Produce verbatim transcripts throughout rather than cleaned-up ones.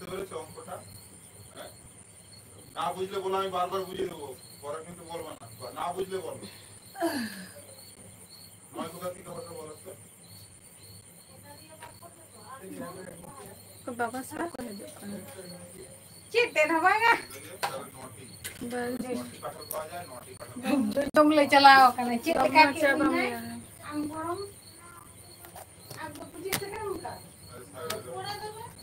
বুঝতে পেরেছো অঙ্কটা? হ্যাঁ? না বুঝলে বলো, আমি বারবার বুঝিয়ে দেবো, পরে কিন্তু বলবো না। না বুঝলে বলো। নয় কোথা থেকে হঠাৎ বলো তো? ᱵᱟᱵᱟ ᱥᱟᱶ ᱠᱚ ᱦᱤᱡᱩᱜ ᱠᱟᱱᱟ᱾ ᱪᱮᱫ ᱛᱮᱫ ᱦᱚᱸ ᱵᱟᱝᱟ᱾ ᱵᱟᱝ᱾ ᱡᱚᱢ ᱞᱮ ᱪᱟᱞᱟᱣ ᱠᱟᱱᱟ᱾ ᱪᱮᱫ ᱞᱮᱠᱟ ᱵᱟᱵᱟ ᱪᱟ ᱵᱟᱢ ᱠᱤᱨᱤᱧᱟ? ᱧᱩᱭᱟ᱾ ᱟᱢ ᱜᱚᱲᱚᱢ᱾ ᱟᱨ ᱫᱚ ᱯᱩᱡᱟᱹ ᱥᱮᱴᱮᱨ ᱚᱱᱠᱟ᱾ ᱠᱚᱲᱟ ᱫᱚ ᱵᱟᱝ᱾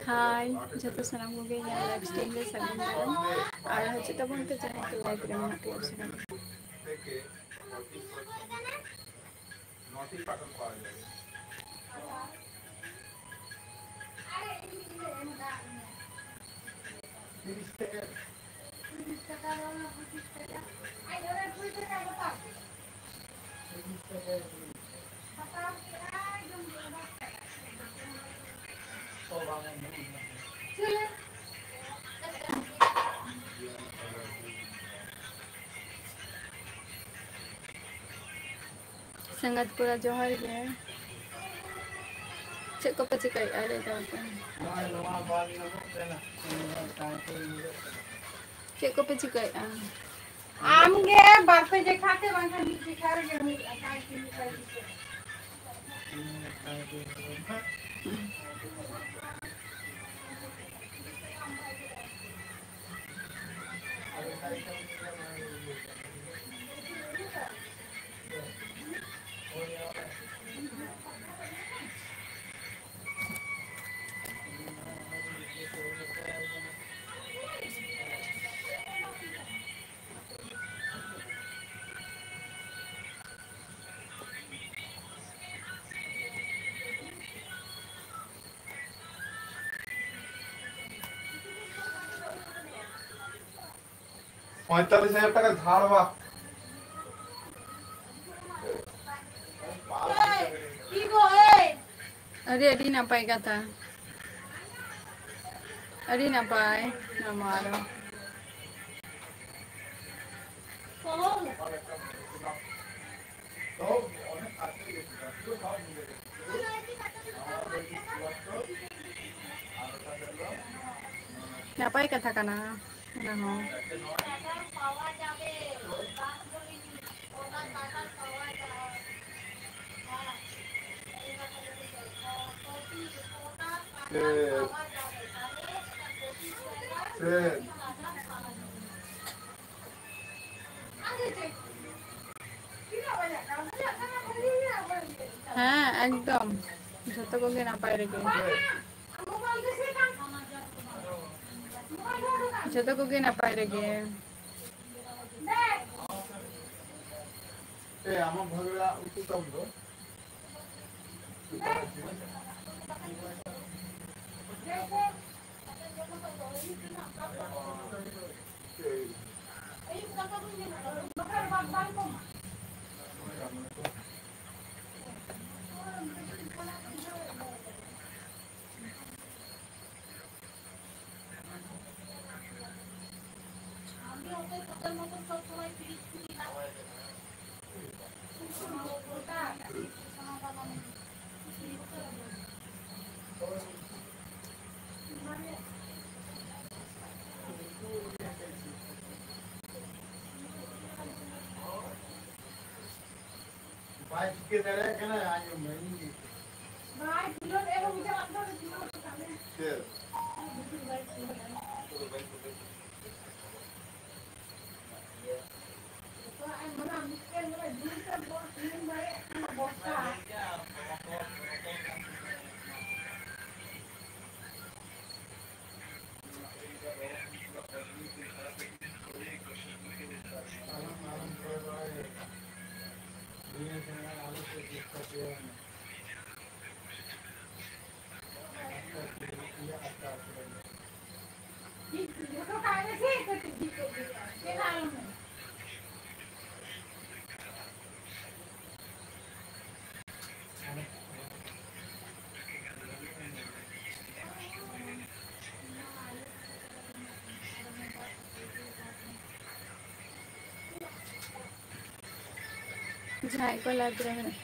ᱦᱟᱭ, ᱡᱚᱛᱚ ᱥᱟᱱᱟᱢ ᱠᱚᱜᱮ ᱤᱧᱟᱹᱜ live stream ᱨᱮ ᱥᱟᱹᱜᱩᱱ ᱫᱟᱨᱟᱢ᱾ ᱟᱨ ᱦᱤᱡᱩᱜ ᱛᱟᱵᱚᱱ ᱯᱮ ᱡᱟᱦᱟᱸᱭ ᱠᱚ live ᱨᱮ ᱢᱮᱱᱟᱜ ᱯᱮᱭᱟ ᱩᱥᱟᱹᱨᱟ᱾ ᱥᱟᱸᱜᱟᱛ ᱠᱚᱲᱟ, ᱡᱚᱦᱟᱨ ᱜᱮ᱾ ᱪᱮᱫ ᱠᱚᱯᱮ ᱪᱤᱠᱟᱹᱭᱮᱫᱼᱟ? ᱞᱟᱹᱭ ᱛᱟᱵᱚᱱ ᱯᱮ᱾ ᱪᱮᱫ ᱠᱚᱯᱮ ᱪᱤᱠᱟᱹᱭᱮᱫᱼᱟ? ᱟᱢ ᱜᱮ ᱵᱟᱨ ᱯᱮ ᱡᱮᱠᱷᱟ ᱛᱮ, ᱵᱟᱝᱠᱷᱟᱱ ᱢᱤᱫ ᱡᱮᱠᱷᱟ ᱨᱮᱜᱮ ᱦᱩᱭᱩᱜᱼᱟ, ᱠᱟᱭ ᱛᱤᱱ ᱠᱟᱭ ᱫᱤᱥᱟᱹ᱾ ᱯᱚᱸᱭᱛᱟᱞᱞᱤᱥ ᱦᱟᱡᱟᱨ ᱴᱟᱠᱟ ᱫᱷᱟᱨ ᱵᱟ᱾ এই, কি গো, এই? ᱟᱹᱰᱤ, ᱟᱹᱰᱤ ᱱᱟᱯᱟᱭ ᱠᱟᱛᱷᱟ᱾ ᱟᱹᱰᱤ ᱱᱟᱯᱟᱭ᱾ ᱱᱚᱣᱟ ᱟᱨᱚ᱾ ᱱᱟᱯᱟᱭ ᱠᱟᱛᱷᱟ ᱠᱟᱱᱟ ᱚᱱᱟ ᱦᱚᱸ᱾ ᱥᱮ, ᱥᱮ᱾ ᱦᱮᱸ, ᱮᱠᱫᱚᱢ᱾ ᱡᱷᱚᱛᱚ ᱠᱚᱜᱮ ᱱᱟᱯᱟᱭ ᱨᱮᱜᱮ᱾ ᱡᱷᱚᱛᱚ ᱠᱚᱜᱮ ᱱᱟᱯᱟᱭ ᱨᱮᱜᱮ᱾ ᱮ, ᱟᱢᱟᱜ ᱵᱷᱟᱜᱽᱲᱟ ᱩᱛᱩ ᱛᱟᱢ ᱫᱚ? ᱵᱟᱭ ᱪᱤᱠᱟᱹ ᱫᱟᱲᱮᱭᱟᱜ ᱠᱟᱱᱟ, ᱟᱸᱡᱚᱢ ᱢᱮ, ᱤᱧ ᱜᱮ᱾ ᱵᱟᱭ ᱠᱷᱩᱞᱟᱹᱣ ᱮ ᱵᱟᱹᱵᱩ, ᱪᱟᱞᱟᱜ ᱫᱚ ᱠᱷᱩᱞᱟᱹᱣ ᱦᱚᱴᱚ ᱠᱟᱜ ᱢᱮ᱾ ᱪᱮᱫ? ᱵᱟᱭ ᱠᱷᱩᱞᱟᱹᱣ ᱫᱟᱲᱮᱭᱟᱜ ᱠᱟᱱᱟ᱾ ᱡᱚᱛᱚᱣᱟᱜ ᱮᱢ ᱢᱟᱱᱟ, ᱢᱤᱫᱴᱮᱱ ᱵᱚᱞᱮ ᱡᱩᱨ ᱛᱮ ᱵᱚᱞ ᱠᱷᱩᱞᱟᱹᱣ ᱫᱟᱲᱮᱭᱟᱜ ᱠᱟᱱᱟ, ᱵᱚᱨᱥᱟ᱾ ᱡᱟᱦᱟᱸᱭ ᱠᱚ live ᱨᱮ ᱢᱮᱱᱟᱜ᱾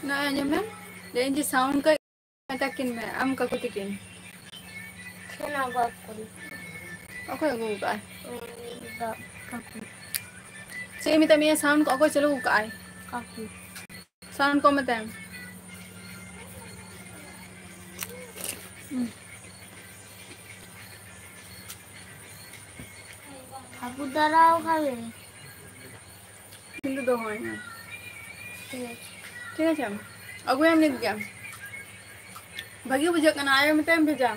ᱱᱚᱜᱼᱚᱭ ᱟᱸᱡᱚᱢ ᱢᱮ, ᱞᱟᱹᱭᱟᱹᱧ ᱡᱮ sound ᱠᱚ ᱢᱮᱛᱟ ᱠᱤᱱ ᱢᱮ, ᱟᱢ ᱠᱟᱠᱩ ᱛᱤᱠᱤᱱ᱾ ᱠᱷᱮᱞ ᱟᱹᱜᱩ ᱟᱠᱚ ᱠᱟᱱᱟ᱾ ᱚᱠᱚᱭ ᱟᱹᱜᱩ ᱟᱠᱟᱫᱼᱟᱭ? ᱩᱸ, ᱫᱟ-, ᱠᱟᱠᱩ᱾ ᱪᱮᱫ ᱮ ᱢᱮᱛᱟᱫ ᱢᱮᱭᱟ? Sound ᱠᱚ ᱚᱠᱚᱭ ᱪᱟᱹᱞᱩ ᱟᱠᱟᱫᱼᱟᱭ? ᱠᱟᱠᱩ᱾ Sound ᱠᱚ ᱢᱮᱛᱟᱭ ᱢᱮ᱾ ᱦᱩᱸ᱾ ᱠᱟᱠᱩ ᱫᱟᱨᱟᱣ ᱠᱟᱱᱟᱭ᱾ ᱠᱤᱱᱛᱩ ᱫᱚᱦᱚᱭ ᱢᱮ᱾ ᱴᱷᱤᱠ ᱟᱪᱷᱮ᱾ ᱴᱷᱤᱠ ᱟᱪᱷᱮ? ᱟᱹᱜᱩᱭᱟᱢ ᱱᱤᱛ ᱜᱮ᱾ ᱵᱷᱟᱹᱜᱤ ᱵᱩᱡᱷᱟᱹᱜ ᱠᱟᱱᱟ, ᱟᱭᱳ ᱢᱮᱛᱟᱭᱟᱢ ᱵᱷᱮᱡᱟ᱾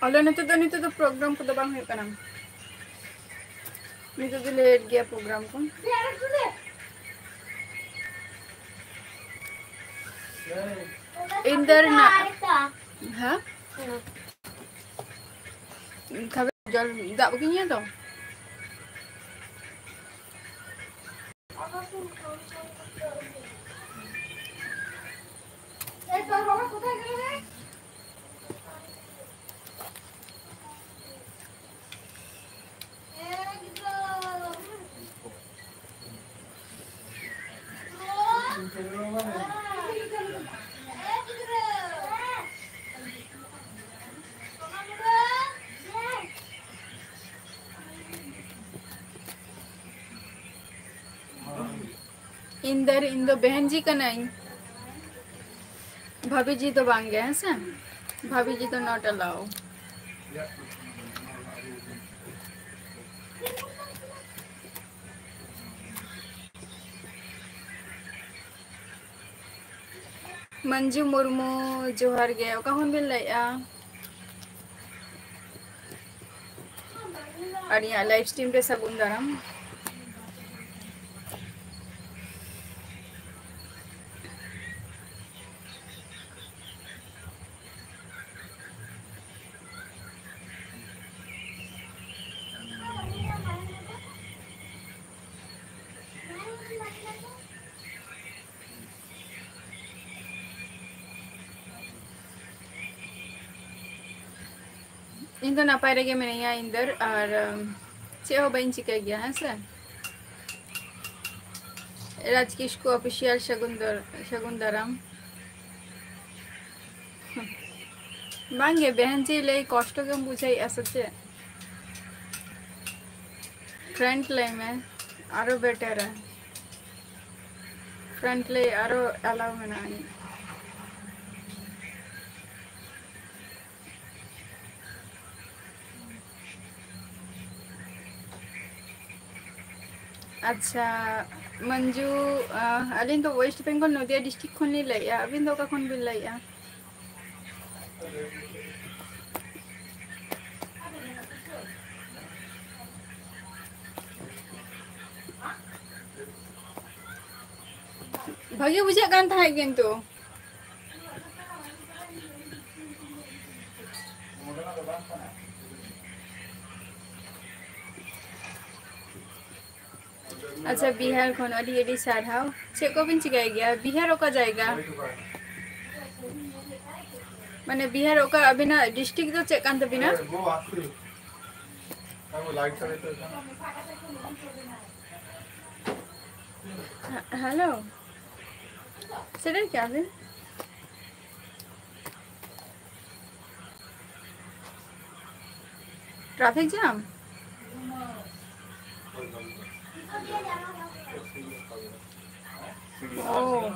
ᱟᱞᱮ ᱱᱚᱛᱮ ᱫᱚ ᱱᱤᱛᱚᱜ ᱫᱚ program ᱠᱚᱫᱚ ᱵᱟᱝ ᱦᱩᱭᱩᱜ ᱠᱟᱱᱟ᱾ ᱱᱤᱛᱚᱜ ᱫᱚ late ᱜᱮᱭᱟ program ᱠᱚ᱾ ᱤᱧ ᱫᱚ ᱨᱮᱱᱟᱜ, ᱦᱮᱸ? ᱛᱟᱦᱞᱮ ᱡᱚᱞ, ᱫᱟᱜ ᱵᱟᱹᱠᱤ ᱧᱩᱭᱟ ᱛᱚ? ᱤᱧ ᱫᱚ, ᱤᱧ ᱫᱚ ᱵᱮᱦᱮᱱ ᱡᱤ ᱠᱟᱹᱱᱟᱹᱧ, ᱵᱷᱟᱵᱤ ᱡᱤ ᱫᱚ ᱵᱟᱝ ᱜᱮ, ᱦᱮᱸ ᱥᱮ? ᱵᱷᱟᱵᱤ ᱡᱤ ᱫᱚ not allow᱾ ᱢᱟᱹᱱᱡᱩ ᱢᱩᱨᱢᱩ, ᱡᱚᱦᱟᱨ ᱜᱮ᱾ ᱚᱠᱟ ᱠᱷᱚᱱ ᱵᱤᱱ ᱞᱟᱹᱭᱮᱫᱼᱟ? ᱟᱨ ᱤᱧᱟᱹᱜ live stream ᱨᱮ ᱥᱟᱹᱜᱩᱱ ᱫᱟᱨᱟᱢ᱾ ᱤᱧ ᱫᱚ ᱱᱟᱯᱟᱭ ᱨᱮᱜᱮ ᱢᱤᱱᱟᱹᱧᱟ, ᱤᱧ ᱫᱚ, ᱟᱨ, ᱩᱢ, ᱪᱮᱫ ᱦᱚᱸ ᱵᱟᱹᱧ ᱪᱤᱠᱟᱹᱭ ᱜᱮᱭᱟ, ᱦᱮᱸ ᱥᱮ᱾ ᱨᱟᱡᱽ ᱠᱤᱥᱠᱩ Official, ᱥᱟᱹᱜᱩᱱ ᱫᱟᱨ-, ᱥᱟᱹᱜᱩᱱ ᱫᱟᱨᱟᱢ᱾ ᱵᱟᱝᱜᱮ, ᱵᱮᱦᱮᱱ ᱡᱤ ᱞᱟᱹᱭ ᱠᱚᱥᱴᱚ ᱜᱮᱢ ᱵᱩᱡᱷᱟᱹᱣᱮᱫᱼᱟ ᱥᱮ ᱪᱮᱫ? Friend ᱞᱟᱹᱭ ᱢᱮ, ᱟᱨᱚ ᱵᱮᱴᱟᱨᱟ᱾ Friend ᱞᱟᱹᱭ ᱟᱨᱚ ᱮᱞᱟᱣ ᱢᱮᱱᱟᱜᱼᱟ ᱟᱹᱱᱤᱡ᱾ ᱟᱪᱪᱷᱟ, ᱢᱚᱧᱡᱩ, ᱟᱸ, ᱟᱹᱞᱤᱧ ᱫᱚ West Bengal, ᱱᱚᱫᱤᱭᱟ district ᱠᱷᱚᱱ ᱞᱤᱧ ᱞᱟᱹᱭᱮᱫᱼᱟ᱾ ᱟᱹᱵᱤᱱ ᱫᱚ ᱚᱠᱟ ᱠᱷᱚᱱ ᱵᱤᱱ ᱞᱟᱹᱭᱮᱫᱼᱟ? ᱵᱷᱟᱹᱜᱤ ᱵᱩᱡᱷᱟᱹᱜ ᱠᱟᱱ ᱛᱟᱦᱮᱸᱫ ᱠᱤᱱᱛᱩ᱾ ᱟᱪᱪᱷᱟ, ᱵᱤᱦᱟᱨ ᱠᱷᱚᱱ ᱟᱹᱰᱤ ᱟᱹᱰᱤ ᱥᱟᱨᱦᱟᱣ᱾ ᱪᱮᱫ ᱠᱚᱵᱤᱱ ᱪᱤᱠᱟᱹᱭ ᱜᱮᱭᱟ? ᱵᱤᱦᱟᱨ ᱚᱠᱟ ᱡᱟᱭᱜᱟ? ᱢᱟᱱᱮ, ᱵᱤᱦᱟᱨ ᱚᱠᱟ ᱟᱹᱵᱤᱱᱟᱜ district ᱫᱚ ᱪᱮᱫ ᱠᱟᱱ ᱛᱟᱹᱵᱤᱱᱟ? ᱦᱮ-, hello᱾ ᱥᱮᱴᱮᱨ ᱠᱮᱜᱼᱟ ᱵᱤᱱ? Traffic jam? ᱳ᱾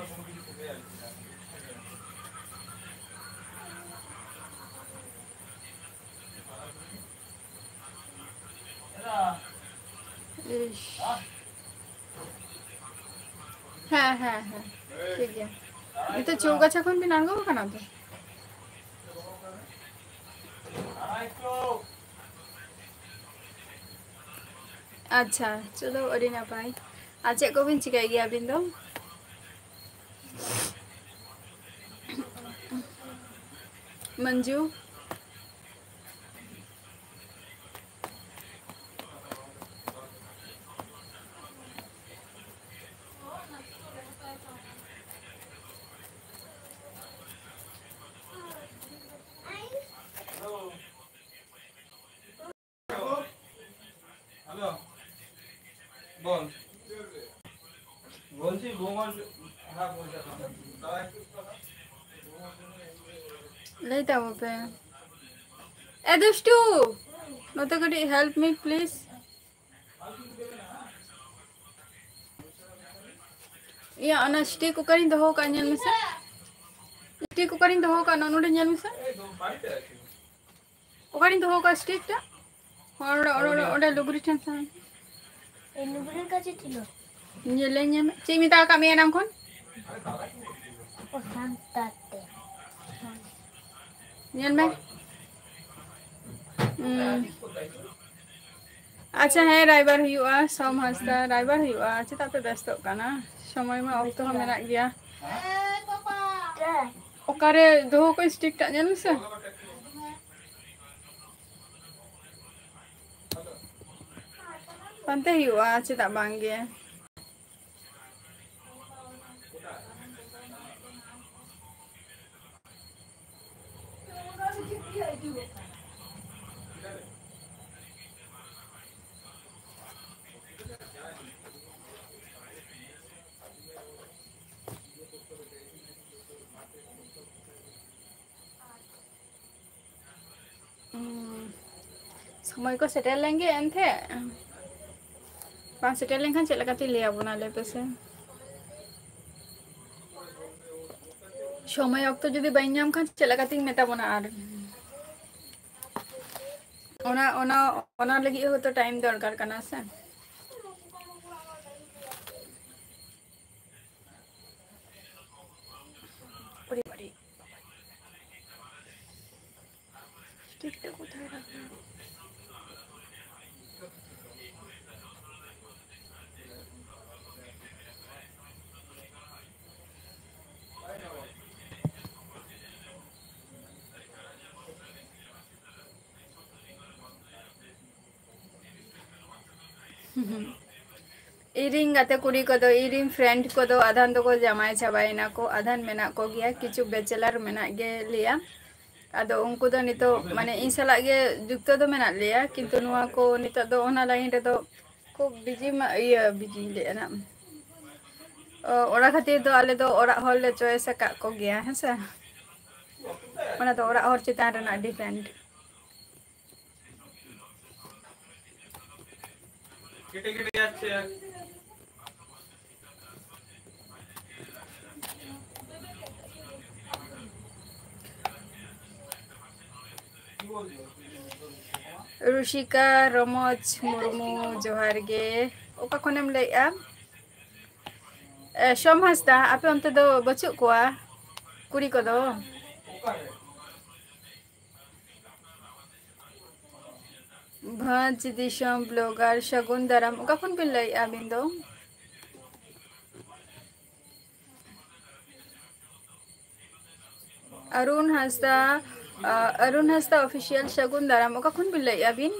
ᱤᱥ᱾ ᱦᱮᱸ, ᱦᱮᱸ, ᱦᱮᱸ, ᱴᱷᱤᱠ ᱜᱮᱭᱟ᱾ ᱱᱤᱛᱚᱜ ᱪᱳᱣᱜᱟᱪᱷᱟ ᱠᱷᱚᱱ ᱵᱤᱱ ᱟᱬᱜᱚ ᱟᱠᱟᱱᱟ ᱛᱚ? ᱟᱪᱪᱷᱟ, ᱪᱚᱞᱚ, ᱟᱹᱰᱤ ᱱᱟᱯᱟᱭ᱾ ᱟᱨ ᱪᱮᱫ ᱠᱚᱵᱤᱱ ᱪᱤᱠᱟᱹᱭ ᱜᱮᱭᱟ ᱟᱹᱵᱤᱱ ᱫᱚ? ᱢᱚᱧᱡᱩ? ᱵᱚᱞ᱾ ᱵᱚᱞᱪᱤ ᱵᱚᱞ᱾ ᱦᱮᱸ, ᱵᱚᱞ᱾ ᱞᱟᱹᱭ ᱛᱟᱵᱚ ᱯᱮ᱾ ᱮ ᱫᱩᱥᱴᱩ, ᱱᱚᱛᱮ ᱠᱟᱹᱴᱤᱡ help me please. ᱤᱭᱟᱹ, ᱚᱱᱟ stick ᱚᱠᱟᱨᱤᱧ ᱫᱚᱦᱚ ᱠᱟᱜᱼᱟ, ᱧᱮᱞ ᱢᱮᱥᱮ᱾ Stick ᱚᱠᱟᱨᱤᱧ ᱫᱚᱦᱚ ᱠᱟᱜᱼᱟ, ᱱᱚᱜᱼᱚ ᱱᱚᱰᱮ ᱧᱮᱞ ᱢᱮᱥᱮ᱾ ᱚᱠᱟᱨᱤᱧ ᱫᱚᱦᱚ ᱠᱟᱜᱼᱟ stick ᱴᱟᱜ? ᱚᱸᱰᱮ, ᱚᱸᱰᱮ, ᱚᱸᱰᱮ, ᱚᱸᱰᱮ ᱞᱩᱜᱽᱲᱤ ᱴᱷᱮᱱ ᱥᱟᱵ᱾ এই লুবরির কাছে ছিল। ᱧᱮᱞᱮ, ᱧᱮᱞ ᱢᱮ᱾ ᱪᱮᱫ ᱤᱧ ᱢᱮᱛᱟ ᱟᱠᱟᱫ ᱢᱮᱭᱟ ᱮᱱᱟᱝ ᱠᱷᱚᱱ? ᱚ, ᱥᱟᱱᱛᱟᱲ ᱛᱮ᱾ ᱧᱮᱞ ᱢᱮ᱾ ᱦᱩᱸ᱾ ᱟᱪᱪᱷᱟ, ᱦᱮᱸ, ᱨᱟᱭᱵᱟᱨ ᱦᱩᱭᱩᱜᱼᱟ, ᱥᱳᱢ ᱦᱟᱸᱥᱫᱟ, ᱨᱟᱭᱵᱟᱨ ᱦᱩᱭᱩᱜᱼᱟ᱾ ᱪᱮᱫᱟᱜ ᱯᱮ ᱵᱮᱥᱛᱚᱜ ᱠᱟᱱᱟ? ᱥᱚᱢᱚᱭ ᱢᱟ, ᱚᱠᱛᱚ ᱦᱚᱸ ᱢᱮᱱᱟᱜ ᱜᱮᱭᱟ᱾ ᱚᱠᱟᱨᱮ ᱫᱚᱦᱚ ᱠᱚ stick ᱴᱟᱜ ᱧᱮᱞ ᱢᱮᱥᱮ᱾ ᱯᱟᱱᱛᱮ ᱦᱩᱭᱩᱜᱼᱟ, ᱪᱮᱫᱟᱜ ᱵᱟᱝ ᱜᱮ? ᱩᱸ, ᱥᱚᱢᱚᱭ ᱠᱚ ᱥᱮᱴᱮᱨ ᱞᱮᱱ ᱜᱮ ᱮᱱᱛᱮ᱾ ᱵᱟᱝ ᱥᱮᱴᱮᱨ ᱞᱮᱱᱠᱷᱟᱱ ᱪᱮᱫ ᱞᱮᱠᱟᱛᱤᱧ ᱞᱟᱹᱭ ᱟᱵᱚᱱᱟ, ᱞᱟᱹᱭ ᱯᱮᱥᱮ? ᱥᱚᱢᱚᱭ ᱚᱠᱛᱚ ᱡᱩᱫᱤ ᱵᱟᱹᱧ ᱧᱟᱢ ᱠᱷᱟᱱ ᱪᱮᱫ ᱞᱮᱠᱟᱛᱤᱧ ᱢᱮᱛᱟ ᱵᱚᱱᱟ ᱟᱨ? ᱚᱱᱟ, ᱚᱱᱟ, ᱚᱱᱟ ᱞᱟᱹᱜᱤᱫ ᱦᱚᱸᱛᱚ time ᱫᱚᱨᱠᱟᱨ ᱠᱟᱱᱟ ᱥᱮ᱾ ᱟᱹᱰᱤ ᱵᱟᱹᱲᱤᱡ᱾ ᱴᱷᱤᱠ ᱴᱷᱟᱠ ᱠᱚ ᱛᱟᱦᱮᱸ ᱠᱟᱱᱟ᱾ ᱤᱧᱨᱮᱱ ᱜᱟᱛᱮ ᱠᱩᱲᱤ ᱠᱚᱫᱚ, ᱤᱧᱨᱮᱱ friend ᱠᱚᱫᱚ ᱟᱫᱷᱟᱱ ᱫᱚᱠᱚ ᱡᱟᱶᱟᱭ ᱪᱟᱵᱟᱭᱮᱱᱟ ᱠᱚ, ᱟᱫᱷᱟᱱ ᱢᱮᱱᱟᱜ ᱠᱚᱜᱮᱭᱟ, ᱠᱤᱪᱷᱩ bachelor ᱢᱮᱱᱟᱜ ᱜᱮ ᱞᱮᱭᱟ᱾ ᱟᱫᱚ ᱩᱱᱠᱩ ᱫᱚ ᱱᱤᱛᱚᱜ ᱢᱟᱱᱮ ᱤᱧ ᱥᱟᱞᱟᱜ ᱜᱮ ᱡᱩᱠᱛᱚ ᱫᱚ ᱢᱮᱱᱟᱜ ᱞᱮᱭᱟ, ᱠᱤᱱᱛᱩ ᱱᱚᱣᱟ ᱠᱚ ᱱᱤᱛᱚᱜ ᱫᱚ ᱚᱱᱟ line ᱨᱮᱫᱚ ᱵᱤᱡᱤ ᱢᱟ, ᱤᱭᱟᱹ, ᱵᱤᱡᱤᱧ ᱞᱟᱹᱭᱮᱫᱼᱟ ᱱᱟᱜ᱾ ᱚ, ᱚᱱᱟ ᱠᱷᱟᱹᱛᱤᱨ ᱫᱚ ᱟᱞᱮ ᱫᱚ ᱚᱲᱟᱜ ᱦᱚᱲ ᱞᱮ choice ᱟᱠᱟᱫ ᱠᱚᱜᱮᱭᱟ, ᱦᱮᱸ ᱥᱮ᱾ ᱚᱱᱟ ᱫᱚ ᱚᱲᱟᱜ ᱦᱚᱲ ᱪᱮᱛᱟᱱ ᱨᱮᱱᱟᱜ depend᱾ ᱨᱩᱥᱤᱠᱟ ᱨᱚᱢᱚᱡᱽ ᱢᱩᱨᱢᱩ, ᱡᱚᱦᱟᱨ ᱜᱮ᱾ ᱚᱠᱟ ᱠᱷᱚᱱᱮᱢ ᱞᱟᱹᱭᱮᱫᱼᱟ? ᱮ, ᱥᱳᱢ ᱦᱟᱸᱥᱫᱟ, ᱟᱯᱮ ᱚᱱᱛᱮ ᱫᱚ ᱵᱟᱹᱪᱩᱜ ᱠᱚᱣᱟ ᱠᱩᱲᱤ ᱠᱚᱫᱚ? ᱵᱷᱚᱸᱡᱽ ᱫᱤᱥᱚᱢ blogger ᱥᱟᱹᱜᱩᱱ ᱫᱟᱨᱟᱢ, ᱚᱠᱟ ᱠᱷᱚᱱ ᱵᱤᱱ ᱞᱟᱹᱭᱮᱫᱼᱟ ᱟᱹᱵᱤᱱ ᱫᱚ? ᱚᱨᱩᱱ ᱦᱟᱸᱥᱫᱟ, ᱟ, ᱚᱨᱩᱱ ᱦᱟᱸᱥᱫᱟ official, ᱥᱟᱹᱜᱩᱱ ᱫᱟᱨᱟᱢ, ᱚᱠᱟ ᱠᱷᱚᱱ ᱵᱤᱱ ᱞᱟᱹᱭᱮᱫᱼᱟ ᱵᱤᱱ?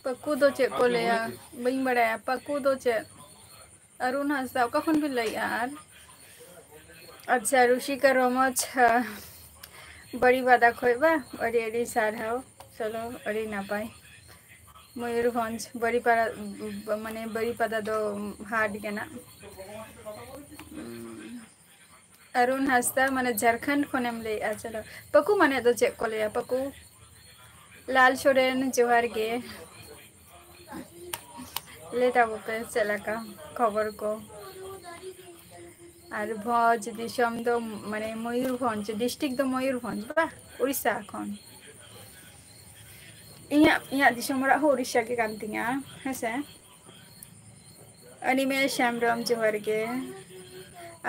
ᱯᱟᱹᱠᱩ ᱫᱚ ᱪᱮᱫ ᱠᱚ ᱞᱟᱹᱭᱟ? ᱵᱟᱹᱧ ᱵᱟᱲᱟᱭᱟ᱾ ᱯᱟᱹᱠᱩ ᱫᱚ ᱪᱮᱫ? ᱚᱨᱩᱱ ᱦᱟᱸᱥᱫᱟ, ᱚᱠᱟ ᱠᱷᱚᱱ ᱵᱤᱱ ᱞᱟᱹᱭᱮᱫᱼᱟ? ᱟᱨ ᱟᱪᱪᱷᱟ, ᱨᱩᱥᱤᱠᱟ ᱨᱚᱢᱚᱡᱽ, ᱦᱟ, ᱵᱟᱲᱤᱯᱟᱫᱟ ᱠᱷᱚᱡ ᱵᱟ? ᱟᱹᱰᱤ ᱟᱹᱰᱤ ᱥᱟᱨᱦᱟᱣ᱾ ᱪᱚᱞᱚ, ᱟᱹᱰᱤ ᱱᱟᱯᱟᱭ᱾ ᱢᱚᱭᱩᱨᱵᱷᱚᱸᱡᱽ, ᱵᱟᱲᱤᱯᱟᱫᱟ, ᱢᱟᱱᱮ ᱵᱟᱲᱤᱯᱟᱫᱟ ᱫᱚ ᱦᱟᱴ ᱠᱟᱱᱟ᱾ ᱩᱸ, ᱚᱨᱩᱱ ᱦᱟᱸᱥᱫᱟ, ᱢᱟᱱᱮ ᱡᱷᱟᱲᱠᱷᱚᱸᱰ ᱠᱷᱚᱱᱮᱢ ᱞᱟᱹᱭᱮᱫᱼᱟ᱾ ᱪᱚᱞᱚ, ᱯᱟᱹᱠᱩ ᱢᱟᱱᱮ ᱫᱚ ᱪᱮᱫ ᱠᱚ ᱞᱟᱹᱭᱟ? ᱯᱟᱹᱠᱩ? ᱞᱟᱞ ᱥᱚᱨᱮᱱ, ᱡᱚᱦᱟᱨ ᱜᱮ᱾ ᱞᱟᱹᱭ ᱛᱟᱵᱚ ᱯᱮ, ᱪᱮᱫ ᱞᱮᱠᱟ ᱠᱷᱚᱵᱚᱨ ᱠᱚ? ᱟᱨ ᱵᱷᱚᱸᱡᱽ ᱫᱤᱥᱚᱢ ᱫᱚ, ᱢᱟᱱᱮ, ᱢᱚᱭᱩᱨᱵᱷᱚᱸᱡᱽ, district ᱫᱚ ᱢᱚᱭᱩᱨᱵᱷᱚᱸᱡᱽ, ᱵᱟ? ᱩᱲᱤᱥᱥᱟ ᱠᱷᱚᱱ᱾ ᱤᱧᱟᱹᱜ, ᱤᱧᱟᱹᱜ ᱫᱤᱥᱚᱢ ᱚᱲᱟᱜ ᱦᱚᱸ ᱩᱲᱤᱥᱥᱟ ᱜᱮ ᱠᱟᱱ ᱛᱤᱧᱟ, ᱦᱮᱸ ᱥᱮ? ᱚᱱᱤᱢᱮᱥ ᱦᱮᱢᱵᱨᱚᱢ, ᱡᱚᱦᱟᱨ ᱜᱮ᱾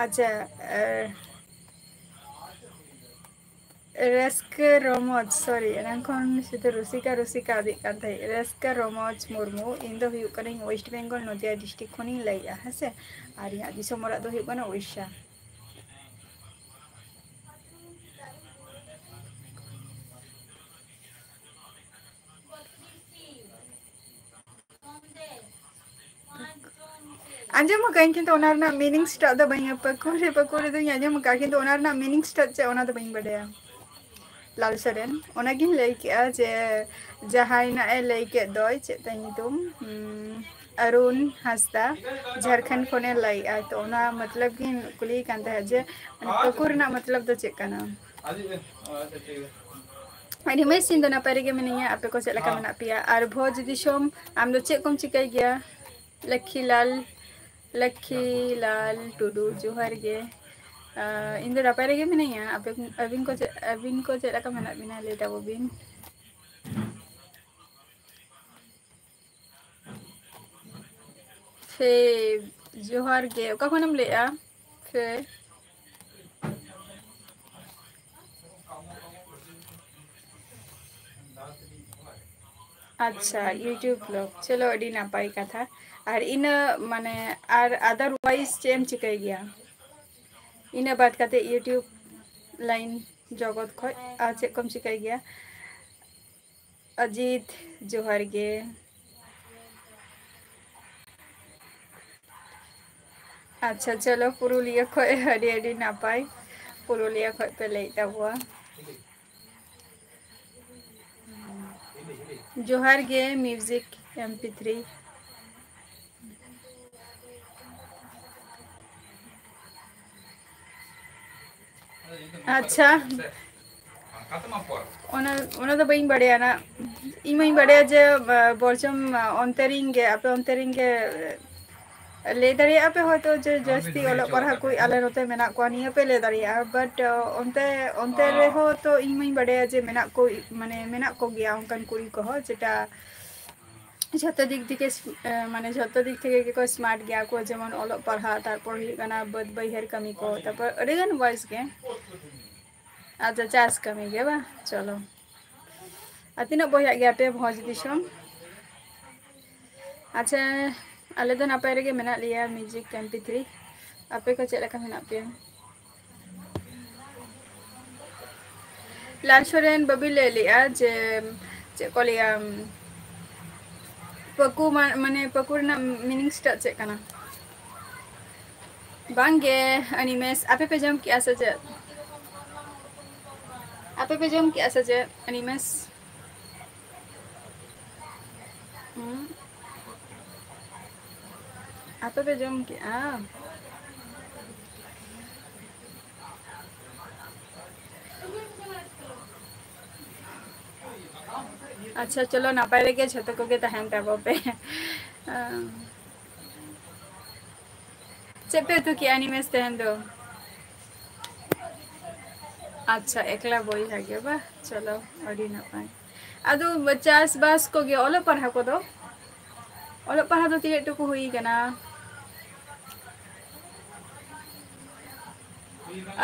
ᱟᱪᱪᱷᱟ, ᱮ, ᱨᱟᱹᱥᱠᱟᱹ ᱨᱚᱢᱚᱡᱽ, sorry, ᱮᱱᱟᱝ ᱠᱷᱚᱱ ᱥᱩᱫᱷᱩ ᱨᱩᱥᱤᱠᱟ, ᱨᱩᱥᱤᱠᱟ ᱤᱫᱤᱜ ᱠᱟᱱ ᱛᱟᱦᱮᱸᱫ᱾ ᱨᱟᱹᱥᱠᱟᱹ ᱨᱚᱢᱚᱡᱽ ᱢᱩᱨᱢᱩ, ᱤᱧ ᱫᱚ ᱦᱩᱭᱩᱜ ᱠᱟᱹᱱᱟᱹᱧ West Bengal, ᱱᱚᱫᱤᱭᱟ district ᱠᱷᱚᱱᱤᱧ ᱞᱟᱹᱭᱮᱫᱼᱟ, ᱦᱮᱸ ᱥᱮ? ᱟᱨ ᱤᱧᱟᱹᱜ ᱫᱤᱥᱚᱢ ᱚᱲᱟᱜ ᱫᱚ ᱦᱩᱭᱩᱜ ᱠᱟᱱᱟ ᱩᱲᱤᱥᱥᱟ᱾ ᱟᱸᱡᱚᱢ ᱟᱠᱟᱫᱟᱹᱧ, ᱠᱤᱱᱛᱩ ᱚᱱᱟ ᱨᱮᱱᱟᱜ meanings ᱴᱟᱜ ᱫᱚ ᱵᱟᱹᱧ, ᱯᱟᱹᱠᱩᱲ ᱨᱮ, ᱯᱟᱹᱠᱩᱲ ᱨᱮ ᱫᱚᱧ ᱟᱸᱡᱚᱢ ᱟᱠᱟᱫᱟ, ᱠᱤᱱᱛᱩ ᱚᱱᱟ ᱨᱮᱱᱟᱜ meanings ᱴᱟᱜ ᱪᱮᱫ, ᱚᱱᱟ ᱫᱚ ᱵᱟᱹᱧ ᱵᱟᱰᱟᱭᱟ᱾ ᱞᱟᱞ ᱥᱚᱨᱮᱱ, ᱚᱱᱟᱜᱤᱧ ᱞᱟᱹᱭ ᱠᱮᱜᱼᱟ ᱡᱮ ᱡᱟᱦᱟᱸᱭ ᱱᱟᱜ ᱮ ᱞᱟᱹᱭ ᱠᱮᱫ ᱫᱚᱭ, ᱪᱮᱫ ᱛᱟᱭ ᱧᱩᱛᱩᱢ? ᱩᱢ, ᱟᱨᱩᱱ ᱦᱟᱸᱥᱫᱟ, ᱡᱷᱟᱲᱠᱷᱚᱸᱰ ᱠᱷᱚᱱᱮ ᱞᱟᱹᱭᱮᱜᱼᱟ᱾ ᱛᱚ ᱚᱱᱟ ᱢᱚᱛᱞᱚᱵ ᱜᱤᱧ ᱠᱩᱞᱤᱭᱮ ᱠᱟᱱ ᱛᱟᱦᱮᱸᱫ ᱡᱮ ᱢᱟᱱᱮ ᱯᱟᱹᱠᱩᱲ ᱨᱮᱱᱟᱜ ᱢᱚᱛᱞᱚᱵ ᱫᱚ ᱪᱮᱫ ᱠᱟᱱᱟ? ᱟᱹᱰᱤ ᱢᱚᱡᱽ, ᱤᱧ ᱫᱚ ᱱᱟᱯᱟᱭ ᱨᱮᱜᱮ ᱢᱤᱱᱟᱹᱧᱟ᱾ ᱟᱯᱮ ᱠᱚ ᱪᱮᱫ ᱞᱮᱠᱟ ᱢᱮᱱᱟᱜ ᱯᱮᱭᱟ? ᱟᱨ ᱵᱷᱚᱡᱽ ᱫᱤᱥᱚᱢ, ᱟᱢ ᱫᱚ ᱪᱮᱫ ᱠᱚᱢ ᱪᱤᱠᱟᱹᱭ ᱜᱮᱭᱟ? ᱞᱚᱠᱠᱷᱤᱞᱟᱞ, ᱞᱚᱠᱠᱷᱤᱞᱟᱞ ᱴᱩᱰᱩ, ᱡᱚᱦᱟᱨ ᱜᱮ᱾ ᱟᱸ, ᱤᱧ ᱫᱚ ᱱᱟᱯᱟᱭ ᱨᱮᱜᱮ ᱢᱤᱱᱟᱹᱧᱟ᱾ ᱟᱯᱮ, ᱟᱹᱵᱤᱱ ᱠᱚ ᱪᱮᱫ, ᱟᱹᱵᱤᱱ ᱠᱚ ᱪᱮᱫ ᱞᱮᱠᱟ ᱢᱮᱱᱟᱜ ᱵᱤᱱᱟ? ᱞᱟᱹᱭ ᱛᱟᱵᱚ ᱵᱤᱱ᱾ ᱯᱷᱮ, ᱡᱚᱦᱟᱨ ᱜᱮ᱾ ᱚᱠᱟ ᱠᱷᱚᱱᱮᱢ ᱞᱟᱹᱭᱮᱜᱼᱟ? ᱯᱷᱮ᱾ ᱟᱪᱪᱷᱟ, YouTube vlog᱾ ᱪᱚᱞᱚ, ᱟᱹᱰᱤ ᱱᱟᱯᱟᱭ ᱠᱟᱛᱷᱟ᱾ ᱟᱨ ᱤᱱᱟᱹ, ᱢᱟᱱᱮ, ᱟᱨ otherwise ᱪᱮᱫ ᱮᱢ ᱪᱤᱠᱟᱹᱭ ᱜᱮᱭᱟ? ᱤᱱᱟᱹ ᱵᱟᱫ ᱠᱟᱛᱮ YouTube line ᱡᱚᱜᱚᱛ ᱠᱷᱚᱡ ᱟᱨ ᱪᱮᱫ ᱠᱚᱢ ᱪᱤᱠᱟᱹᱭ ᱜᱮᱭᱟ? ᱚᱡᱤᱛ, ᱡᱚᱦᱟᱨ ᱜᱮ᱾ ᱟᱪᱪᱷᱟ, ᱪᱚᱞᱚ, ᱯᱩᱨᱩᱞᱤᱭᱟᱹ ᱠᱷᱚᱡ ᱟᱹᱰᱤ ᱟᱹᱰᱤ ᱱᱟᱯᱟᱭ, ᱯᱩᱨᱩᱞᱤᱭᱟᱹ ᱠᱷᱚᱡ ᱯᱮ ᱞᱟᱹᱭᱮᱫ ᱛᱟᱵᱚᱣᱟ᱾ ᱡᱚᱦᱟᱨ ᱜᱮ, Music MP three᱾ ᱟᱪᱪᱷᱟ, ᱚᱱᱟ, ᱚᱱᱟ ᱫᱚ ᱵᱟᱹᱧ ᱵᱟᱲᱟᱭᱟ ᱱᱟᱜ᱾ ᱤᱧ ᱢᱟᱧ ᱵᱟᱲᱟᱭᱟ ᱡᱮ, ᱵᱟ-, ᱵᱚᱨᱪᱚᱢ, ᱟ, ᱚᱱᱛᱮ ᱨᱮᱱ ᱜᱮ, ᱟᱯᱮ ᱚᱱᱛᱮ ᱨᱮᱱ ᱜᱮ, ᱮ, ᱞᱟᱹᱭ ᱫᱟᱲᱮᱭᱟᱜᱼᱟ ᱯᱮ ᱦᱚᱭᱛᱳ ᱡᱮ ᱡᱟᱹᱥᱛᱤ ᱚᱞᱚᱜ ᱯᱟᱲᱦᱟᱜ ᱠᱚ ᱟᱞᱮ ᱱᱚᱛᱮ ᱢᱮᱱᱟᱜ ᱠᱚᱣᱟ, ᱱᱤᱭᱟᱹ ᱯᱮ ᱞᱟᱹᱭ ᱫᱟᱲᱮᱭᱟᱜᱼᱟ᱾ But, ᱟ, ᱚᱱᱛᱮ, ᱚᱱᱛᱮ ᱨᱮᱦᱚᱸ ᱛᱚ ᱤᱧ ᱢᱟᱧ ᱵᱟᱲᱟᱭᱟ ᱡᱮ ᱢᱮᱱᱟᱜ ᱠᱚ, ᱢᱟᱱᱮ ᱢᱮᱱᱟᱜ ᱠᱚᱜᱮᱭᱟ ᱚᱱᱠᱟᱱ ᱠᱩᱲᱤ ᱠᱚᱦᱚᱸ, ᱡᱮᱴᱟ ᱡᱷᱚᱛᱚ ᱫᱤᱠ ᱛᱷᱮᱠᱮ ᱥ-, ᱮ, ᱢᱟᱱᱮ ᱡᱷᱚᱛᱚ ᱫᱤᱠ ᱛᱷᱮᱠᱮ ᱜᱮᱠᱚ smart ᱜᱮᱭᱟ ᱠᱚ, ᱡᱮᱢᱚᱱ ᱚᱞᱚᱜ ᱯᱟᱲᱦᱟᱜ, ᱛᱟᱨᱯᱚᱨ ᱦᱩᱭᱩᱜ ᱠᱟᱱᱟ ᱵᱟᱹᱫᱽ ᱵᱟᱹᱭᱦᱟᱹᱲ ᱠᱟᱹᱢᱤ ᱠᱚ, ᱛᱟᱨᱯᱚᱨ ᱟᱹᱰᱤᱜᱟᱱ boys ᱜᱮ᱾ ᱟᱪᱪᱷᱟ, ᱪᱟᱥ ᱠᱟᱹᱢᱤ ᱜᱮ ᱵᱟᱝ? ᱪᱚᱞᱚ᱾ ᱟᱨ ᱛᱤᱱᱟᱹᱜ ᱵᱚᱭᱦᱟᱜ ᱜᱮᱭᱟ ᱯᱮ ᱵᱷᱚᱸᱡᱽ ᱫᱤᱥᱚᱢ? ᱟᱪᱪᱷᱟ, ᱟᱞᱮ ᱫᱚ ᱱᱟᱯᱟᱭ ᱨᱮᱜᱮ ᱢᱮᱱᱟᱜ ᱞᱮᱭᱟ, Music MP three᱾ ᱟᱯᱮ ᱠᱚ ᱪᱮᱫ ᱞᱮᱠᱟ ᱢᱮᱱᱟᱜ ᱯᱮᱭᱟ? ᱞᱟᱞ ᱥᱚᱨᱮᱱ ᱵᱟᱹᱵᱩᱭ ᱞᱟᱹᱭ ᱞᱮᱜᱼᱟ ᱡᱮ, ᱪᱮᱫ ᱠᱚ ᱞᱟᱹᱭᱟ, ᱯᱟᱹᱠᱩ ᱢᱟ-, ᱢᱟᱱᱮ ᱯᱟᱹᱠᱩ ᱨᱮᱱᱟᱜ meanings ᱴᱟᱜ ᱪᱮᱫ ᱠᱟᱱᱟ? ᱵᱟᱝᱜᱮ, ᱟᱹᱱᱤᱢᱮᱥ, ᱟᱯᱮ ᱯᱮ ᱡᱚᱢ ᱠᱮᱜᱼᱟ ᱥᱮ ᱪᱮᱫ? ᱟᱯᱮ ᱯᱮ ᱡᱚᱢ ᱠᱮᱜᱼᱟ ᱥᱮ ᱪᱮᱫ ᱟᱹᱱᱤᱢᱮᱥ? ᱦᱩᱸ? ᱟᱯᱮ ᱯᱮ ᱡᱚᱢ ᱠᱮᱜᱼᱟ? ᱟᱪᱪᱷᱟ, ᱪᱚᱞᱚ, ᱱᱟᱯᱟᱭ ᱨᱮᱜᱮ ᱡᱷᱚᱛᱚ ᱠᱚᱜᱮ ᱛᱟᱦᱮᱱ ᱛᱟᱵᱚ ᱯᱮ᱾ ᱪᱮᱫ ᱯᱮ ᱩᱛᱩ ᱠᱮᱜᱼᱟ ᱟᱹᱱᱤᱢᱮᱥ ᱛᱮᱦᱮᱧ ᱫᱚ? ᱟᱪᱪᱷᱟ, ᱮᱠᱞᱟ ᱵᱚᱭᱦᱟ ᱜᱮ ᱵᱟ? ᱪᱚᱞᱚ, ᱟᱹᱰᱤ ᱱᱟᱯᱟᱭ᱾ ᱟᱫᱚ ᱪᱟᱥᱵᱟᱥ ᱠᱚᱜᱮ, ᱚᱞᱚᱜ ᱯᱟᱲᱦᱟᱣ ᱠᱚᱫᱚ? ᱚᱞᱚᱜ ᱯᱟᱲᱦᱟᱣ ᱫᱚ ᱛᱤᱱᱟᱹᱜ ᱴᱩᱠᱩ ᱦᱩᱭ ᱠᱟᱱᱟ?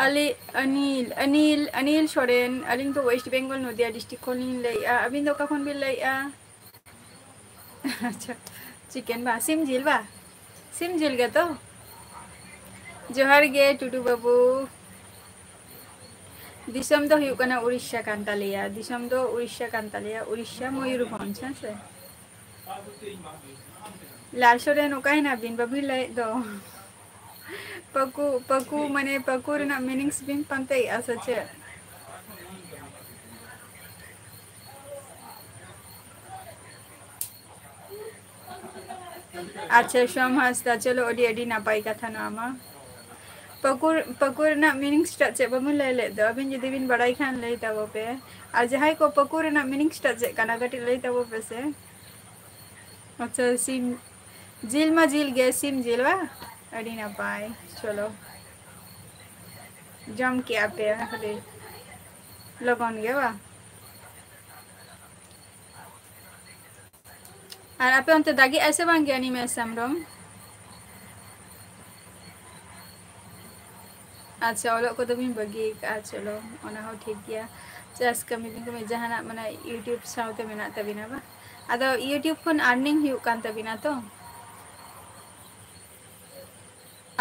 ᱟᱞᱮ ᱚᱱᱤᱞ, ᱚᱱᱤᱞ, ᱚᱱᱤᱞ ᱥᱚᱨᱮᱱ, ᱟᱹᱞᱤᱧ ᱫᱚ ᱳᱭᱮᱥᱴ ᱵᱮᱝᱜᱚᱞ ᱱᱚᱫᱤᱭᱟ ᱰᱤᱥᱴᱨᱤᱠᱴ ᱠᱷᱚᱱ ᱞᱤᱧ ᱞᱟᱹᱭᱮᱫᱼᱟ᱾ ᱟᱹᱵᱤᱱ ᱫᱚ ᱚᱠᱟ ᱠᱷᱚᱱ ᱵᱤᱱ ᱞᱟᱹᱭᱮᱫᱼᱟ? ᱟᱪᱪᱷᱟ, ᱪᱤᱠᱮᱱ ᱵᱟ, ᱥᱤᱢ ᱡᱤᱞ ᱵᱟ? ᱥᱤᱢ ᱡᱤᱞ ᱜᱮᱛᱚ? ᱡᱚᱦᱟᱨ ᱜᱮ ᱴᱩᱰᱩ ᱵᱟᱹᱵᱩ᱾ ᱫᱤᱥᱚᱢ ᱫᱚ ᱦᱩᱭᱩᱜ ᱠᱟᱱᱟ ᱩᱲᱤᱥᱥᱟ ᱠᱟᱱ ᱛᱟᱞᱮᱭᱟ, ᱫᱤᱥᱚᱢ ᱫᱚ ᱩᱲᱤᱥᱥᱟ ᱠᱟᱱ ᱛᱟᱞᱮᱭᱟ, ᱩᱲᱤᱥᱥᱟ ᱢᱚᱭᱩᱨᱵᱷᱚᱸᱡᱽ, ᱦᱮᱸ ᱥᱮ? ᱞᱟᱞ ᱥᱚᱨᱮᱱ, ᱚᱠᱟᱭᱮᱱᱟ ᱵᱤᱱ? ᱵᱟᱹᱵᱤᱱ ᱞᱟᱹᱭᱮᱫ ᱫᱚ᱾ ᱯᱟᱹᱠᱩ, ᱯᱟᱹᱠᱩ ᱢᱟᱱᱮ ᱯᱟᱹᱠᱩ ᱨᱮᱱᱟᱜ meanings ᱵᱤᱱ ᱯᱟᱱᱛᱮᱭᱮᱫᱼᱟ ᱥᱮ ᱪᱮᱫ? ᱟᱪᱪᱷᱟ, ᱥᱳᱢ ᱦᱟᱸᱥᱫᱟ, ᱪᱚᱞᱚ, ᱟᱹᱰᱤ, ᱟᱹᱰᱤ ᱱᱟᱯᱟᱭ ᱠᱟᱛᱷᱟ ᱱᱚᱣᱟ ᱢᱟ᱾ ᱯᱟᱹᱠᱩᱲ, ᱯᱟᱹᱠᱩᱲ ᱨᱮᱱᱟᱜ meanings ᱴᱟᱜ ᱪᱮᱫ ᱵᱟᱵᱤᱱ ᱞᱟᱹᱭ ᱞᱮᱫ ᱫᱚ? ᱟᱹᱵᱤᱱ ᱡᱩᱫᱤ ᱵᱤᱱ ᱵᱟᱲᱟᱭ ᱠᱷᱟᱱ ᱞᱟᱹᱭ ᱛᱟᱵᱚ ᱯᱮ᱾ ᱟᱨ ᱡᱟᱦᱟᱸᱭ ᱠᱚ ᱯᱟᱹᱠᱩᱲ ᱨᱮᱱᱟᱜ meanings ᱴᱟᱜ ᱪᱮᱫ ᱠᱟᱱᱟ, ᱠᱟᱹᱴᱤᱡ ᱞᱟᱹᱭ ᱛᱟᱵᱚ ᱯᱮ ᱥᱮ᱾ ᱟᱪᱪᱷᱟ, ᱥᱤᱢ ᱡᱤᱞ ᱢᱟ ᱡᱤᱞ ᱜᱮ, ᱥᱤᱢ ᱡᱤᱞ ᱵᱟ? ᱟᱹᱰᱤ ᱱᱟᱯᱟᱭ, ᱪᱚᱞᱚ᱾ ᱡᱚᱢ ᱠᱮᱜᱼᱟ ᱯᱮ ᱚᱱᱟ ᱠᱷᱟᱹᱛᱤᱨ ᱞᱚᱜᱚᱱ ᱜᱮ ᱵᱟ? ᱟᱨ ᱟᱯᱮ ᱚᱱᱛᱮ ᱫᱟᱜᱮᱜᱼᱟᱭ ᱥᱮ ᱵᱟᱝ ᱜᱮ ᱟᱹᱱᱤᱢᱮᱥ ᱦᱮᱢᱵᱨᱚᱢ? ᱟᱪᱪᱷᱟ, ᱚᱞᱚᱜ ᱠᱚᱫᱚ ᱵᱤᱱ ᱵᱟᱹᱜᱤ ᱟᱠᱟᱫᱼᱟ, ᱪᱚᱞᱚ, ᱚᱱᱟ ᱦᱚᱸ ᱴᱷᱤᱠ ᱜᱮᱭᱟ᱾ ᱪᱟᱥ ᱠᱟᱹᱢᱤ ᱵᱤᱱ ᱠᱟᱹᱢᱤ, ᱡᱟᱦᱟᱱᱟᱜ ᱢᱟᱱᱮ YouTube ᱥᱟᱶᱛᱮ ᱢᱮᱱᱟᱜ ᱛᱟᱹᱵᱤᱱᱟ ᱵᱟᱝ? ᱟᱫᱚ YouTube ᱠᱷᱚᱱ earning ᱦᱩᱭᱩᱜ ᱠᱟᱱ ᱛᱟᱹᱵᱤᱱᱟ ᱛᱚ?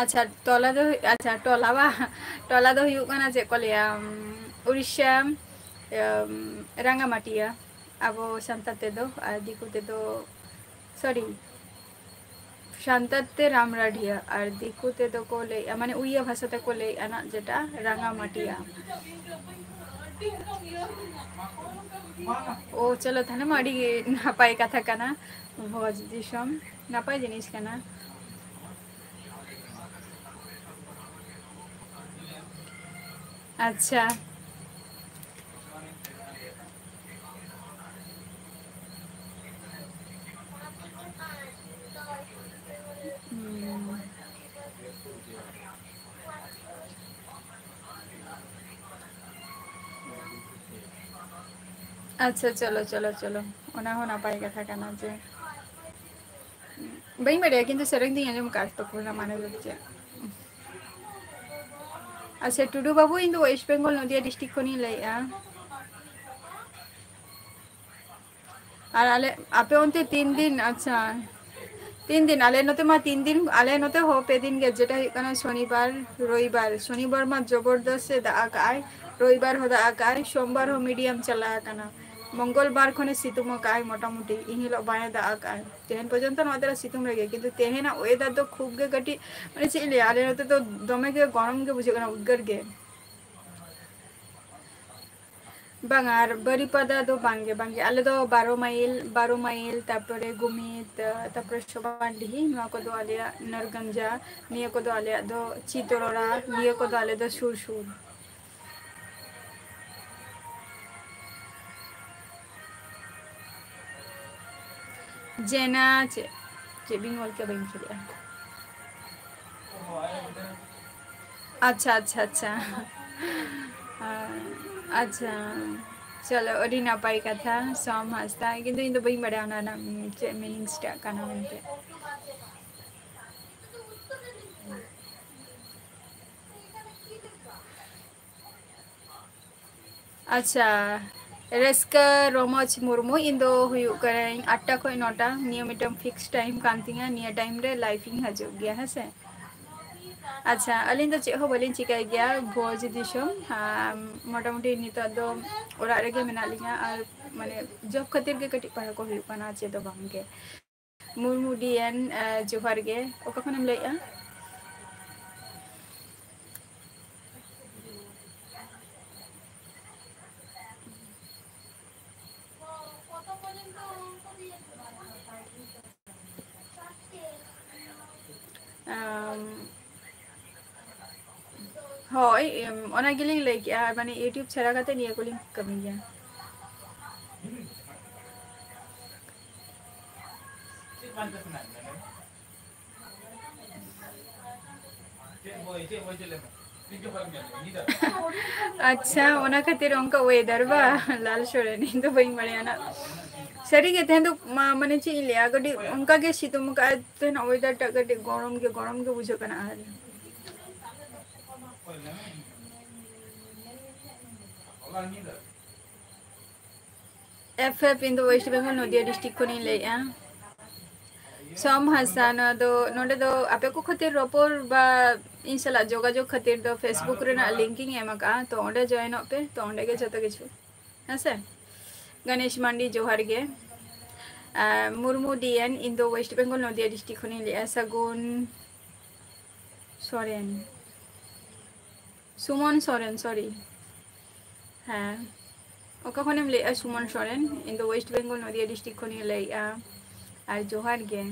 ᱟᱪᱪᱷᱟ, ᱴᱚᱞᱟ ᱫᱚ, ᱟᱪᱪᱷᱟ, ᱴᱚᱞᱟ ᱵᱟ, ᱴᱚᱞᱟ ᱫᱚ ᱦᱩᱭᱩᱜ ᱠᱟᱱᱟ, ᱪᱮᱫ ᱠᱚ ᱞᱟᱹᱭᱟ, ᱩᱢ, ᱩᱲᱤᱥᱥᱟ, ᱮᱢ, ᱨᱟᱸᱜᱟᱢᱟᱴᱤᱭᱟ, ᱟᱵᱚ ᱥᱟᱱᱛᱟᱲ ᱛᱮᱫᱚ, ᱟᱨ ᱫᱤᱠᱩ ᱛᱮᱫᱚ, sorry, ᱥᱟᱱᱛᱟᱲ ᱛᱮ ᱨᱟᱢᱨᱟᱰᱤᱭᱟ, ᱟᱨ ᱫᱤᱠᱩ ᱛᱮᱫᱚ ᱠᱚ ᱞᱟᱹᱭᱮᱫᱼᱟ, ᱢᱟᱱᱮ ᱩᱲᱤᱭᱟ ᱵᱷᱟᱥᱟ ᱛᱮᱠᱚ ᱞᱟᱹᱭᱮᱫᱼᱟ ᱱᱟᱜ, ᱡᱮᱴᱟ ᱨᱟᱸᱜᱟᱢᱟᱴᱤᱭᱟ᱾ ᱚ, ᱪᱚᱞᱚ, ᱛᱟᱦᱞᱮ ᱢᱟ ᱟᱹᱰᱤ ᱱᱟᱯᱟᱭ ᱠᱟᱛᱷᱟ ᱠᱟᱱᱟ᱾ ᱵᱷᱚᱡᱽ ᱫᱤᱥᱚᱢ ᱱᱟᱯᱟᱭ ᱡᱤᱱᱤᱥ ᱠᱟᱱᱟ᱾ ᱟᱪᱪᱷᱟ᱾ ᱦᱩᱸ᱾ ᱟᱪᱪᱷᱟ, ᱪᱚᱞᱚ, ᱪᱚᱞᱚ, ᱪᱚᱞᱚ᱾ ᱚᱱᱟ ᱦᱚᱸ ᱱᱟᱯᱟᱭ ᱠᱟᱛᱷᱟ ᱠᱟᱱᱟ ᱡᱮ, ᱵᱟᱹᱧ ᱵᱟᱰᱟᱭᱟ, ᱠᱤᱱᱛᱩ ᱥᱮᱨᱮᱧ ᱫᱚᱧ ᱟᱸᱡᱚᱢ ᱟᱠᱟᱫᱼᱟ, ᱛᱚ ᱚᱱᱟ ᱢᱟᱱᱮ ᱫᱚ ᱪᱮᱫ? ᱟᱪᱪᱷᱟ, ᱴᱩᱰᱩ ᱵᱟᱹᱵᱩ, ᱤᱧ ᱫᱚ ᱳᱭᱮᱥᱴ ᱵᱮᱝᱜᱚᱞ, ᱱᱚᱫᱤᱭᱟ ᱰᱤᱥᱴᱨᱤᱠᱴ ᱠᱷᱚᱱᱤᱧ ᱞᱟᱹᱭᱮᱫᱼᱟ᱾ ᱟᱨ ᱟᱞᱮ, ᱟᱯᱮ ᱚᱱᱛᱮ ᱛᱤᱱ ᱫᱤᱱ? ᱟᱪᱪᱷᱟ, ᱛᱤᱱ ᱫᱤᱱ? ᱟᱞᱮ ᱱᱚᱛᱮ ᱢᱟ ᱛᱤᱱ ᱫᱤᱱ, ᱟᱞᱮ ᱱᱚᱛᱮ ᱦᱚᱸ ᱯᱮ ᱫᱤᱱ ᱜᱮ, ᱡᱮᱴᱟ ᱦᱩᱭᱩᱜ ᱠᱟᱱᱟ ᱥᱚᱱᱤᱵᱟᱨ, ᱨᱚᱵᱤᱵᱟᱨ᱾ ᱥᱚᱱᱤᱵᱟᱨ ᱢᱟ ᱡᱚᱵᱚᱨᱫᱚᱥ ᱮ ᱫᱟᱜ ᱟᱠᱟᱜᱼᱟᱭ, ᱨᱚᱵᱤᱵᱟᱨ ᱦᱚᱸ ᱫᱟᱜ ᱟᱠᱟᱜᱼᱟᱭ, ᱥᱳᱢᱵᱟᱨ ᱦᱚᱸ ᱢᱤᱰᱤᱭᱟᱢ ᱪᱟᱞᱟᱣ ᱟᱠᱟᱱᱟ, ᱢᱚᱝᱜᱚᱞ ᱵᱟᱨ ᱠᱷᱚᱱᱮ ᱥᱤᱛᱩᱝ ᱟᱠᱟᱜᱼᱟᱭ ᱢᱚᱴᱟᱢᱩᱴᱤ, ᱤᱱ ᱦᱤᱞᱳᱜ ᱵᱟᱭ ᱫᱟᱜ ᱟᱠᱟᱜᱼᱟᱭ᱾ ᱛᱮᱦᱮᱧ ᱯᱚᱨᱡᱚᱱᱛᱚ ᱱᱚᱣᱟ ᱫᱷᱟᱨᱮ ᱥᱤᱛᱩᱝ ᱨᱮᱜᱮ, ᱠᱤᱱᱛᱩ ᱛᱮᱦᱮᱧᱟᱜ ᱚᱭᱮᱫᱟᱨ ᱫᱚ ᱠᱷᱩᱵ ᱜᱮ ᱠᱟᱹᱴᱤᱡ, ᱢᱟᱱᱮ ᱪᱮᱫ ᱤᱧ ᱞᱟᱹᱭᱟ, ᱟᱞᱮ ᱱᱚᱛᱮ ᱫᱚ ᱫᱚᱢᱮ ᱜᱮ ᱜᱚᱨᱚᱢ ᱜᱮ ᱵᱩᱡᱷᱟᱹᱜ ᱠᱟᱱᱟ, ᱩᱫᱽᱜᱟᱹᱨ ᱜᱮ᱾ ᱵᱟᱝᱟ, ᱟᱨ ᱵᱟᱹᱨᱤᱯᱟᱫᱟ ᱫᱚ ᱵᱟᱝᱜᱮ, ᱵᱟᱝᱜᱮ᱾ ᱟᱞᱮ ᱫᱚ ᱵᱟᱨᱚ ᱢᱟᱭᱤᱞ, ᱵᱟᱨᱚ ᱢᱟᱭᱤᱞ, ᱛᱟᱨᱯᱚᱨᱮ ᱜᱩᱢᱤᱛ, ᱛᱟᱨᱯᱚᱨᱮ ᱥᱚᱵᱟᱱᱰᱤᱦᱤ, ᱱᱚᱣᱟ ᱠᱚᱫᱚ ᱟᱞᱮᱭᱟᱜ, ᱱᱟᱨᱜᱟᱸᱡᱟ, ᱱᱤᱭᱟᱹ ᱠᱚᱫᱚ ᱟᱞᱮᱭᱟᱜ ᱫᱚ ᱪᱤᱛᱚᱨᱚᱲᱟ, ᱱᱤᱭᱟᱹ ᱠᱚᱫᱚ ᱟᱞᱮ ᱫᱚ ᱥᱩᱨ ᱥᱩᱨ᱾ ᱡᱮᱱᱟ ᱪᱮᱫ, ᱪᱮᱫ ᱵᱤᱱ ᱚᱞ ᱠᱮᱫᱟ ᱵᱟᱹᱧ ᱵᱩᱡᱷᱟᱹᱣ ᱞᱮᱫᱼᱟ᱾ ᱟᱪᱪᱷᱟ, ᱟᱪᱪᱷᱟ, ᱟᱪᱪᱷᱟ᱾ ᱟᱪᱪᱷᱟ, ᱪᱚᱞᱚ, ᱟᱹᱰᱤ ᱱᱟᱯᱟᱭ ᱠᱟᱛᱷᱟ, ᱥᱚᱢ ᱦᱟᱸᱥᱫᱟ, ᱠᱤᱱᱛᱩ ᱤᱧ ᱫᱚ ᱵᱟᱹᱧ ᱵᱟᱲᱟᱭᱟ ᱚᱱᱟ ᱨᱮᱱᱟᱜ ᱪᱮᱫ meanings ᱴᱟᱜ ᱠᱟᱱᱟ ᱢᱮᱱᱛᱮ᱾ ᱟᱪᱪᱷᱟ, ᱨᱟᱹᱥᱠᱟᱹ ᱨᱚᱢᱚᱡᱽ ᱢᱩᱨᱢᱩ, ᱤᱧ ᱫᱚ ᱦᱩᱭᱩᱜ ᱠᱟᱹᱱᱟᱹᱧ ᱟᱴᱴᱟ ᱠᱷᱚᱱ ᱱᱚᱴᱟ, ᱱᱤᱭᱟᱹ ᱢᱤᱫᱴᱟᱝ fix time ᱠᱟᱱ ᱛᱤᱧᱟᱹ, ᱱᱤᱭᱟᱹ time ᱨᱮ live ᱤᱧ ᱦᱤᱡᱩᱜ ᱜᱮᱭᱟ, ᱦᱮᱸ ᱥᱮ? ᱟᱪᱪᱷᱟ, ᱟᱹᱞᱤᱧ ᱫᱚ ᱪᱮᱫ ᱦᱚᱸ ᱵᱟᱹᱞᱤᱧ ᱪᱤᱠᱟᱹᱭ ᱜᱮᱭᱟ, ᱵᱷᱚᱡᱽ ᱫᱤᱥᱚᱢ, ᱟᱢ, ᱢᱚᱴᱟᱢᱩᱴᱤ ᱱᱤᱛᱚᱜ ᱫᱚ ᱚᱲᱟᱜ ᱨᱮᱜᱮ ᱢᱮᱱᱟᱜ ᱞᱤᱧᱟ, ᱟᱨ ᱢᱟᱱᱮ job ᱠᱷᱟᱹᱛᱤᱨ ᱜᱮ ᱠᱟᱹᱴᱤᱡ ᱯᱟᱲᱦᱟᱣ ᱠᱚ ᱦᱩᱭᱩᱜ ᱠᱟᱱᱟ, ᱪᱮᱫ ᱫᱚ ᱵᱟᱝ ᱜᱮ᱾ ᱢᱩᱨᱢᱩ ᱰᱤ ᱮᱱ, ᱟᱸ, ᱡᱚᱦᱟᱨ ᱜᱮ᱾ ᱚᱠᱟ ᱠᱷᱚᱱᱮᱢ ᱞᱟᱹᱭᱮᱜᱼᱟ? ᱦᱳᱭ, ᱮᱢ, ᱚᱱᱟ ᱜᱮᱞᱤᱧ ᱞᱟᱹᱭ ᱠᱮᱜᱼᱟ, ᱢᱟᱱᱮ YouTube ᱪᱷᱟᱲᱟ ᱠᱟᱛᱮ ᱱᱤᱭᱟᱹ ᱠᱚᱞᱤᱧ ᱠᱟᱹᱢᱤ ᱜᱮᱭᱟ᱾ ᱟᱪᱪᱷᱟ, ᱚᱱᱟ ᱠᱷᱟᱹᱛᱤᱨ ᱚᱱᱠᱟ weather ᱵᱟ, ᱞᱟᱞ ᱥᱚᱨᱮᱱ, ᱤᱧ ᱫᱚ ᱵᱟᱹᱧ ᱵᱟᱲᱟᱭᱟ ᱱᱟᱜ᱾ ᱥᱟᱹᱨᱤ ᱜᱮ, ᱛᱮᱦᱮᱧ ᱫᱚ ᱢᱟ-, ᱢᱟᱱᱮ ᱪᱮᱫ ᱤᱧ ᱞᱟᱹᱭᱟ, ᱠᱟᱹᱴᱤᱡ ᱚᱱᱠᱟ ᱜᱮ ᱥᱤᱛᱩᱝ ᱟᱠᱟᱫᱼᱟᱭ, ᱛᱮᱦᱮᱧ weather ᱴᱟᱜ ᱠᱟᱹᱴᱤᱡ ᱜᱚᱨᱚᱢ ᱜᱮ, ᱜᱚᱨᱚᱢ ᱜᱮ ᱵᱩᱡᱷᱟᱹᱜ ᱠᱟᱱᱟ᱾ ᱟᱨ F F, ᱤᱧ ᱫᱚ West Bengal, ᱱᱚᱫᱤᱭᱟ district ᱠᱷᱚᱱᱤᱧ ᱞᱟᱹᱭᱮᱫᱼᱟ᱾ ᱥᱚᱢ ᱦᱟᱸᱥᱫᱟ, ᱱᱚᱣᱟ ᱫᱚ, ᱱᱚᱰᱮ ᱫᱚ ᱟᱯᱮ ᱠᱚ ᱠᱷᱟᱹᱛᱤᱨ ᱨᱚᱯᱚᱲ ᱵᱟ ᱤᱧ ᱥᱟᱞᱟᱜ ᱡᱳᱜᱟᱡᱳᱜᱽ ᱠᱷᱟᱹᱛᱤᱨ ᱫᱚ Facebook ᱨᱮᱱᱟᱜ link ᱤᱧ ᱮᱢ ᱟᱠᱟᱫᱼᱟ, ᱛᱚ ᱚᱸᱰᱮ join ᱚᱜ ᱯᱮ, ᱛᱚ ᱚᱸᱰᱮ ᱜᱮ ᱡᱚᱛᱚ ᱠᱤᱪᱷᱩ, ᱦᱮᱸ ᱥᱮ? ᱜᱚᱱᱮᱥ ᱢᱟᱱᱰᱤ, ᱡᱚᱦᱟᱨ ᱜᱮ᱾ ᱟᱨ ᱢᱩᱨᱢᱩ D N, ᱤᱧ ᱫᱚ West Bengal, ᱱᱚᱫᱤᱭᱟ district ᱠᱷᱚᱱᱤᱧ ᱞᱟᱹᱭᱮᱫᱼᱟ᱾ ᱥᱟᱹᱜᱩᱱ ᱥᱚᱨᱮᱱ, ᱥᱩᱢᱚᱱ ᱥᱚᱨᱮᱱ, sorry᱾ ᱦᱮᱸ, ᱚᱠᱟ ᱠᱷᱚᱱᱮᱢ ᱞᱟᱹᱭᱮᱫᱼᱟ ᱥᱩᱢᱚᱱ ᱥᱚᱨᱮᱱ? ᱤᱧ ᱫᱚ West Bengal, ᱱᱚᱫᱤᱭᱟ district ᱠᱷᱚᱱᱤᱧ ᱞᱟᱹᱭᱮᱫᱼᱟ᱾ ᱟᱨ ᱡᱚᱦᱟᱨ ᱜᱮ᱾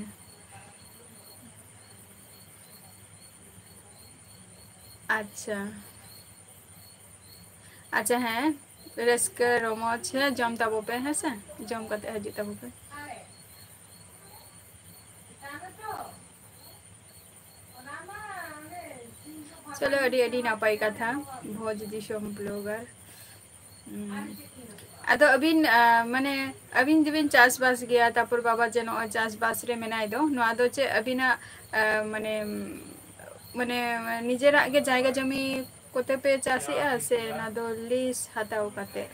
ᱟᱪᱪᱷᱟ, ᱟᱪᱪᱷᱟ, ᱦᱮᱸ, ᱨᱟᱹᱥᱠᱟᱹ ᱨᱚᱢᱚᱡᱽ, ᱦᱮᱸ, ᱡᱚᱢ ᱛᱟᱵᱚ ᱯᱮ, ᱦᱮᱸ ᱥᱮ, ᱡᱚᱢ ᱠᱟᱛᱮ ᱦᱤᱡᱩᱜ ᱛᱟᱵᱚ ᱯᱮ᱾ ᱪᱚᱞᱚ, ᱟᱹᱰᱤ, ᱟᱹᱰᱤ ᱱᱟᱯᱟᱭ ᱠᱟᱛᱷᱟ, ᱵᱷᱚᱡᱽ ᱫᱤᱥᱚᱢ blogger᱾ ᱦᱩᱸ᱾ ᱟᱫᱚ ᱟᱹᱵᱤᱱ, ᱟ, ᱢᱟᱱᱮ, ᱟᱹᱵᱤᱱ ᱡᱮᱵᱤᱱ ᱪᱟᱥᱵᱟᱥ ᱜᱮᱭᱟ, ᱛᱟᱨᱯᱚᱨ ᱵᱟᱵᱟ ᱡᱮ ᱱᱚᱜᱼᱚᱭ ᱪᱟᱥᱵᱟᱥ ᱨᱮ ᱢᱮᱱᱟᱭ ᱫᱚ, ᱱᱚᱣᱟ ᱫᱚ ᱪᱮᱫ ᱟᱹᱵᱤᱱᱟᱜ, ᱟ, ᱢᱟᱱᱮ, ᱢᱟᱱᱮ, ᱱᱤᱡᱮᱨᱟᱜ ᱜᱮ ᱡᱟᱭᱜᱟ ᱡᱚᱢᱤ ᱠᱚᱛᱮ ᱯᱮ ᱪᱟᱥᱮᱜᱼᱟ ᱥᱮ ᱚᱱᱟ ᱫᱚ lease ᱦᱟᱛᱟᱣ ᱠᱟᱛᱮ?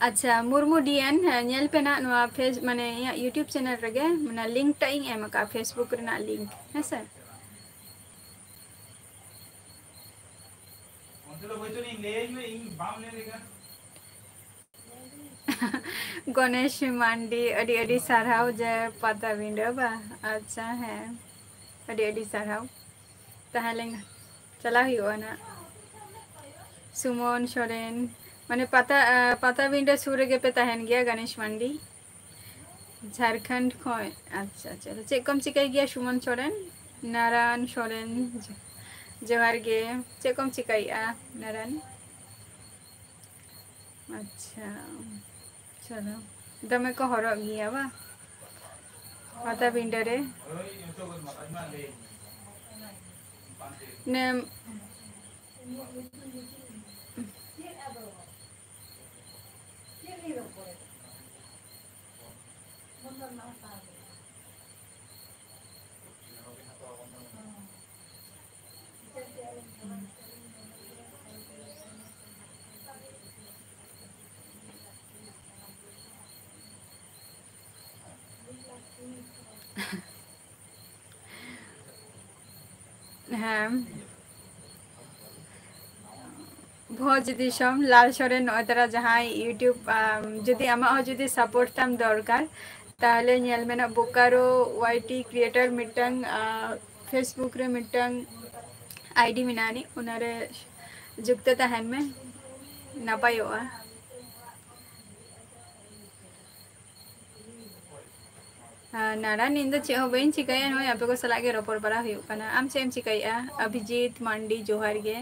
ᱟᱪᱪᱷᱟ, ᱢᱩᱨᱢᱩ D N, ᱦᱮᱸ, ᱧᱮᱞ ᱯᱮ ᱱᱟᱜ ᱱᱚᱣᱟ ᱯᱷᱮᱥ-, ᱢᱟᱱᱮ ᱤᱧᱟᱹᱜ YouTube channel ᱨᱮᱜᱮ, ᱢᱟᱱᱮ link ᱴᱟᱜ ᱤᱧ ᱮᱢ ᱟᱠᱟᱫᱼᱟ, Facebook ᱨᱮᱱᱟᱜ link, ᱦᱮᱸ ᱥᱮ? ᱜᱚᱱᱮᱥ ᱢᱟᱱᱰᱤ, ᱟᱹᱰᱤ ᱟᱹᱰᱤ ᱥᱟᱨᱦᱟᱣ ᱡᱮ ᱯᱟᱛᱟᱵᱤᱸᱰᱟᱹ ᱵᱟ᱾ ᱟᱪᱪᱷᱟ, ᱦᱮᱸ, ᱟᱹᱰᱤ ᱟᱹᱰᱤ ᱥᱟᱨᱦᱟᱣ᱾ ᱛᱟᱦᱮᱸ ᱞᱮᱱ ᱪᱟᱞᱟᱣ ᱦᱩᱭᱩᱜᱼᱟ ᱱᱟᱜ᱾ ᱥᱩᱢᱚᱱ ᱥᱚᱨᱮᱱ, ᱢᱟᱱᱮ ᱯᱟᱛᱟ, ᱟ, ᱯᱟᱛᱟᱵᱤᱸᱰᱟᱹ ᱥᱩᱨ ᱨᱮᱜᱮ ᱯᱮ ᱛᱟᱦᱮᱱ ᱜᱮᱭᱟ, ᱜᱚᱱᱮᱥ ᱢᱟᱱᱰᱤ? ᱡᱷᱟᱲᱠᱷᱚᱸᱰ ᱠᱷᱚᱱ᱾ ᱟᱪᱪᱷᱟ, ᱪᱚᱞᱚ, ᱪᱮᱫ ᱠᱚᱢ ᱪᱤᱠᱟᱹᱭ ᱜᱮᱭᱟ ᱥᱩᱢᱚᱱ ᱥᱚᱨᱮᱱ? ᱱᱟᱨᱟᱱ ᱥᱚᱨᱮᱱ, ᱡᱚ-, ᱡᱚᱦᱟᱨ ᱜᱮ᱾ ᱪᱮᱫ ᱠᱚᱢ ᱪᱤᱠᱟᱹᱭᱮᱫᱼᱟ ᱱᱟᱨᱟᱱ? ᱟᱪᱪᱷᱟ, ᱪᱚᱞᱚ, ᱫᱚᱢᱮ ᱠᱚ ᱦᱚᱨᱚᱜ ᱜᱮᱭᱟ ᱵᱟ ᱯᱟᱴᱟᱵᱤᱸᱰᱟᱹ ᱨᱮ? ᱱᱮᱢ ᱦᱮᱸ, ᱵᱷᱚᱡᱽ ᱫᱤᱥᱚᱢ ᱞᱟᱞ ᱥᱚᱨᱮᱱ, ᱱᱚᱜᱼᱚᱭ ᱛᱟᱨᱟ ᱡᱟᱦᱟᱸᱭ YouTube, ᱟᱢ, ᱡᱩᱫᱤ ᱟᱢᱟᱜ ᱦᱚᱸ ᱡᱩᱫᱤ support ᱛᱟᱢ ᱫᱚᱨᱠᱟᱨ, ᱛᱟᱦᱚᱞᱮ ᱧᱮᱞ ᱢᱮ ᱱᱟᱜ ᱵᱳᱠᱟᱨᱳ ᱣᱟᱭ ᱴᱤ creator ᱢᱤᱫᱴᱟᱝ, ᱟ, Facebook ᱨᱮ ᱢᱤᱫᱴᱟᱝ ID ᱢᱮᱱᱟᱜ ᱟᱹᱱᱤᱡ, ᱚᱱᱟᱨᱮ ᱡᱩᱠᱛᱚ ᱛᱟᱦᱮᱱ ᱢᱮ, ᱱᱟᱯᱟᱭᱚᱜᱼᱟ᱾ ᱟᱨ ᱱᱟᱨᱟᱱ, ᱤᱧ ᱫᱚ ᱪᱮᱫ ᱦᱚᱸ ᱵᱟᱹᱧ ᱪᱤᱠᱟᱹᱭᱟ, ᱱᱚᱜᱼᱚᱭ ᱟᱯᱮ ᱠᱚ ᱥᱟᱞᱟᱜ ᱜᱮ ᱨᱚᱯᱚᱲ ᱵᱟᱲᱟ ᱦᱩᱭᱩᱜ ᱠᱟᱱᱟ᱾ ᱟᱢ ᱪᱮᱫ ᱮᱢ ᱪᱤᱠᱟᱹᱭᱮᱫᱼᱟ? ᱚᱵᱷᱤᱡᱤᱛ ᱢᱟᱱᱰᱤ, ᱡᱚᱦᱟᱨ ᱜᱮ᱾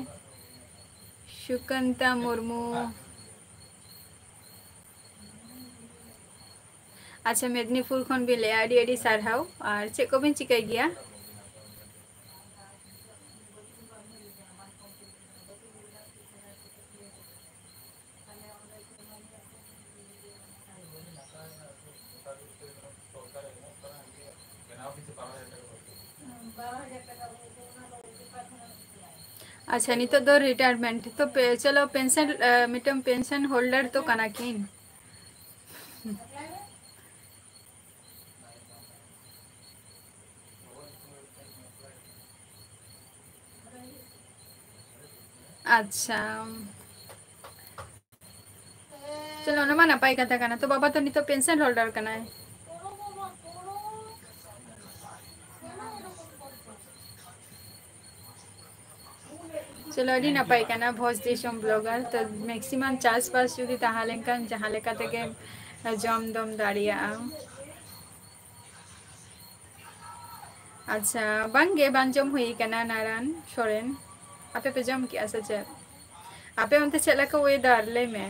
ᱥᱩᱠᱟᱱᱛᱟ ᱢᱩᱨᱢᱩ, ᱟᱪᱪᱷᱟ, ᱢᱮᱫᱽᱱᱤᱯᱩᱨ ᱠᱷᱚᱱ ᱵᱤᱱ ᱞᱟᱹᱭᱟ, ᱟᱹᱰᱤ ᱟᱹᱰᱤ ᱥᱟᱨᱦᱟᱣ᱾ ᱟᱨ ᱪᱮᱫ ᱠᱚᱵᱤᱱ ᱪᱤᱠᱟᱹᱭ ᱜᱮᱭᱟ? ᱟᱪᱪᱷᱟ, ᱱᱤᱛᱚᱜ ᱫᱚ retirement ᱛᱚ ᱯᱮ-, ᱪᱚᱞᱚ, pension, ᱮ, ᱢᱤᱫᱴᱟᱝ pension holder ᱛᱚ ᱠᱟᱱᱟ ᱠᱤᱱ᱾ ᱟᱪᱪᱷᱟ, ᱪᱚᱞᱚ, ᱚᱱᱟ ᱢᱟ ᱱᱟᱯᱟᱭ ᱠᱟᱛᱷᱟ ᱠᱟᱱᱟ᱾ ᱛᱚ ᱵᱟᱵᱟ ᱛᱚ ᱱᱤᱛᱚᱜ pension holder ᱠᱟᱱᱟᱭ᱾ ᱪᱚᱞᱚ, ᱟᱹᱰᱤ ᱱᱟᱯᱟᱭ ᱠᱟᱱᱟ ᱵᱷᱚᱡᱽ ᱫᱤᱥᱚᱢ blogger᱾ ᱛᱚ maximum ᱪᱟᱥᱵᱟᱥ ᱡᱩᱫᱤ ᱛᱟᱦᱮᱸ ᱞᱮᱱᱠᱷᱟᱱ ᱡᱟᱦᱟᱸ ᱞᱮᱠᱟ ᱛᱮᱜᱮ ᱡᱚᱢ ᱫᱚᱢ ᱫᱟᱲᱮᱭᱟᱜᱼᱟ᱾ ᱟᱪᱪᱷᱟ, ᱵᱟᱝᱜᱮ, ᱵᱟᱝ ᱡᱚᱢ ᱦᱩᱭ ᱠᱟᱱᱟ ᱱᱟᱨᱟᱱ ᱥᱚᱨᱮᱱ᱾ ᱟᱯᱮ ᱯᱮ ᱡᱚᱢ ᱠᱮᱜᱼᱟ ᱥᱮ ᱪᱮᱫ? ᱟᱯᱮ ᱚᱱᱛᱮ ᱪᱮᱫ ᱞᱮᱠᱟ weather ᱞᱟᱹᱭ ᱢᱮ?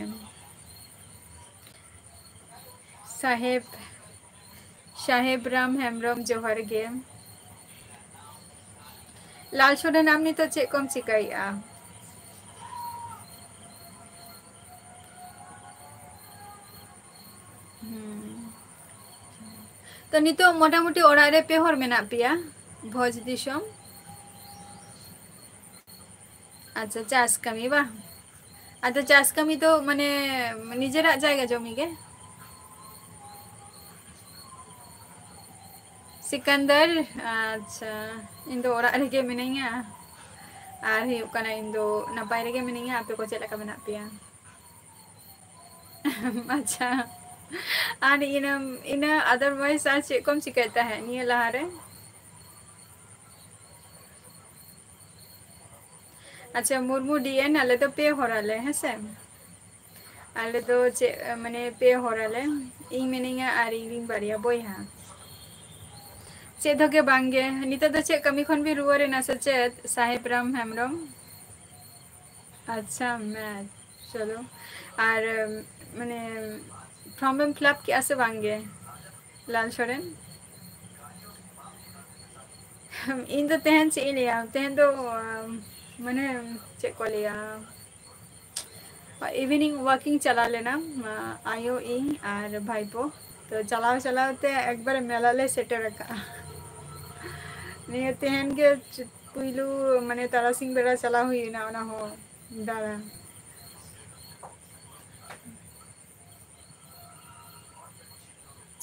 ᱥᱟᱦᱮᱵ, ᱥᱟᱦᱮᱵ ᱨᱟᱢ ᱦᱮᱢᱵᱨᱚᱢ, ᱡᱚᱦᱟᱨ ᱜᱮ᱾ ᱞᱟᱞ ᱥᱚᱨᱮᱱ, ᱟᱢ ᱱᱤᱛᱚᱜ ᱪᱮᱫ ᱠᱚᱢ ᱪᱤᱠᱟᱹᱭᱮᱜᱼᱟ? ᱦᱩᱸ᱾ ᱛᱚ, ᱱᱤᱛᱚᱜ ᱢᱚᱴᱟᱢᱩᱴᱤ ᱚᱲᱟᱜ ᱨᱮ ᱯᱮ ᱦᱚᱲ ᱢᱮᱱᱟᱜ ᱯᱮᱭᱟ, ᱵᱷᱚᱡᱽ ᱫᱤᱥᱚᱢ? ᱟᱪᱪᱷᱟ, ᱪᱟᱥ ᱠᱟᱹᱢᱤ ᱵᱟᱝ? ᱟᱫᱚ ᱪᱟᱥ ᱠᱟᱹᱢᱤ ᱫᱚ ᱢᱟᱱᱮ ᱱᱤᱡᱮᱨᱟᱜ ᱡᱟᱭᱜᱟ ᱡᱚᱢᱤ ᱜᱮ? ᱥᱤᱠᱟᱱᱫᱟᱨ, ᱟᱪᱪᱷᱟ, ᱤᱧ ᱫᱚ ᱚᱲᱟᱜ ᱨᱮᱜᱮ ᱢᱤᱱᱟᱹᱧᱟ᱾ ᱟᱨ ᱦᱩᱭᱩᱜ ᱠᱟᱱᱟ, ᱤᱧ ᱫᱚ ᱱᱟᱯᱟᱭ ᱨᱮᱜᱮ ᱢᱤᱱᱟᱹᱧᱟ᱾ ᱟᱯᱮ ᱠᱚ ᱪᱮᱫ ᱞᱮᱠᱟ ᱢᱮᱱᱟᱜ ᱯᱮᱭᱟ? ᱟᱪᱪᱷᱟ, ᱟᱨ ᱤᱱᱟᱹ, ᱤᱱᱟᱹ otherwise ᱟᱨ ᱪᱮᱫ ᱠᱚᱢ ᱪᱤᱠᱟᱹᱭᱮᱫ ᱛᱟᱦᱮᱸᱫ ᱱᱤᱭᱟᱹ ᱞᱟᱦᱟᱨᱮ? ᱟᱪᱪᱷᱟ, ᱢᱩᱨᱢᱩ ᱰᱤ ᱮᱱ, ᱟᱞᱮ ᱫᱚ ᱯᱮ ᱦᱚᱲᱟᱞᱮ, ᱦᱮᱸᱥᱮ? ᱟᱞᱮ ᱫᱚ ᱪᱮᱫ, ᱢᱟᱱᱮ, ᱯᱮ ᱦᱚᱲᱟᱞᱮ, ᱤᱧ ᱢᱤᱱᱟᱹᱧᱟ ᱟᱨ ᱤᱧ ᱨᱤᱱ ᱵᱟᱨᱭᱟ ᱵᱚᱭᱦᱟ᱾ ᱪᱮᱫ ᱦᱚᱸ ᱜᱮ ᱵᱟᱝᱜᱮ᱾ ᱱᱤᱛᱚᱜ ᱫᱚ ᱪᱮᱫ ᱠᱟᱹᱢᱤ ᱠᱷᱚᱱ ᱵᱤᱱ ᱨᱩᱣᱟᱹᱲ ᱮᱱᱟ ᱥᱮ ᱪᱮᱫ, ᱥᱟᱦᱮᱵ ᱨᱟᱢ ᱦᱮᱢᱵᱨᱚᱢ? ᱟᱪᱪᱷᱟ, ᱢᱮᱪ, ᱪᱚᱞᱚ᱾ ᱟᱨ, ᱢᱟᱱᱮ, form ᱮᱢ fill up ᱠᱮᱜᱼᱟ ᱥᱮ ᱵᱟᱝ ᱜᱮ, ᱞᱟᱞ ᱥᱚᱨᱮᱱ? ᱤᱧ ᱫᱚ ᱛᱮᱦᱮᱧ ᱪᱮᱫ ᱤᱧ ᱞᱟᱹᱭᱟ, ᱛᱮᱦᱮᱧ ᱫᱚ, ᱢᱟᱱᱮ, ᱪᱮᱫ ᱠᱚ ᱞᱟᱹᱭᱟ, evening walking ᱪᱟᱞᱟᱣ ᱞᱮᱱᱟ, ᱟᱭᱳ, ᱤᱧ ᱟᱨ ᱵᱷᱟᱭᱯᱳ᱾ ᱛᱚ, ᱪᱟᱞᱟᱣ ᱪᱟᱞᱟᱣ ᱛᱮ ᱮᱠᱵᱟᱨᱮ ᱢᱮᱞᱟ ᱞᱮ ᱥᱮᱴᱮᱨ ᱟᱠᱟᱜᱼᱟ᱾ ᱱᱤᱭᱟᱹ ᱛᱮᱦᱮᱧ ᱜᱮ ᱪ-, ᱯᱩᱭᱞᱩ, ᱢᱟᱱᱮ, ᱛᱟᱨᱟᱥᱤᱧ ᱵᱮᱲᱟ ᱪᱟᱞᱟᱣ ᱦᱩᱭ ᱮᱱᱟ, ᱚᱱᱟ ᱦᱚᱸ ᱫᱟᱬᱟᱱ᱾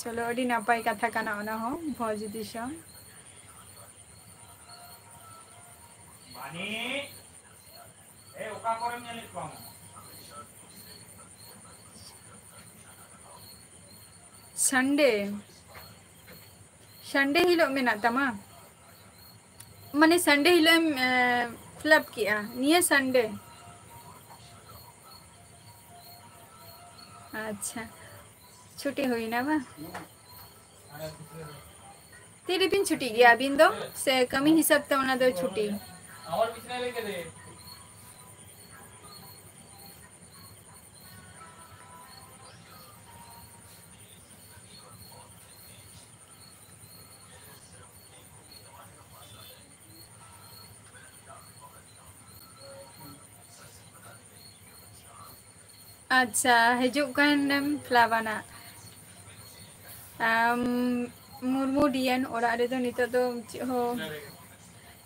ᱪᱚᱞᱚ, ᱟᱹᱰᱤ ᱱᱟᱯᱟᱭ ᱠᱟᱛᱷᱟ ᱠᱟᱱᱟ ᱚᱱᱟ ᱦᱚᱸ, ᱵᱷᱚᱡᱽ ᱫᱤᱥᱚᱢ᱾ Sunday, Sunday ᱦᱤᱞᱳᱜ ᱢᱮᱱᱟᱜ ᱛᱟᱢᱟ? ᱢᱟᱱᱮ, Sunday ᱦᱤᱞᱳᱜ ᱮᱢ, ᱮ, fill up ᱠᱮᱜᱼᱟ? ᱱᱤᱭᱟᱹ Sunday? ᱟᱪᱪᱷᱟ, ᱪᱷᱩᱴᱤ ᱦᱩᱭᱱᱟ ᱵᱟᱝ? ᱛᱤᱨᱮᱵᱤᱱ ᱪᱷᱩᱴᱤᱜ ᱜᱮᱭᱟ ᱟᱹᱵᱤᱱ ᱫᱚ, ᱥᱮ ᱠᱟᱹᱢᱤ ᱦᱤᱥᱟᱹᱵ ᱛᱮ ᱚᱱᱟ ᱫᱚ ᱪᱷᱩᱴᱤ? ᱟᱪᱪᱷᱟ, ᱦᱤᱡᱩᱜ ᱠᱟᱱᱮᱢ ᱯᱷᱞᱟᱵᱟᱱᱟ᱾ ᱟᱢ, ᱢᱩᱨᱢᱩ ᱰᱤᱭᱮᱱ ᱚᱲᱟᱜ ᱨᱮᱫᱚ ᱱᱤᱛᱚᱜ ᱫᱚ ᱪᱮᱫ ᱦᱚᱸ,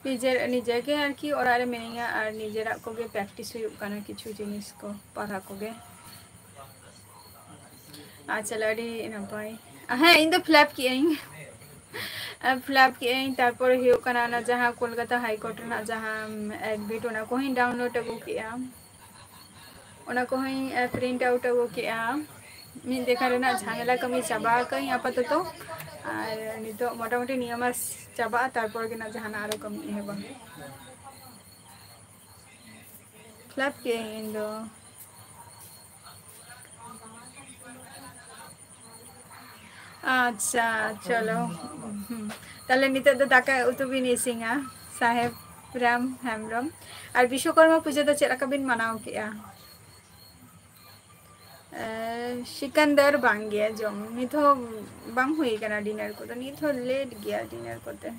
ᱱᱤᱡᱮᱨ, ᱱᱤᱡᱮ ᱜᱮ ᱟᱨᱠᱤ ᱚᱲᱟᱜ ᱨᱮ ᱢᱤᱱᱟᱹᱧᱟ ᱟᱨ ᱱᱤᱡᱮᱨᱟᱜ ᱠᱚᱜᱮ practice ᱦᱩᱭᱩᱜ ᱠᱟᱱᱟ, ᱠᱤᱪᱷᱩ ᱡᱤᱱᱤᱥ ᱠᱚ, ᱯᱟᱲᱦᱟᱣ ᱠᱚᱜᱮ᱾ ᱟᱪᱪᱷᱟ, ᱟᱹᱰᱤ ᱱᱟᱯᱟᱭ᱾ ᱦᱮᱸ, ᱤᱧ ᱫᱚ ᱯᱷᱞᱟᱯ ᱠᱮᱜᱼᱟᱹᱧ᱾ ᱯᱷᱞᱟᱯ ᱠᱮᱜᱼᱟᱹᱧ, ᱛᱟᱨᱯᱚᱨᱮ ᱦᱩᱭᱩᱜ ᱠᱟᱱᱟ ᱚᱱᱟ ᱡᱟᱦᱟᱸ ᱠᱳᱞᱠᱟᱛᱟ ᱦᱟᱭ ᱠᱳᱨᱴ ᱨᱮᱱᱟᱜ ᱡᱟᱦᱟᱸ admit, ᱚᱱᱟ ᱠᱚᱦᱚᱸᱧ download ᱟᱹᱜᱩ ᱠᱮᱜᱼᱟ᱾ ᱚᱱᱟ ᱠᱚᱦᱚᱸᱧ, ᱮ, print out ᱟᱹᱜᱩ ᱠᱮᱜᱼᱟ᱾ ᱢᱤᱫ ᱡᱟᱭᱜᱟ ᱨᱮᱱᱟᱜ ᱡᱷᱟᱢᱮᱞᱟ ᱠᱟᱹᱢᱤ ᱪᱟᱵᱟ ᱟᱠᱟᱜᱼᱟᱹᱧ ᱟᱯᱟᱛᱚᱛᱚ᱾ ᱟᱨ ᱱᱤᱛᱚᱜ ᱢᱚᱴᱟᱢᱩᱴᱤ ᱱᱤᱭᱟᱹ ᱢᱟᱥ ᱪᱟᱵᱟᱜᱼᱟ, ᱛᱟᱨᱯᱚᱨ ᱜᱮ ᱱᱟᱜ ᱡᱟᱦᱟᱱᱟᱜ ᱟᱨᱚ ᱠᱟᱹᱢᱤ ᱮᱦᱚᱵᱟ᱾ ᱯᱷᱞᱟᱯ ᱠᱮᱜᱼᱟᱹᱧ ᱤᱧ ᱫᱚ᱾ ᱟᱪᱪᱷᱟ, ᱪᱚᱞᱚ᱾ ᱦᱩᱸ᱾ ᱛᱟᱦᱞᱮ ᱱᱤᱛᱚᱜ ᱫᱚ ᱫᱟᱠᱟ ᱩᱛᱩ ᱵᱤᱱ ᱤᱥᱤᱱᱟ, ᱥᱟᱦᱮᱵ ᱨᱟᱢ ᱦᱮᱢᱵᱨᱚᱢ᱾ ᱟᱨ ᱵᱤᱥᱣᱚᱠᱚᱨᱢᱟ ᱯᱩᱡᱟᱹ ᱫᱚ ᱪᱮᱫ ᱞᱮᱠᱟ ᱵᱤᱱ ᱢᱟᱱᱟᱣ ᱠᱮᱜᱼᱟ? ᱮ, ᱥᱤᱠᱟᱱᱫᱟᱨ ᱵᱟᱝ ᱜᱮ ᱡᱚᱢ, ᱱᱤᱛ ᱦᱚᱸ ᱵᱟᱝ ᱦᱩᱭ ᱠᱟᱱᱟ dinner ᱠᱚᱫᱚ, ᱱᱤᱛ ᱦᱚᱸ late ᱜᱮᱭᱟ dinner ᱠᱚᱛᱮ,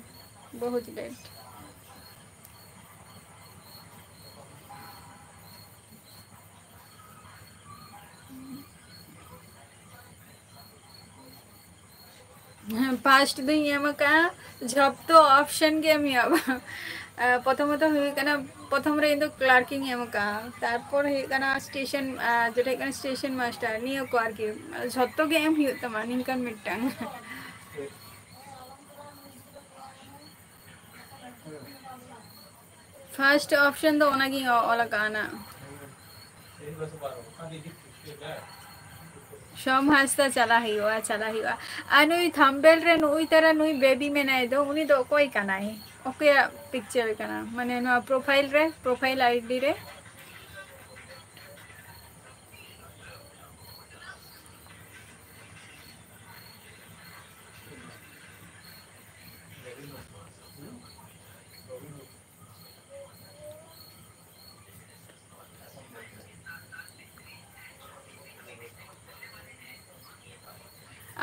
ᱵᱚᱦᱩᱛ late᱾ ᱦᱮᱸ, first ᱫᱚᱧ ᱮᱢ ᱟᱠᱟᱫᱼᱟ, ᱡᱷᱚᱛᱚ option ᱜᱮ ᱮᱢ ᱦᱩᱭᱩᱜᱼᱟ, ᱵᱟᱝ? ᱟᱨ ᱯᱨᱚᱛᱷᱚᱢᱚᱛᱚ ᱦᱩᱭᱩᱜ ᱠᱟᱱᱟ, ᱯᱨᱚᱛᱷᱚᱢ ᱨᱮ ᱤᱧ ᱫᱚ clerk ᱤᱧ ᱮᱢ ᱟᱠᱟᱫᱼᱟ, ᱛᱟᱨᱯᱚᱨ ᱦᱩᱭᱩᱜ ᱠᱟᱱᱟ station, ᱟᱨ ᱡᱮᱴᱟ ᱦᱩᱭᱩᱜ ᱠᱟᱱᱟ station master, ᱱᱤᱭᱟᱹ ᱠᱚ ᱟᱨᱠᱤ, ᱡᱷᱚᱛᱚ ᱜᱮ ᱮᱢ ᱦᱩᱭᱩᱜ ᱛᱟᱢᱟ ᱱᱤᱝᱠᱟᱹᱱ ᱢᱤᱫᱴᱟᱝ᱾ First option ᱫᱚ ᱚᱱᱟᱜᱤᱧ ᱚ-, ᱚᱞ ᱟᱠᱟᱜᱼᱟ ᱱᱟᱜ᱾ ᱥᱳᱢ ᱦᱟᱸᱥᱫᱟ ᱪᱟᱞᱟᱜ ᱦᱩᱭᱩᱜᱼᱟ, ᱪᱟᱞᱟᱜ ᱦᱩᱭᱩᱜᱼᱟ᱾ ᱟᱨ ᱱᱩᱭ thumbnail ᱨᱮ ᱱᱩᱭ ᱛᱟᱨᱟ ᱱᱩᱭ baby ᱢᱮᱱᱟᱭ ᱫᱚ, ᱩᱱᱤ ᱫᱚ ᱚᱠᱚᱭ ᱠᱟᱱᱟᱭ? ᱚᱠᱚᱭᱟᱜ picture ᱠᱟᱱᱟ? ᱢᱟᱱᱮ ᱱᱚᱣᱟ profile ᱨᱮ, profile ID ᱨᱮ᱾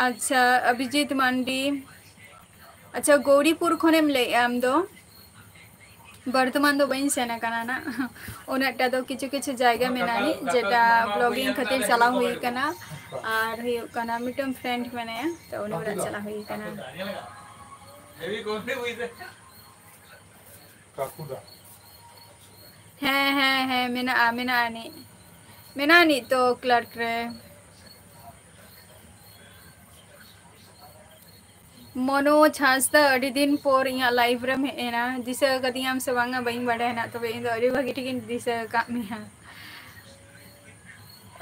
ᱟᱪᱪᱷᱟ, ᱚᱵᱷᱤᱡᱤᱛ ᱢᱟᱱᱰᱤ᱾ ᱟᱪᱪᱷᱟ, ᱜᱳᱣᱨᱤᱯᱩᱨ ᱠᱷᱚᱱᱮᱢ ᱞᱟᱹᱭᱮᱜᱼᱟ ᱟᱢ ᱫᱚ? ᱵᱚᱨᱫᱷᱚᱢᱟᱱ ᱫᱚ ᱵᱟᱹᱧ ᱥᱮᱱ ᱟᱠᱟᱱᱟ ᱱᱟᱜ, ᱩᱱᱟᱹᱜ ᱴᱟ ᱫᱚ᱾ ᱠᱤᱪᱷᱩ ᱠᱤᱪᱷᱩ ᱡᱟᱭᱜᱟ ᱢᱮᱱᱟᱜᱼᱟ ᱟᱹᱱᱤᱡ, ᱡᱮᱴᱟ vlogging ᱠᱷᱟᱹᱛᱤᱨ ᱪᱟᱞᱟᱣ ᱦᱩᱭ ᱟᱠᱟᱱᱟ, ᱟᱨ ᱦᱩᱭᱩᱜ ᱠᱟᱱᱟ ᱢᱤᱫᱴᱟᱝ friend ᱢᱮᱱᱟᱭᱟ, ᱛᱚ ᱩᱱᱤ ᱚᱲᱟᱜ ᱪᱟᱞᱟᱣ ᱦᱩᱭ ᱟᱠᱟᱱᱟ᱾ ᱦᱮᱸ, ᱦᱮᱸ, ᱦᱮᱸ, ᱢᱮᱱᱟᱜᱼᱟ, ᱢᱮᱱᱟᱜᱼᱟ ᱟᱹᱱᱤᱡ, ᱢᱮᱱᱟᱜᱼᱟ ᱟᱹᱱᱤᱡ ᱛᱚ ᱠᱞᱟᱨᱠ ᱨᱮ᱾ ᱢᱚᱱᱳᱡᱽ ᱦᱟᱸᱥᱫᱟ, ᱟᱹᱰᱤ ᱫᱤᱱ ᱯᱚᱨ ᱤᱧᱟᱹᱜ live ᱨᱮᱢ ᱦᱮᱡ ᱮᱱᱟ᱾ ᱫᱤᱥᱟᱹ ᱟᱠᱟᱫᱤᱧᱟᱢ ᱥᱮ ᱵᱟᱝᱟ ᱵᱟᱹᱧ ᱵᱟᱰᱟᱭᱟ ᱱᱟᱜ, ᱛᱚᱵᱮ ᱤᱧ ᱫᱚ ᱟᱹᱰᱤ ᱵᱷᱟᱹᱜᱤ ᱴᱷᱤᱠᱤᱧ ᱫᱤᱥᱟᱹ ᱟᱠᱟᱫ ᱢᱮᱭᱟ᱾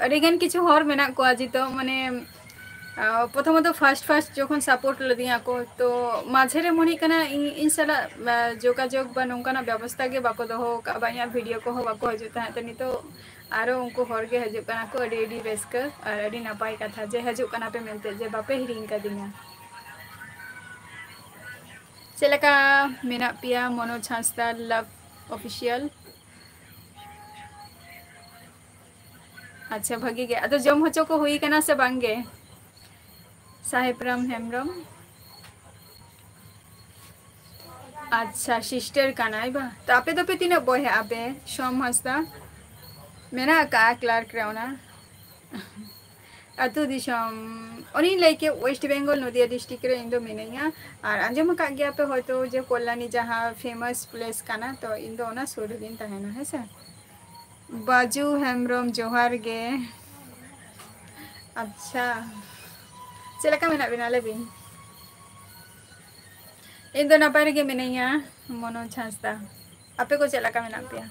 ᱟᱹᱰᱤᱜᱟᱱ ᱠᱤᱪᱷᱩ ᱦᱚᱲ ᱢᱮᱱᱟᱜ ᱠᱚᱣᱟ ᱡᱮ ᱛᱚ ᱢᱟᱱᱮ, ᱟᱸ, ᱯᱨᱚᱛᱷᱚᱢᱚᱛᱚ first first ᱡᱚᱠᱷᱚᱱ support ᱞᱮᱫᱤᱧᱟ ᱠᱚ, ᱛᱚ ᱢᱟᱡᱷᱮ ᱨᱮ ᱢᱚᱱᱮᱜ ᱠᱟᱱᱟ ᱤᱧ, ᱤᱧ ᱥᱟᱞᱟᱜ, ᱟᱸ, ᱡᱳᱜᱟᱡᱳᱜᱽ ᱵᱟ ᱱᱚᱝᱠᱟᱱᱟᱜ ᱵᱮᱵᱚᱥᱛᱟ ᱜᱮ ᱵᱟᱠᱚ ᱫᱚᱦᱚ ᱟᱠᱟᱫ ᱵᱟ, ᱤᱧᱟᱹᱜ video ᱠᱚᱦᱚᱸ ᱵᱟᱠᱚ ᱦᱤᱡᱩᱜ ᱛᱟᱦᱮᱸᱫ᱾ ᱛᱚ ᱱᱤᱛᱚᱜ ᱟᱨᱚ ᱩᱱᱠᱩ ᱦᱚᱲ ᱜᱮ ᱦᱤᱡᱩᱜ ᱠᱟᱱᱟ ᱠᱚ, ᱟᱹᱰᱤ, ᱟᱹᱰᱤ ᱨᱟᱹᱥᱠᱟᱹ ᱟᱨ ᱟᱹᱰᱤ ᱱᱟᱯᱟᱭ ᱠᱟᱛᱷᱟ ᱡᱮ ᱦᱤᱡᱩᱜ ᱠᱟᱱᱟ ᱯᱮ ᱢᱮᱱᱛᱮ, ᱡᱮ ᱵᱟᱯᱮ ᱦᱤᱲᱤᱧ ᱠᱟᱫᱤᱧᱟ᱾ ᱪᱮᱫ ᱞᱮᱠᱟ ᱢᱮᱱᱟᱜ ᱯᱮᱭᱟ ᱢᱚᱱᱳᱡᱽ ᱦᱟᱸᱥᱫᱟ Love Official? ᱟᱪᱪᱷᱟ, ᱵᱷᱟᱹᱜᱤ ᱜᱮ᱾ ᱟᱫᱚ ᱡᱚᱢ ᱦᱚᱪᱚ ᱠᱚ ᱦᱩᱭ ᱠᱟᱱᱟ ᱥᱮ ᱵᱟᱝ ᱜᱮ? ᱥᱟᱦᱮᱵ ᱨᱟᱢ ᱦᱮᱢᱵᱨᱚᱢ᱾ ᱟᱪᱪᱷᱟ, sister ᱠᱟᱱᱟᱭ ᱵᱟ᱾ ᱛᱚ ᱟᱯᱮ ᱫᱚᱯᱮ ᱛᱤᱱᱟᱹᱜ ᱵᱚᱭᱦᱟᱜ ᱟᱯᱮ? ᱥᱳᱢ ᱦᱟᱸᱥᱫᱟ ᱢᱮᱱᱟᱜ ᱟᱠᱟᱜᱼᱟ ᱠᱞᱟᱨᱠ ᱨᱮ ᱚᱱᱟ᱾ ᱟᱹᱛᱩ ᱫᱤᱥᱚᱢ, ᱚᱱᱮᱧ ᱞᱟᱹᱭ ᱠᱮᱫ, West Bengal, ᱱᱚᱫᱤᱭᱟ district ᱨᱮ ᱤᱧ ᱫᱚ ᱢᱤᱱᱟᱹᱧᱟ᱾ ᱟᱨ ᱟᱸᱡᱚᱢ ᱟᱠᱟᱫ ᱜᱮᱭᱟ ᱯᱮ ᱦᱚᱭᱛᱳ ᱡᱮ ᱠᱚᱞᱞᱟᱱᱤ ᱡᱟᱦᱟᱸ famous place ᱠᱟᱱᱟ, ᱛᱚ ᱤᱧ ᱫᱚ ᱚᱱᱟ ᱥᱩᱨ ᱨᱮᱜᱤᱧ ᱛᱟᱦᱮᱱᱟ, ᱦᱮᱸ ᱥᱮ᱾ ᱵᱟᱡᱩ ᱦᱮᱢᱵᱨᱚᱢ, ᱡᱚᱦᱟᱨ ᱜᱮ᱾ ᱟᱪᱪᱷᱟ, ᱪᱮᱫ ᱞᱮᱠᱟ ᱢᱮᱱᱟᱜ ᱵᱤᱱᱟ ᱞᱟᱹᱭ ᱵᱤᱱ? ᱤᱧ ᱫᱚ ᱱᱟᱯᱟᱭ ᱨᱮᱜᱮ ᱢᱤᱱᱟᱹᱧᱟ, ᱢᱚᱱᱳᱡᱽ ᱦᱟᱸᱥᱫᱟ᱾ ᱟᱯᱮ ᱠᱚ ᱪᱮᱫ ᱞᱮᱠᱟ ᱢᱮᱱᱟᱜ ᱯᱮᱭᱟ?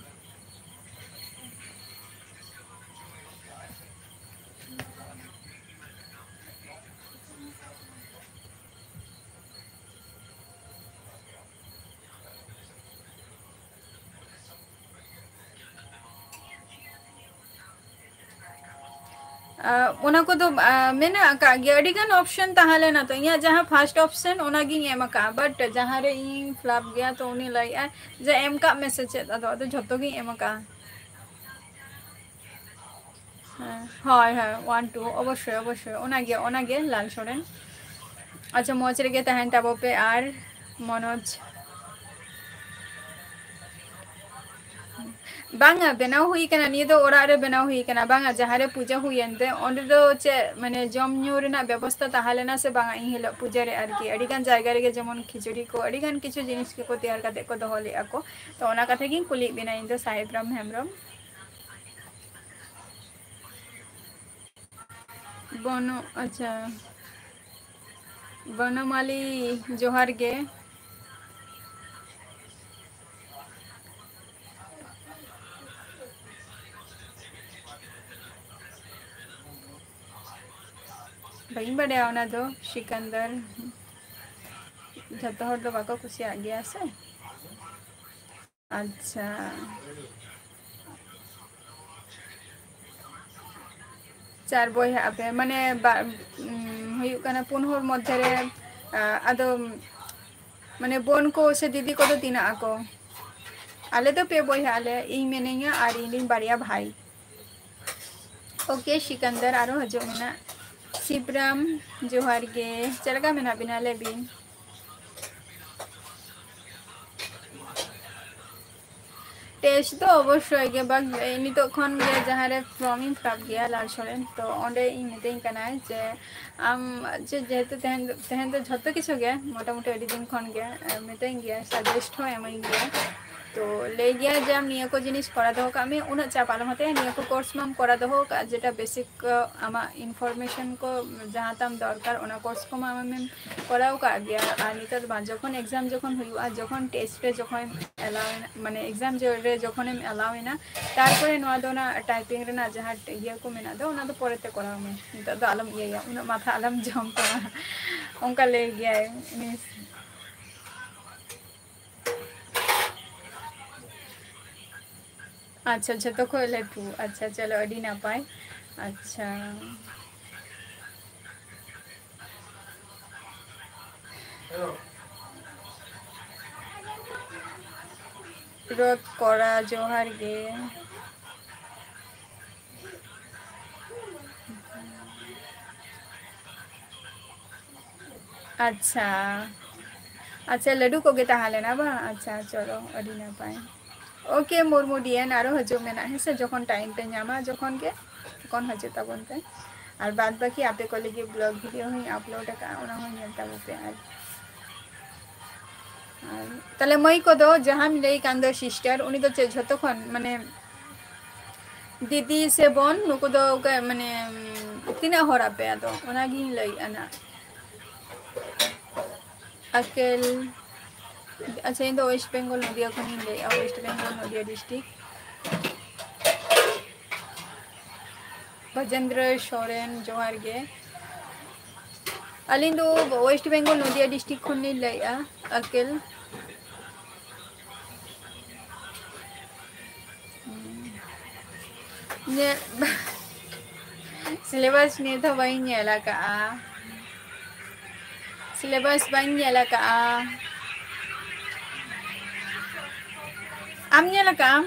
ᱚᱱᱟ ᱠᱚᱫᱚ ᱢᱮᱱᱟᱜ ᱟᱠᱟᱫ ᱜᱮᱭᱟ, ᱟᱹᱰᱤ ᱜᱟᱱ ᱚᱯᱥᱮᱱ ᱛᱟᱦᱮᱸ ᱞᱮᱱᱟ᱾ ᱛᱚ ᱤᱧᱟᱹᱜ ᱡᱟᱦᱟᱸ ᱯᱷᱟᱥᱴ ᱚᱯᱥᱮᱱ, ᱚᱱᱟᱜᱤᱧ ᱮᱢ ᱟᱠᱟᱫᱼᱟ, ᱵᱟᱴ ᱡᱟᱦᱟᱸ ᱨᱮ ᱤᱧ ᱯᱷᱞᱟᱯ ᱜᱮᱭᱟ, ᱛᱚ ᱩᱱᱤ ᱞᱟᱹᱭᱮᱫᱼᱟᱭ ᱡᱮ ᱮᱢ ᱠᱟᱜ ᱢᱮ ᱥᱮ ᱪᱮᱫ, ᱟᱫᱚ ᱟᱫᱚ ᱡᱷᱚᱛᱚ ᱜᱤᱧ ᱮᱢ ᱟᱠᱟᱫᱼᱟ᱾ ᱦᱮᱸ, ᱦᱳᱭ ᱦᱳᱭ, ᱚᱣᱟᱱ ᱴᱩ, ᱚᱵᱚᱥᱥᱳᱭ ᱚᱵᱚᱥᱥᱳᱭ, ᱚᱱᱟᱜᱮ ᱚᱱᱟᱜᱮ ᱞᱟᱞ ᱥᱚᱨᱮᱱ᱾ ᱟᱪᱪᱷᱟ, ᱢᱚᱡᱽ ᱨᱮᱜᱮ ᱛᱟᱦᱮᱱ ᱛᱟᱵᱚ ᱯᱮ᱾ ᱟᱨ ᱢᱚᱱᱳᱡᱽ, ᱵᱟᱝᱟ, ᱵᱮᱱᱟᱣ ᱦᱩᱭ ᱠᱟᱱᱟ, ᱱᱤᱭᱟᱹ ᱫᱚ ᱚᱲᱟᱜ ᱨᱮ ᱵᱮᱱᱟᱣ ᱦᱩᱭ ᱠᱟᱱᱟ᱾ ᱵᱟᱝᱟ, ᱡᱟᱦᱟᱸ ᱨᱮ ᱯᱩᱡᱟᱹ ᱦᱩᱭᱮᱱ ᱛᱮ, ᱚᱸᱰᱮ ᱫᱚ ᱪᱮᱫ ᱢᱟᱱᱮ ᱡᱚᱢ ᱧᱩ ᱨᱮᱱᱟᱜ ᱵᱮᱵᱚᱥᱛᱟ ᱛᱟᱦᱮᱸ ᱞᱮᱱᱟ ᱥᱮ ᱵᱟᱝᱟ ᱤᱱ ᱦᱤᱞᱳᱜ ᱯᱩᱡᱟᱹ ᱨᱮ? ᱟᱨᱠᱤ ᱟᱹᱰᱤ ᱜᱟᱱ ᱡᱟᱭᱜᱟ ᱨᱮᱜᱮ ᱡᱮᱢᱚᱱ ᱠᱷᱤᱪᱩᱲᱤ ᱠᱚ, ᱟᱹᱰᱤ ᱜᱟᱱ ᱠᱤᱪᱷᱩ ᱡᱤᱱᱤᱥ ᱜᱮᱠᱚ ᱛᱮᱭᱟᱨ ᱠᱟᱛᱮ ᱠᱚ ᱫᱚᱦᱚ ᱞᱮᱫᱼᱟ ᱠᱚ᱾ ᱛᱚ ᱚᱱᱟ ᱠᱟᱛᱷᱟ ᱜᱤᱧ ᱠᱩᱞᱤᱭᱮᱫ ᱵᱮᱱᱟ ᱤᱧ ᱫᱚ, ᱥᱟᱦᱮᱵ ᱨᱟᱢ ᱦᱮᱢᱵᱨᱚᱢ᱾ ᱵᱚᱱᱚ, ᱟᱪᱪᱷᱟ, ᱵᱚᱱᱚᱢᱟᱞᱤ, ᱡᱚᱦᱟᱨ ᱜᱮ᱾ ᱵᱟᱹᱧ ᱵᱟᱰᱟᱭᱟ ᱚᱱᱟ ᱫᱚ, ᱥᱤᱠᱟᱱᱫᱟᱨ᱾ ᱡᱷᱚᱛᱚ ᱦᱚᱲ ᱫᱚ ᱵᱟᱠᱚ ᱠᱩᱥᱤᱭᱟᱜ ᱜᱮᱭᱟ ᱥᱮ᱾ ᱟᱪᱪᱷᱟ, ᱪᱟᱨ ᱵᱚᱭᱦᱟᱜ ᱟᱯᱮ, ᱢᱟᱱᱮ, ᱵᱟ-, ᱩᱢ, ᱦᱩᱭᱩᱜ ᱠᱟᱱᱟ ᱯᱩᱱ ᱦᱚᱲ ᱢᱚᱫᱽᱫᱷᱮ ᱨᱮ, ᱟ, ᱟᱫᱚ, ᱢᱟᱱᱮ, ᱵᱳᱱ ᱠᱚ ᱥᱮ ᱫᱤᱫᱤ ᱠᱚᱫᱚ ᱛᱤᱱᱟᱹᱜ ᱟᱠᱚ? ᱟᱞᱮ ᱫᱚ ᱯᱮ ᱵᱚᱭᱦᱟᱜ ᱟᱞᱮ, ᱤᱧ ᱢᱤᱱᱟᱹᱧᱟ ᱟᱨ ᱤᱧ ᱨᱮᱱ ᱵᱟᱨᱭᱟ ᱵᱷᱟᱭ᱾ ᱳᱠᱮ, ᱥᱤᱠᱟᱱᱫᱟᱨ ᱟᱨᱚ ᱦᱤᱡᱩᱜ ᱢᱮᱱᱟᱜ᱾ ᱥᱤᱵᱨᱟᱢ, ᱡᱚᱦᱟᱨ ᱜᱮ, ᱪᱮᱫ ᱞᱮᱠᱟ ᱢᱮᱱᱟᱜ ᱵᱤᱱᱟ? ᱞᱟᱹᱭ ᱵᱤᱱ᱾ ᱴᱮᱥᱴ ᱫᱚ ᱚᱵᱚᱥᱥᱳᱭ ᱜᱮ, ᱵᱟᱝ, ᱱᱤᱛᱚᱜ ᱠᱷᱚᱱ ᱜᱮ ᱡᱟᱦᱟᱸ ᱨᱮ ᱯᱷᱨᱚᱢ ᱤᱧ ᱯᱷᱤᱞᱟᱯ ᱜᱮᱭᱟ, ᱞᱟᱞ ᱥᱚᱨᱮᱱ, ᱛᱚ ᱚᱸᱰᱮ ᱤᱧ ᱢᱤᱛᱟᱹᱧ ᱠᱟᱱᱟᱭ ᱡᱮ ᱟᱢ ᱡᱮ, ᱡᱮᱦᱮᱛᱩ ᱛᱮᱦᱮᱧ, ᱛᱮᱦᱮᱧ ᱫᱚ ᱡᱷᱚᱛᱚ ᱠᱤᱪᱷᱩ ᱜᱮ ᱢᱚᱴᱟᱢᱩᱴᱤ ᱟᱹᱰᱤ ᱫᱤᱱ ᱠᱷᱚᱱ ᱜᱮ, ᱮ, ᱢᱤᱛᱟᱹᱧ ᱜᱮᱭᱟ, ᱥᱟᱡᱮᱥᱴ ᱦᱚᱸ ᱮᱢᱟᱹᱧ ᱜᱮᱭᱟ᱾ ᱛᱚ ᱞᱟᱹᱭ ᱜᱮᱭᱟ ᱡᱮ ᱟᱢ ᱱᱤᱭᱟᱹ ᱠᱚ ᱡᱤᱱᱤᱥ ᱠᱚᱨᱟᱣ ᱫᱚᱦᱚ ᱠᱟᱜ ᱢᱮ, ᱩᱱᱟᱹᱜ ᱪᱟᱯ ᱟᱞᱚᱢ ᱦᱟᱛᱟᱭᱟ, ᱱᱤᱭᱟᱹ ᱠᱚ ᱠᱳᱨᱥ ᱢᱟᱢ ᱠᱚᱨᱟᱣ ᱫᱚᱦᱚ ᱠᱟᱜᱼᱟ, ᱡᱮᱴᱟ ᱵᱮᱥᱤᱠ ᱟᱢᱟᱜ ᱤᱱᱯᱷᱚᱨᱢᱮᱥᱚᱱ ᱠᱚ ᱡᱟᱦᱟᱸ ᱛᱟᱢ ᱫᱚᱨᱠᱟᱨ, ᱚᱱᱟ ᱠᱳᱨᱥ ᱠᱚᱢᱟ ᱟᱢᱮᱢ ᱠᱚᱨᱟᱣ ᱠᱟᱜ ᱜᱮᱭᱟ᱾ ᱟᱨ ᱱᱤᱛᱚᱜ ᱫᱚ ᱵᱟᱝ, ᱡᱚᱠᱷᱚᱱ ᱮᱠᱡᱟᱢ ᱡᱚᱠᱷᱚᱱ ᱦᱩᱭᱩᱜᱼᱟ, ᱡᱚᱠᱷᱚᱱ ᱴᱮᱥᱴ ᱨᱮ ᱡᱚᱠᱷᱚᱱ ᱮᱞᱟᱣ ᱮᱱᱟ, ᱢᱟᱱᱮ ᱮᱠᱡᱟᱢ ᱨᱮ ᱡᱚᱠᱷᱚᱱᱮᱢ ᱮᱞᱟᱣ ᱮᱱᱟ, ᱛᱟᱨᱯᱚᱨᱮ ᱱᱚᱣᱟ ᱫᱚ ᱚᱱᱟ ᱴᱟᱭᱯᱤᱝ ᱨᱮᱱᱟᱜ ᱡᱟᱦᱟᱸ ᱤᱭᱟᱹ ᱠᱚ ᱢᱮᱱᱟᱜ ᱫᱚ, ᱚᱱᱟ ᱫᱚ ᱯᱚᱨᱮᱛᱮ ᱠᱚᱨᱟᱣ ᱢᱮ, ᱱᱤᱛᱚᱜ ᱫᱚ ᱟᱞᱚᱢ ᱤᱭᱟᱹᱭᱟ, ᱩᱱᱟᱹᱜ ᱢᱟᱛᱷᱟ ᱟᱞᱚᱢ ᱡᱚᱢ ᱛᱟᱢᱟ, ᱚᱱᱠᱟ ᱞᱟᱹᱭ ᱜᱮᱭᱟᱭ ᱩᱱᱤ᱾ ᱟᱪᱪᱷᱟ, ᱡᱷᱚᱛᱚ ᱠᱷᱚᱡ ᱞᱟᱹᱴᱩ᱾ ᱟᱪᱪᱷᱟ, ᱪᱚᱞᱚ, ᱟᱹᱰᱤ ᱱᱟᱯᱟᱭ᱾ ᱟᱪᱪᱷᱟ᱾ ᱨᱚᱛ ᱠᱚᱲᱟ, ᱡᱚᱦᱟᱨ ᱜᱮ᱾ ᱟᱪᱪᱷᱟ, ᱟᱪᱪᱷᱟ, ᱞᱟᱹᱰᱩ ᱠᱚᱜᱮ ᱛᱟᱦᱮᱸ ᱞᱮᱱᱟ ᱵᱟᱝ? ᱟᱪᱪᱷᱟ, ᱪᱚᱞᱚ, ᱟᱹᱰᱤ ᱱᱟᱯᱟᱭ᱾ OK ᱢᱩᱨᱢᱩ ᱰᱤᱭᱮᱱ, ᱟᱨᱚ ᱦᱤᱡᱩᱜ ᱢᱮᱱᱟᱜ, ᱦᱮᱸ ᱥᱮ, ᱡᱚᱠᱷᱚᱱ time ᱯᱮ ᱧᱟᱢᱟ, ᱡᱚᱠᱷᱚᱱ ᱜᱮ, ᱛᱚᱠᱷᱚᱱ ᱦᱤᱡᱩᱜ ᱛᱟᱵᱚᱱ ᱯᱮ᱾ ᱟᱨ ᱵᱟᱫ ᱵᱟᱹᱠᱤ ᱟᱯᱮ ᱠᱚ ᱞᱟᱹᱜᱤᱫ vlog video ᱦᱚᱸᱧ upload ᱟᱠᱟᱫᱼᱟ, ᱚᱱᱟ ᱦᱚᱸ ᱧᱮᱞ ᱛᱟᱵᱚᱱ ᱯᱮ᱾ ᱟᱨ, ᱟᱨ ᱛᱟᱦᱞᱮ ᱢᱟᱹᱭ ᱠᱚᱫᱚ ᱡᱟᱦᱟᱸᱢ ᱞᱟᱹᱭ ᱠᱟᱱ ᱫᱚ sister, ᱩᱱᱤ ᱫᱚ ᱪᱮᱫ ᱡᱷᱚᱛᱚ ᱠᱷᱚᱱ, ᱢᱟᱱᱮ, ᱫᱤᱫᱤ ᱥᱮ ᱵᱚᱱ, ᱱᱩᱠᱩ ᱫᱚ ᱚᱠᱟ, ᱢᱟᱱᱮ, ᱛᱤᱱᱟᱹᱜ ᱦᱚᱲ ᱟᱯᱮ? ᱟᱫᱚ ᱚᱱᱟᱜᱤᱧ ᱞᱟᱹᱭᱮᱫᱼᱟ ᱱᱟᱜ᱾ ᱟᱠᱮᱞ, ᱟᱪᱪᱷᱟ, ᱤᱧ ᱫᱚ West Bengal ᱱᱚᱫᱤᱭᱟ ᱠᱷᱚᱱᱤᱧ ᱞᱟᱹᱭᱮᱫᱼᱟ, West Bengal ᱱᱚᱫᱤᱭᱟ district᱾ ᱵᱷᱚᱡᱮᱱᱫᱨᱚ ᱥᱚᱨᱮᱱ, ᱡᱚᱦᱟᱨ ᱜᱮ᱾ ᱟᱹᱞᱤᱧ ᱫᱚ West Bengal ᱱᱚᱫᱤᱭᱟ district ᱠᱷᱚᱱ ᱞᱤᱧ ᱞᱟᱹᱭᱮᱫᱼᱟ, ᱟᱠᱮᱞ᱾ ᱧᱮᱞ, syllabus ᱱᱤᱛ ᱦᱚᱸ ᱵᱟᱹᱧ ᱧᱮᱞ ᱟᱠᱟᱜᱼᱟ᱾ Syllabus ᱵᱟᱹᱧ ᱧᱮᱞ ᱟᱠᱟᱜᱼᱟ᱾ ᱟᱢ ᱧᱮᱞ ᱟᱠᱟᱜ ᱟᱢ?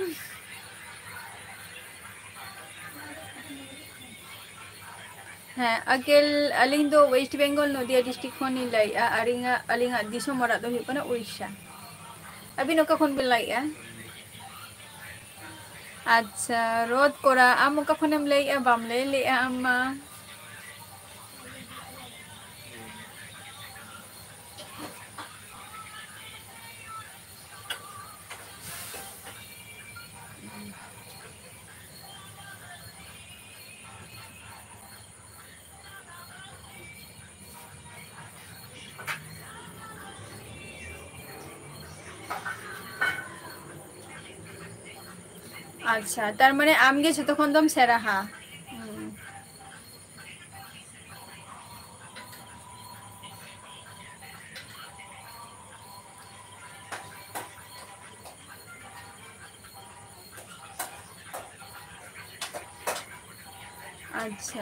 ᱦᱮᱸ, ᱟᱜᱮᱞ, ᱟᱹᱞᱤᱧ ᱫᱚ West Bengal ᱱᱚᱫᱤᱭᱟ district ᱠᱷᱚᱱ ᱞᱤᱧ ᱞᱟᱹᱭᱮᱫᱼᱟ᱾ ᱟᱹᱞᱤᱧᱟᱜ, ᱟᱹᱞᱤᱧᱟᱜ ᱫᱤᱥᱚᱢ ᱚᱲᱟᱜ ᱫᱚ ᱦᱩᱭᱩᱜ ᱠᱟᱱᱟ ᱩᱲᱤᱥᱥᱟ᱾ ᱟᱹᱵᱤᱱ ᱚᱠᱟ ᱠᱷᱚᱱ ᱵᱤᱱ ᱞᱟᱹᱭᱮᱫᱼᱟ? ᱟᱪᱪᱷᱟ, ᱨᱚᱛ ᱠᱚᱲᱟ, ᱟᱢ ᱚᱠᱟ ᱠᱷᱚᱱᱮᱢ ᱞᱟᱹᱭᱮᱫᱼᱟ? ᱵᱟᱢ ᱞᱟᱹᱭ ᱞᱮᱫᱼᱟ ᱟᱢ ᱢᱟ᱾ ᱟᱪᱪᱷᱟ, ᱛᱟᱨ ᱢᱟᱱᱮ ᱟᱢ ᱜᱮ ᱡᱷᱚᱛᱚ ᱠᱷᱚᱱ ᱫᱚᱢ ᱥᱮᱨᱟᱦᱟ᱾ ᱦᱩᱸ᱾ ᱟᱪᱪᱷᱟ᱾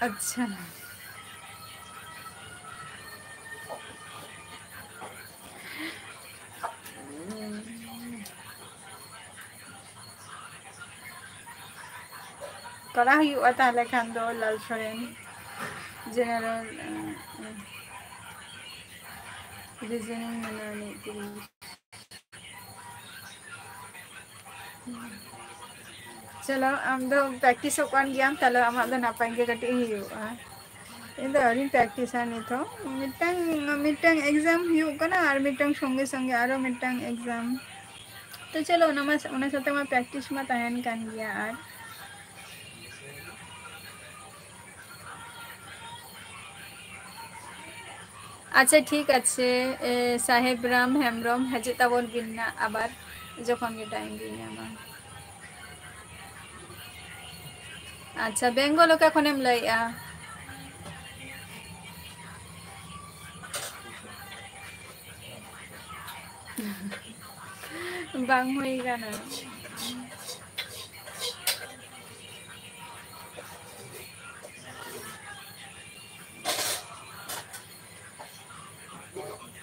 ᱟᱪᱪᱷᱟ᱾ ᱠᱚᱨᱟᱣ ᱦᱩᱭᱩᱜᱼᱟ ᱛᱟᱦᱞᱮ ᱠᱷᱟᱱ ᱫᱚ ᱞᱟᱞ ᱥᱚᱨᱮᱱ general, reasoning ᱢᱮᱱᱟᱜᱼᱟ ᱢᱤᱫ ᱛᱤᱨᱤᱥ᱾ ᱪᱚᱞᱚ, ᱟᱢ ᱫᱚ practiceᱚᱜ ᱠᱟᱱ ᱜᱮᱭᱟᱢ, ᱛᱟᱦᱞᱮ ᱟᱢᱟᱜ ᱫᱚ ᱱᱟᱯᱟᱭ ᱜᱮ ᱠᱟᱹᱴᱤᱡ ᱦᱩᱭᱩᱜᱼᱟ᱾ ᱤᱧ ᱫᱚ ᱟᱹᱣᱨᱤᱧ practiceᱟ ᱱᱤᱛ ᱦᱚᱸ᱾ ᱢᱤᱫᱴᱟᱝ, ᱢᱤᱫᱴᱟᱝ exam ᱦᱩᱭᱩᱜ ᱠᱟᱱᱟ ᱟᱨ ᱢᱤᱫᱴᱟᱝ ᱥᱚᱸᱜᱮ ᱥᱚᱸᱜᱮ ᱟᱨᱚ ᱢᱤᱫᱴᱟᱝ exam᱾ ᱛᱚ ᱪᱚᱞᱚ, ᱚᱱᱟ ᱢᱟ, ᱚᱱᱟ ᱥᱟᱶᱛᱮ ᱢᱟ practice ᱢᱟ ᱛᱟᱦᱮᱱ ᱠᱟᱱ ᱜᱮᱭᱟ᱾ ᱟᱨ ᱟᱪᱪᱷᱟ, ᱴᱷᱤᱠ ᱟᱪᱷᱮ, ᱮ, ᱥᱟᱦᱮᱵ ᱨᱟᱢ ᱦᱮᱢᱵᱨᱚᱢ, ᱦᱤᱡᱩᱜ ᱛᱟᱵᱚᱱ ᱵᱤᱱ ᱱᱟᱜ ᱟᱵᱟᱨ ᱡᱚᱠᱷᱚᱱ ᱜᱮ time ᱵᱤᱱ ᱧᱟᱢᱟ᱾ ᱟᱪᱪᱷᱟ, ᱵᱮᱝᱜᱚᱞ ᱚᱠᱟ ᱠᱷᱚᱱᱮᱢ ᱞᱟᱹᱭᱮᱜᱼᱟ? ᱵᱟᱝ ᱦᱩᱭ ᱠᱟᱱᱟ᱾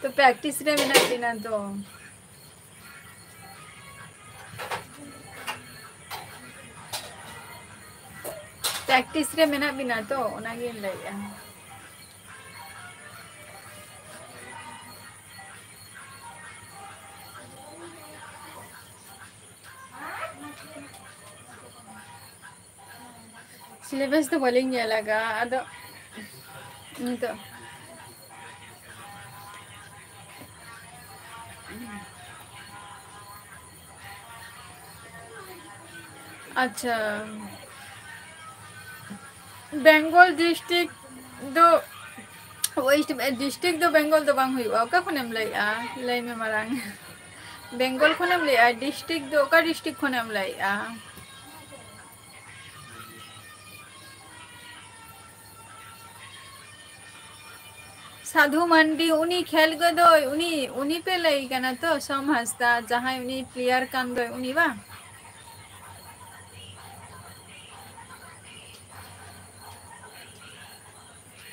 ᱛᱚ practice ᱨᱮ ᱢᱮᱱᱟᱜ ᱵᱤᱱᱟ ᱛᱚ? Practice ᱨᱮ ᱢᱮᱱᱟᱜ ᱵᱤᱱᱟ ᱛᱚ, ᱚᱱᱟᱜᱤᱧ ᱞᱟᱹᱭᱮᱜᱼᱟ᱾ Syllabus ᱫᱚ ᱵᱟᱹᱞᱤᱧ ᱧᱮᱞ ᱟᱠᱟᱫᱼᱟ, ᱟᱫᱚ ᱱᱤᱛᱚᱜ ᱟᱪᱪᱷᱟ, ᱵᱮᱝᱜᱚᱞ district ᱫᱚ, West district ᱫᱚ ᱵᱮᱝᱜᱚᱞ ᱫᱚ ᱵᱟᱝ ᱦᱩᱭᱩᱜᱼᱟ᱾ ᱚᱠᱟ ᱠᱷᱚᱱᱮᱢ ᱞᱟᱹᱭᱮᱜᱼᱟ? ᱞᱟᱹᱭ ᱢᱮ ᱢᱟᱨᱟᱝ᱾ ᱵᱮᱝᱜᱚᱞ ᱠᱷᱚᱱᱮᱢ ᱞᱟᱹᱭᱮᱜᱼᱟ, district ᱫᱚ ᱚᱠᱟ district ᱠᱷᱚᱱᱮᱢ ᱞᱟᱹᱭᱮᱜᱼᱟ? ᱥᱟᱫᱷᱩ ᱢᱟᱱᱰᱤ, ᱩᱱᱤ ᱠᱷᱮᱞ ᱜᱚᱫᱚᱭ, ᱩᱱᱤ, ᱩᱱᱤ ᱯᱮ ᱞᱟᱹᱭ ᱠᱟᱱᱟ ᱛᱚ, ᱥᱚᱢ ᱦᱟᱸᱥᱫᱟ, ᱡᱟᱦᱟᱸᱭ ᱩᱱᱤ player ᱠᱟᱱ ᱫᱚᱭ, ᱩᱱᱤ ᱵᱟᱝ?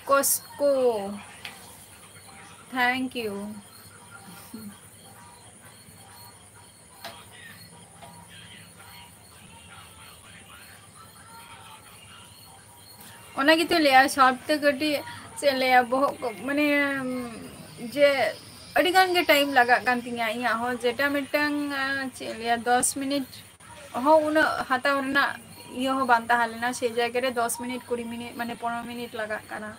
ᱠᱚᱥᱠᱳ, thank you᱾ ᱚᱱᱟ ᱜᱮᱛᱚᱧ ᱞᱟᱹᱭᱟ, ᱥᱚᱨᱴ ᱛᱮ ᱠᱟᱹᱴᱤᱡ, ᱪᱮᱫ ᱞᱟᱹᱭᱟ, ᱵᱚᱦᱚᱜ ᱠᱚ, ᱢᱟᱱᱮ, ᱡᱮ ᱟᱹᱰᱤ ᱜᱟᱱ ᱜᱮ time ᱞᱟᱜᱟᱜ ᱠᱟᱱ ᱛᱤᱧᱟᱹ ᱤᱧᱟᱹᱜ ᱦᱚᱸ, ᱡᱮᱴᱟ ᱢᱤᱫᱴᱟᱝ, ᱟᱸ, ᱪᱮᱫ ᱞᱟᱹᱭᱟ, ᱫᱚᱥ ᱢᱤᱱᱤᱴ ᱦᱚᱸ ᱩᱱᱟᱹᱜ ᱦᱟᱛᱟᱣ ᱨᱮᱱᱟᱜ ᱤᱭᱟᱹ ᱦᱚᱸ ᱵᱟᱝ ᱛᱟᱦᱮᱸ ᱞᱮᱱᱟ᱾ ᱥᱮ ᱡᱟᱭᱜᱟ ᱨᱮ ᱫᱚᱥ ᱢᱤᱱᱤᱴ, ᱠᱩᱲᱤ ᱢᱤᱱᱤᱴ, ᱢᱟᱱᱮ, ᱯᱚᱱᱨᱚ ᱢᱤᱱᱤᱴ ᱞᱟᱜᱟᱜ ᱠᱟᱱᱟ᱾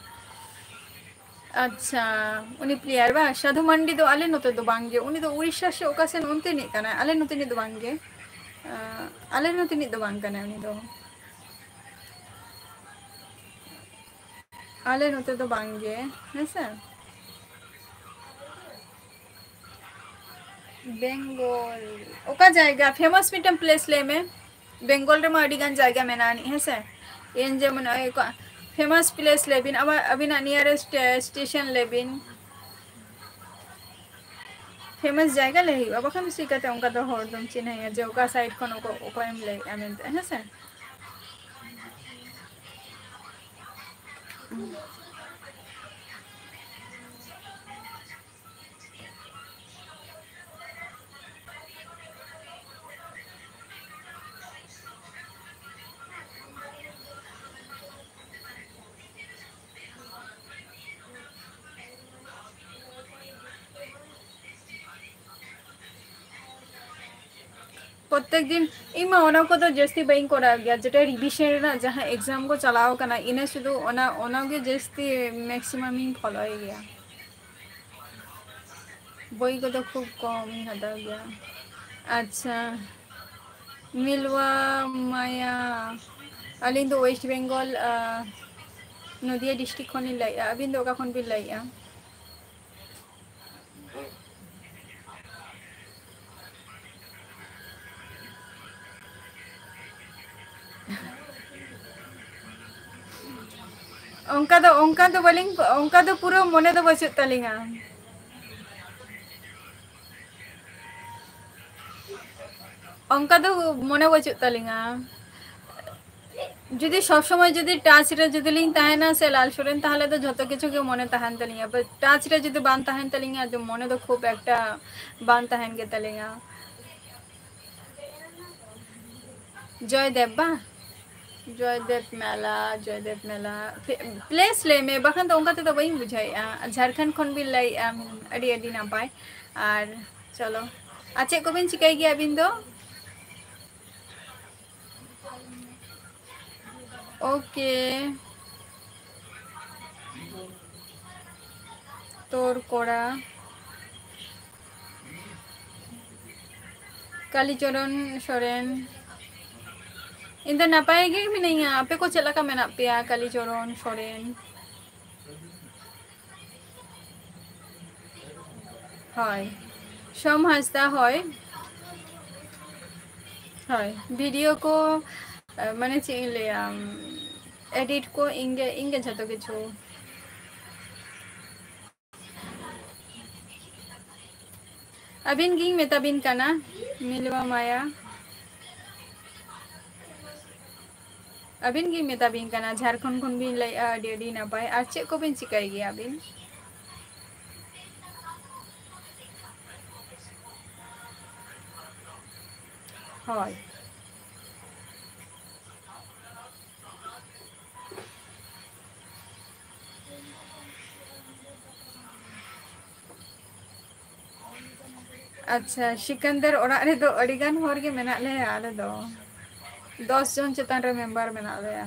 ᱟᱪᱪᱷᱟ, ᱩᱱᱤ player ᱵᱟᱝ? ᱥᱟᱫᱷᱩ ᱢᱟᱱᱰᱤ ᱫᱚ ᱟᱞᱮ ᱱᱚᱛᱮ ᱫᱚ ᱵᱟᱝ ᱜᱮ, ᱩᱱᱤ ᱫᱚ ᱩᱲᱤᱥᱥᱟ ᱥᱮ ᱚᱠᱟ ᱥᱮᱱ ᱚᱱᱛᱮᱱᱤᱡ ᱠᱟᱱᱟᱭ, ᱟᱞᱮ ᱱᱚᱛᱮᱱᱤᱡ ᱫᱚ ᱵᱟᱝ ᱜᱮ᱾ ᱟᱸ, ᱟᱞᱮ ᱱᱚᱛᱮᱱᱤᱡ ᱫᱚ ᱵᱟᱝ ᱠᱟᱱᱟᱭ ᱩᱱᱤ ᱫᱚ᱾ ᱟᱞᱮ ᱱᱚᱛᱮ ᱫᱚ ᱵᱟᱝ ᱜᱮ, ᱦᱮᱸ ᱥᱮ? ᱵᱮᱝᱜᱚᱞ, ᱚᱠᱟ ᱡᱟᱭᱜᱟ? famous ᱢᱤᱫᱴᱟᱝ place ᱞᱟᱹᱭ ᱢᱮ᱾ ᱵᱮᱝᱜᱚᱞ ᱨᱮᱢᱟ ᱟᱹᱰᱤ ᱜᱟᱱ ᱡᱟᱭᱜᱟ ᱢᱮᱱᱟᱜᱼᱟ ᱟᱹᱱᱤᱡ, ᱦᱮᱸ ᱥᱮ? ᱤᱧ ᱡᱮᱢᱚᱱ ᱱᱚᱜᱼᱚᱭ ᱠᱚ-, famous place ᱞᱟᱹᱭ ᱵᱤᱱ, ᱟᱵᱟᱨ ᱟᱹᱵᱤᱱᱟᱜ nearest, ᱮ, station ᱞᱟᱹᱭ ᱵᱤᱱ᱾ famous ᱡᱟᱭᱜᱟ ᱞᱟᱹᱭ ᱦᱩᱭᱩᱜᱼᱟ, ᱵᱟᱠᱷᱟᱱ ᱫᱚ ᱪᱤᱠᱟᱹᱛᱮ ᱚᱱᱠᱟ ᱫᱚ ᱦᱚᱲ ᱫᱚᱢ ᱪᱤᱱᱦᱟᱹᱭᱟ ᱡᱮ ᱚᱠᱟ side ᱠᱷᱚᱱ ᱚᱠᱚ-, ᱚᱠᱚᱭᱮᱢ ᱞᱟᱹᱭᱮᱫᱼᱟ ᱢᱮᱱᱛᱮ, ᱦᱮᱸ ᱥᱮ? ᱯᱨᱚᱛᱮᱠ ᱫᱤᱱ ᱤᱧ ᱢᱟ ᱚᱱᱟ ᱠᱚᱫᱚ ᱡᱟᱹᱥᱛᱤ ᱵᱟᱹᱧ ᱠᱚᱨᱟᱣ ᱜᱮᱭᱟ, ᱡᱮᱴᱟ revision ᱨᱮᱱᱟᱜ ᱡᱟᱦᱟᱸ exam ᱠᱚ ᱪᱟᱞᱟᱣ ᱠᱟᱱᱟ, ᱤᱱᱟᱹ ᱥᱩᱫᱷᱩ ᱚᱱᱟ, ᱚᱱᱟ ᱜᱮ ᱡᱟᱹᱥᱛᱤ maximum ᱤᱧ ᱯᱷᱚᱞᱳᱭ ᱜᱮᱭᱟ᱾ ᱵᱳᱭ ᱠᱚᱫᱚ ᱠᱷᱩᱵ ᱠᱚᱢ ᱤᱧ ᱦᱟᱛᱟᱣ ᱜᱮᱭᱟ᱾ ᱟᱪᱪᱷᱟ, ᱢᱤᱞᱣᱟ ᱢᱟᱭᱟ, ᱟᱹᱞᱤᱧ ᱫᱚ West Bengal, ᱟᱸ, ᱱᱚᱫᱤᱭᱟ district ᱠᱷᱚᱱ ᱞᱤᱧ ᱞᱟᱹᱭᱮᱫᱼᱟ᱾ ᱟᱹᱵᱤᱱ ᱫᱚ ᱚᱠᱟ ᱠᱷᱚᱱ ᱵᱤᱱ ᱞᱟᱹᱭᱮᱫᱼᱟ? ᱚᱱᱠᱟ ᱫᱚ, ᱚᱱᱠᱟ ᱫᱚ ᱵᱟᱹᱞᱤᱧ, ᱚᱱᱠᱟ ᱫᱚ ᱯᱩᱨᱟᱹ ᱢᱚᱱᱮ ᱫᱚ ᱵᱟᱹᱪᱩᱜ ᱛᱟᱹᱞᱤᱧᱟ᱾ ᱚᱱᱠᱟ ᱫᱚ ᱢᱚᱱᱮ ᱵᱟᱹᱪᱩᱜ ᱛᱟᱹᱞᱤᱧᱟ᱾ ᱡᱩᱫᱤ ᱥᱚᱵ ᱥᱚᱢᱚᱭ ᱡᱩᱫᱤ touch ᱨᱮ ᱡᱩᱫᱤ ᱞᱤᱧ ᱛᱟᱦᱮᱱᱟ ᱥᱮ ᱞᱟᱞ ᱥᱚᱨᱮᱱ, ᱛᱟᱦᱚᱞᱮ ᱫᱚ ᱡᱷᱚᱛᱚ ᱠᱤᱪᱷᱩ ᱜᱮ ᱢᱚᱱᱮ ᱛᱟᱦᱮᱱ ᱛᱟᱹᱞᱤᱧᱟ᱾ But touch ᱨᱮ ᱡᱩᱫᱤ ᱵᱟᱝ ᱛᱟᱦᱮᱱ ᱛᱟᱹᱞᱤᱧᱟ, ᱟᱫᱚ ᱢᱚᱱᱮ ᱫᱚ ᱠᱷᱩᱵ ᱮᱠᱴᱟ ᱵᱟᱝ ᱛᱟᱦᱮᱱ ᱜᱮ ᱛᱟᱹᱞᱤᱧᱟ᱾ ᱡᱚᱭᱫᱮᱵ ᱵᱟᱝ? ᱡᱚᱭᱫᱮᱵ ᱢᱮᱞᱟ, ᱡᱚᱭᱫᱮᱵ ᱢᱮᱞᱟ᱾ ᱯᱷᱮ-, place ᱞᱟᱹᱭ ᱢᱮ, ᱵᱟᱠᱷᱟᱱ ᱫᱚ ᱚᱱᱠᱟ ᱛᱮᱫᱚ ᱵᱟᱹᱧ ᱵᱩᱡᱷᱟᱹᱣᱮᱫᱼᱟ᱾ ᱡᱷᱟᱲᱠᱷᱚᱸᱰ ᱠᱷᱚᱱ ᱵᱤᱱ ᱞᱟᱹᱭᱮᱫᱼᱟ, ᱟᱹᱰᱤ ᱟᱹᱰᱤ ᱱᱟᱯᱟᱭ᱾ ᱟᱨ ᱪᱚᱞᱚ, ᱟᱨ ᱪᱮᱫ ᱠᱚᱵᱤᱱ ᱪᱤᱠᱟᱹᱭ ᱜᱮᱭᱟ ᱟᱹᱵᱤᱱ ᱫᱚ? OK᱾ ᱛᱳᱨ ᱠᱚᱲᱟ, ᱠᱟᱞᱤᱪᱚᱨᱚᱱ ᱥᱚᱨᱮᱱ᱾ ᱤᱧ ᱫᱚ ᱱᱟᱯᱟᱭ ᱜᱮ ᱢᱤᱱᱟᱹᱧᱟ᱾ ᱟᱯᱮ ᱠᱚ ᱪᱮᱫ ᱞᱮᱠᱟ ᱢᱮᱱᱟᱜ ᱯᱮᱭᱟ? ᱠᱟᱞᱤᱪᱚᱨᱚᱱ ᱥᱚᱨᱮᱱ᱾ ᱦᱳᱭ, ᱥᱳᱢ ᱦᱟᱸᱥᱫᱟ, ᱦᱳᱭ᱾ ᱦᱳᱭ, video ᱠᱚ, ᱢᱟᱱᱮ ᱪᱮᱫ ᱤᱧ ᱞᱟᱹᱭᱟ, edit ᱠᱚ ᱤᱧ ᱜᱮ, ᱤᱧ ᱜᱮ ᱡᱷᱚᱛᱚ ᱠᱤᱪᱷᱩ᱾ ᱟᱹᱵᱤᱱ ᱜᱤᱧ ᱢᱮᱛᱟ ᱵᱤᱱ ᱠᱟᱱᱟ, ᱢᱤᱞᱣᱟ ᱢᱟᱭᱟ᱾ ᱟᱹᱵᱤᱱ ᱜᱤᱧ ᱢᱮᱛᱟ ᱵᱤᱱ ᱠᱟᱱᱟ, ᱡᱷᱟᱲᱠᱷᱚᱸᱰ ᱠᱷᱚᱱ ᱵᱤᱱ ᱞᱟᱹᱭᱮᱫᱼᱟ, ᱟᱹᱰᱤ ᱟᱹᱰᱤ ᱱᱟᱯᱟᱭ᱾ ᱟᱨ ᱪᱮᱫ ᱠᱚᱵᱤᱱ ᱪᱤᱠᱟᱹᱭ ᱜᱮᱭᱟ ᱟᱹᱵᱤᱱ? ᱦᱳᱭ᱾ ᱟᱪᱪᱷᱟ, ᱥᱤᱠᱟᱱᱫᱟᱨ ᱚᱲᱟᱜ ᱨᱮᱫᱚ ᱟᱹᱰᱤ ᱜᱟᱱ ᱦᱚᱲ ᱜᱮ ᱢᱮᱱᱟᱜ ᱞᱮᱭᱟ ᱟᱞᱮ ᱫᱚ᱾ ᱫᱚᱥ ᱡᱚᱱ ᱪᱮᱛᱟᱱ ᱨᱮ member ᱢᱮᱱᱟᱜ ᱞᱮᱭᱟ᱾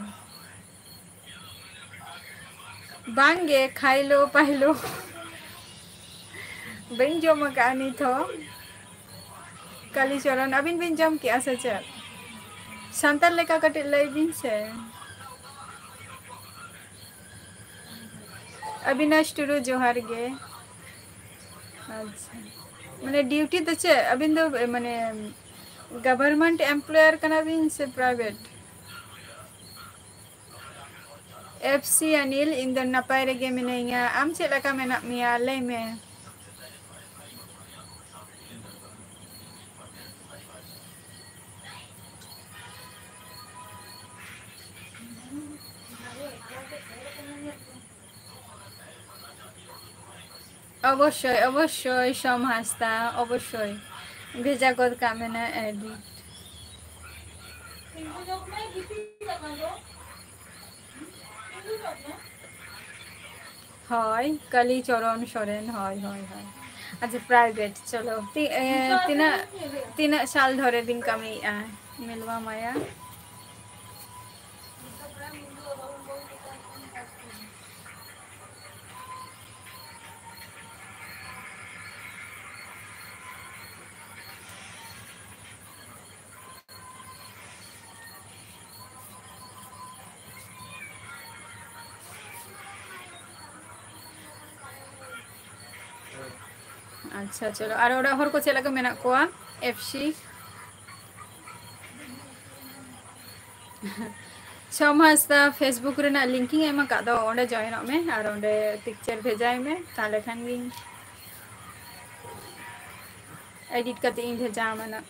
ᱵᱟᱝ ᱜᱮ, ᱠᱷᱟᱭᱞᱳ ᱯᱟᱭᱞᱳ ᱵᱟᱹᱧ ᱡᱚᱢ ᱟᱠᱟᱫᱼᱟ ᱱᱤᱛ ᱦᱚᱸ᱾ ᱠᱟᱞᱤᱪᱚᱨᱚᱱ, ᱟᱹᱵᱤᱱ ᱵᱤᱱ ᱡᱚᱢ ᱠᱮᱜᱼᱟ ᱥᱮ ᱪᱮᱫ? ᱥᱟᱱᱛᱟᱲ ᱞᱮᱠᱟ ᱠᱟᱹᱴᱤᱡ ᱞᱟᱹᱭ ᱵᱤᱱ ᱥᱮ᱾ ᱚᱵᱤᱱᱟᱥ ᱴᱩᱰᱩ, ᱡᱚᱦᱟᱨ ᱜᱮ᱾ ᱟᱪᱪᱷᱟ, ᱢᱟᱱᱮ duty ᱫᱚ ᱪᱮᱫ ᱟᱹᱵᱤᱱ ᱫᱚ, ᱢᱟᱱᱮ government employer ᱠᱟᱱᱟ ᱵᱤᱱ ᱥᱮ private? ᱮᱯᱷ ᱥᱤ ᱟᱱᱤᱞ, ᱤᱧ ᱫᱚ ᱱᱟᱯᱟᱭ ᱨᱮᱜᱮ ᱢᱤᱱᱟᱹᱧᱟ᱾ ᱟᱢ ᱪᱮᱫ ᱞᱮᱠᱟ ᱢᱮᱱᱟᱜ ᱢᱮᱭᱟ? ᱞᱟᱹᱭ ᱢᱮ᱾ ᱚᱵᱚᱥᱥᱳᱭ, ᱚᱵᱚᱥᱥᱳᱭ, ᱥᱳᱢ ᱦᱟᱸᱥᱫᱟ, ᱚᱵᱚᱥᱥᱳᱭ᱾ ᱵᱷᱮᱡᱟ ᱜᱚᱫ ᱠᱟᱜ ᱢᱮ ᱱᱟ edit᱾ ᱦᱳᱭ, ᱠᱟᱞᱤ ᱪᱚᱨᱚᱱ ᱥᱚᱨᱮᱱ, ᱦᱳᱭ, ᱦᱳᱭ, ᱦᱳᱭ᱾ ᱟᱪᱪᱷᱟ, private, ᱪᱚᱞᱚ᱾ ᱛᱤ-, ᱮ, ᱛᱤᱱᱟᱹᱜ, ᱛᱤᱱᱟᱹᱜ ᱥᱟᱞ ᱫᱷᱚᱨᱮ ᱵᱤᱱ ᱠᱟᱹᱢᱤᱭᱮᱫᱼᱟ ᱢᱮᱞᱣᱟ ᱢᱟᱭᱟ? ᱟᱪᱪᱷᱟ, ᱪᱚᱞᱚ, ᱟᱨ ᱚᱲᱟᱜ ᱦᱚᱲ ᱠᱚ ᱪᱮᱫ ᱞᱮᱠᱟ ᱢᱮᱱᱟᱜ ᱠᱚᱣᱟ? F C. ᱪᱷᱚ ᱢᱟᱥ ᱫᱟ Facebook ᱨᱮᱱᱟᱜ link ᱤᱧ ᱮᱢ ᱟᱠᱟᱫ ᱫᱚ, ᱚᱸᱰᱮ join ᱚᱜ ᱢᱮ ᱟᱨ ᱚᱸᱰᱮ picture ᱵᱷᱮᱡᱟᱭ ᱢᱮ, ᱛᱟᱦᱞᱮ ᱠᱷᱟᱱ ᱜᱤᱧ edit ᱠᱟᱛᱮ ᱤᱧ ᱵᱷᱮᱡᱟ ᱟᱢᱟ ᱱᱟᱜ᱾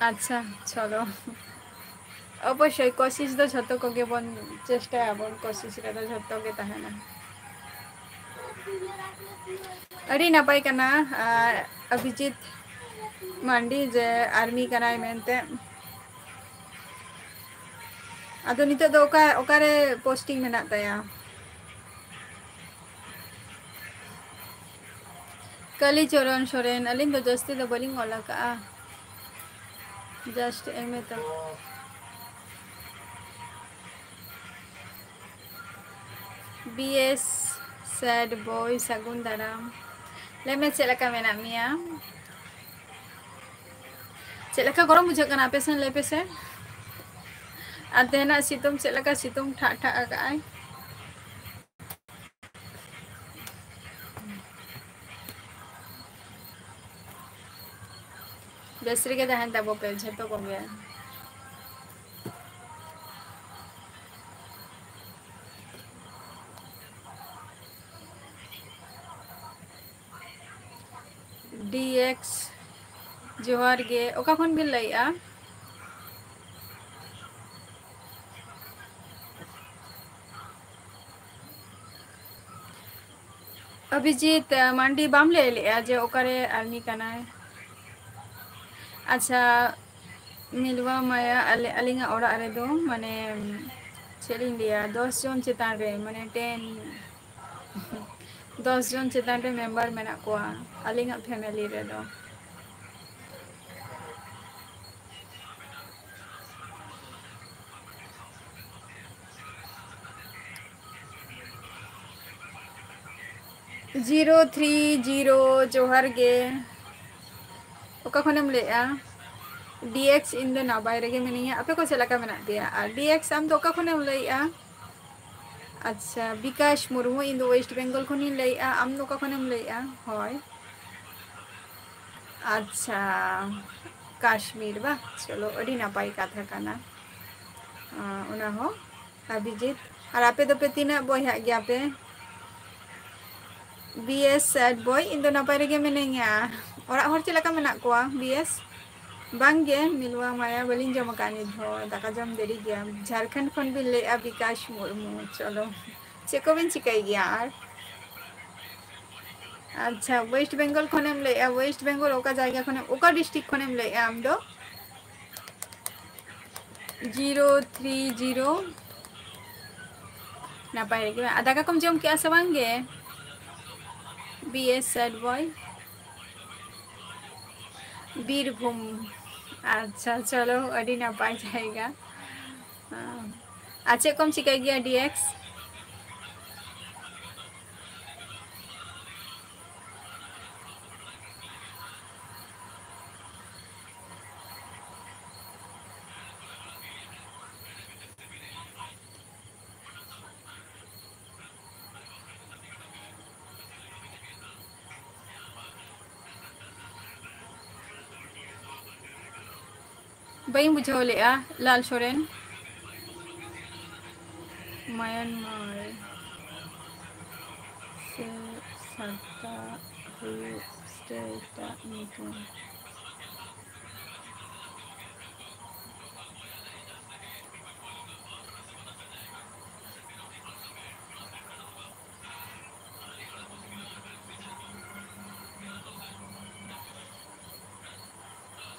ᱟᱪᱪᱷᱟ, ᱪᱚᱞᱚ᱾ ᱚᱵᱚᱥᱥᱳᱭ, ᱠᱳᱥᱤᱥ ᱫᱚ ᱡᱷᱚᱛᱚ ᱠᱚᱜᱮ ᱵᱚᱱ ᱪᱮᱥᱴᱟᱭᱟᱵᱚᱱ, ᱠᱳᱥᱤᱥ ᱨᱮᱫᱚ ᱡᱷᱚᱛᱚ ᱜᱮ ᱛᱟᱦᱮᱱᱟ᱾ ᱟᱹᱰᱤ ᱱᱟᱯᱟᱭ ᱠᱟᱱᱟ, ᱟᱨ ᱚᱵᱷᱤᱡᱤᱛ ᱢᱟᱱᱰᱤ ᱡᱮ army ᱠᱟᱱᱟᱭ ᱢᱮᱱᱛᱮ᱾ ᱟᱫᱚ ᱱᱤᱛᱚᱜ ᱫᱚ ᱚᱠᱟ, ᱚᱠᱟᱨᱮ posting ᱢᱮᱱᱟᱜ ᱛᱟᱭᱟ? ᱠᱟᱞᱤ ᱪᱚᱨᱚᱱ ᱥᱚᱨᱮᱱ, ᱟᱹᱞᱤᱧ ᱫᱚ ᱡᱟᱹᱥᱛᱤ ᱫᱚ ᱵᱟᱹᱞᱤᱧ ᱚᱞ ᱟᱠᱟᱜᱼᱟ, just ᱮᱢ ᱮ ᱛᱟᱠᱚ᱾ ᱵᱤ ᱮᱥ sad boy, ᱥᱟᱹᱜᱩᱱ ᱫᱟᱨᱟᱢ᱾ ᱞᱟᱹᱭ ᱢᱮ, ᱪᱮᱫ ᱞᱮᱠᱟ ᱢᱮᱱᱟᱜ ᱢᱮᱭᱟ? ᱪᱮᱫ ᱞᱮᱠᱟ ᱜᱚᱨᱚᱢ ᱵᱩᱡᱷᱟᱹᱜ ᱠᱟᱱᱟ ᱟᱯᱮ ᱥᱮᱱ, ᱞᱟᱹᱭ ᱯᱮᱥᱮ? ᱟᱨ ᱛᱮᱦᱮᱧᱟᱜ ᱥᱤᱛᱩᱝ ᱪᱮᱫ ᱞᱮᱠᱟ ᱥᱤᱛᱩᱝ ᱴᱷᱟᱜ ᱴᱷᱟᱜ ᱟᱠᱟᱜᱼᱟᱭ? ᱵᱮᱥ ᱨᱮᱜᱮ ᱛᱟᱦᱮᱱ ᱛᱟᱵᱚ ᱯᱮ ᱡᱷᱚᱛᱚ ᱠᱚᱜᱮ᱾ ᱰᱤ ᱮᱠᱥ, ᱡᱚᱦᱟᱨ ᱜᱮ᱾ ᱚᱠᱟ ᱠᱷᱚᱱ ᱵᱤᱱ ᱞᱟᱹᱭᱮᱜᱼᱟ? ᱚᱵᱷᱤᱡᱤᱛ ᱢᱟᱱᱰᱤ, ᱵᱟᱢ ᱞᱟᱹᱭ ᱞᱮᱜᱼᱟ ᱡᱮ ᱚᱠᱟᱨᱮ ᱟᱨᱢᱤ ᱠᱟᱱᱟᱭ? ᱟᱪᱪᱷᱟ, ᱢᱤᱞᱣᱟ ᱢᱟᱭᱟ, ᱟᱞᱮ, ᱟᱹᱞᱤᱧᱟᱜ ᱚᱲᱟᱜ ᱨᱮᱫᱚ, ᱢᱟᱱᱮ, ᱪᱮᱫ ᱞᱤᱧ ᱞᱟᱹᱭᱟ, ᱫᱚᱥ ᱡᱚᱱ ᱪᱮᱛᱟᱱ ᱨᱮ, ᱢᱟᱱᱮ, ᱴᱮᱱ, ᱫᱚᱥ ᱡᱚᱱ ᱪᱮᱛᱟᱱ ᱨᱮ ᱢᱮᱢᱵᱟᱨ ᱢᱮᱱᱟᱜ ᱠᱚᱣᱟ ᱟᱹᱞᱤᱧᱟᱜ ᱯᱷᱮᱢᱮᱞᱤ ᱨᱮᱫᱚ᱾ ᱡᱤᱨᱳ ᱛᱷᱨᱤ ᱡᱤᱨᱳ, ᱡᱚᱦᱟᱨ ᱜᱮ᱾ ᱚᱠᱟ ᱠᱷᱚᱱᱮᱢ ᱞᱟᱹᱭᱮᱜᱼᱟ? ᱰᱤ ᱮᱠᱥ, ᱤᱧ ᱫᱚ ᱱᱟᱯᱟᱭ ᱨᱮᱜᱮ ᱢᱤᱱᱟᱹᱧᱟ᱾ ᱟᱯᱮ ᱠᱚ ᱪᱮᱫ ᱞᱮᱠᱟ ᱢᱮᱱᱟᱜ ᱯᱮᱭᱟ? ᱟᱨ ᱰᱤ ᱮᱠᱥ, ᱟᱢ ᱫᱚ ᱚᱠᱟ ᱠᱷᱚᱱᱮᱢ ᱞᱟᱹᱭᱮᱜᱼᱟ? ᱟᱪᱪᱷᱟ, ᱵᱤᱠᱟᱥ ᱢᱩᱨᱢᱩ, ᱤᱧ ᱫᱚ ᱳᱭᱮᱥᱴ ᱵᱮᱝᱜᱚᱞ ᱠᱷᱚᱱᱤᱧ ᱞᱟᱹᱭᱮᱜᱼᱟ᱾ ᱟᱢ ᱫᱚ ᱚᱠᱟ ᱠᱷᱚᱱᱮᱢ ᱞᱟᱹᱭᱮᱜᱼᱟ? ᱦᱳᱭ, ᱟᱪᱪᱷᱟ, ᱠᱟᱥᱢᱤᱨ ᱵᱟ, ᱪᱚᱞᱚ, ᱟᱹᱰᱤ ᱱᱟᱯᱟᱭ ᱠᱟᱛᱷᱟ ᱠᱟᱱᱟ᱾ ᱟᱸ, ᱚᱱᱟ ᱦᱚᱸ ᱚᱵᱷᱤᱡᱤᱛ᱾ ᱟᱨ ᱟᱯᱮ ᱫᱚᱯᱮ ᱛᱤᱱᱟᱹᱜ ᱵᱚᱭᱦᱟᱜ ᱜᱮᱭᱟ ᱯᱮ? ᱵᱤ ᱮᱥ sad boy, ᱤᱧ ᱫᱚ ᱱᱟᱯᱟᱭ ᱨᱮᱜᱮ ᱢᱤᱱᱟᱹᱧᱟ᱾ ᱚᱲᱟᱜ ᱦᱚᱲ ᱪᱮᱫ ᱞᱮᱠᱟ ᱢᱮᱱᱟᱜ ᱠᱚᱣᱟ? B S? ᱵᱟᱝ ᱜᱮ, ᱢᱤᱞᱣᱟ ᱢᱟᱭᱟ, ᱵᱟᱹᱞᱤᱧ ᱡᱚᱢ ᱟᱠᱟᱫ ᱱᱤᱛ ᱦᱚᱸ, ᱫᱟᱠᱟ ᱡᱚᱢ ᱫᱮᱨᱤ ᱜᱮᱭᱟ᱾ ᱡᱷᱟᱲᱠᱷᱚᱸᱰ ᱠᱷᱚᱱ ᱵᱤᱱ ᱞᱟᱹᱭᱮᱫᱼᱟ, ᱵᱤᱠᱟᱥ ᱢᱩᱨᱢᱩ, ᱪᱚᱞᱚ, ᱪᱮᱫ ᱠᱚᱵᱤᱱ ᱪᱤᱠᱟᱹᱭ ᱜᱮᱭᱟ ᱟᱨ? ᱟᱪᱪᱷᱟ, ᱳᱭᱮᱥᱴ ᱵᱮᱝᱜᱚᱞ ᱠᱷᱚᱱᱮᱢ ᱞᱟᱹᱭᱮᱫᱼᱟ, ᱳᱭᱮᱥᱴ ᱵᱮᱝᱜᱚᱞ ᱚᱠᱟ ᱡᱟᱭᱜᱟ ᱠᱷᱚᱱᱮᱢ, ᱚᱠᱟ ᱰᱤᱥᱴᱨᱤᱠᱴ ᱠᱷᱚᱱᱮᱢ ᱞᱟᱹᱭᱮᱫᱼᱟ ᱟᱢ ᱫᱚ? Zero three zero. ᱱᱟᱯᱟᱭ ᱨᱮᱜᱮ ᱢᱮᱱᱟᱜ-, ᱟᱨ ᱫᱟᱠᱟ ᱠᱚᱢ ᱡᱚᱢ ᱠᱮᱜᱼᱟ ᱥᱮ ᱵᱟᱝ ᱜᱮ? B S sad boy᱾ Birbhum. ᱟᱪᱪᱷᱟ, ᱪᱚᱞᱚ, ᱟᱹᱰᱤ ᱱᱟᱯᱟᱭ ᱡᱟᱭᱜᱟ᱾ ᱟᱨ ᱪᱮᱫ ᱠᱚᱢ ᱪᱤᱠᱟᱹᱭ ᱜᱮᱭᱟ, ᱰᱤ ᱮᱠᱥ? ᱵᱟᱹᱧ ᱵᱩᱡᱷᱟᱹᱣ ᱞᱮᱫᱼᱟ, ᱞᱟᱞ ᱥᱚᱨᱮᱱ᱾ ᱢᱟᱭᱟᱱᱢᱟᱨ ᱥᱮ ᱥᱟᱱᱛᱟᱲ ᱦᱩᱭᱩᱜ ᱥᱴᱮᱴ ᱟᱜ ᱧᱩᱛᱩᱢ᱾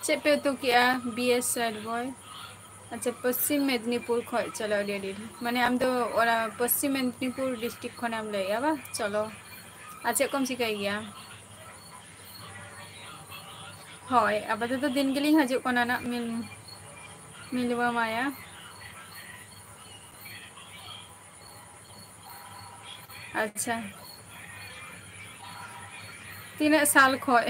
ᱪᱮᱫ ᱯᱮ ᱩᱛᱩ ᱠᱮᱜᱼᱟ, B S Sad Boy? ᱟᱪᱪᱷᱟ, ᱯᱚᱥᱪᱤᱢ ᱢᱮᱫᱽᱱᱤᱯᱩᱨ ᱠᱷᱚᱡ᱾ ᱪᱚᱞᱚ, ᱟᱹᱰᱤ ᱟᱹᱰᱤ, ᱢᱟᱱᱮ, ᱟᱢ ᱫᱚ ᱚᱱᱟ ᱯᱚᱥᱪᱤᱢ ᱢᱮᱫᱽᱱᱤᱯᱩᱨ district ᱠᱷᱚᱱᱮᱢ ᱞᱟᱹᱭᱮᱜᱼᱟ ᱵᱟ? ᱪᱚᱞᱚ, ᱟᱨ ᱪᱮᱫ ᱠᱚᱢ ᱪᱤᱠᱟᱹᱭ ᱜᱮᱭᱟ? ᱦᱳᱭ, ᱟᱯᱟᱛᱚᱛᱚ ᱫᱤᱱ ᱜᱮᱞᱤᱧ ᱦᱤᱡᱩᱜ ᱠᱟᱱᱟ ᱱᱟᱜ, ᱢᱤᱞ-, ᱢᱤᱞᱣᱟ ᱢᱟᱭᱟ᱾ ᱟᱪᱪᱷᱟ, ᱛᱤᱱᱟᱹᱜ ᱥᱟᱞ ᱠᱷᱚᱡ?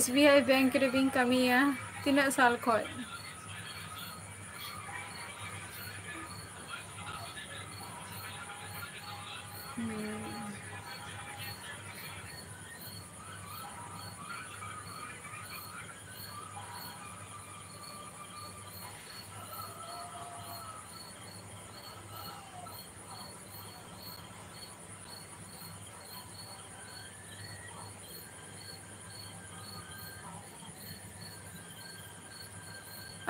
S B I bank ᱨᱮᱵᱤᱱ ᱠᱟᱹᱢᱤᱭᱟ? ᱛᱤᱱᱟᱹᱜ ᱥᱟᱞ ᱠᱷᱚᱡ? ᱦᱩᱸ᱾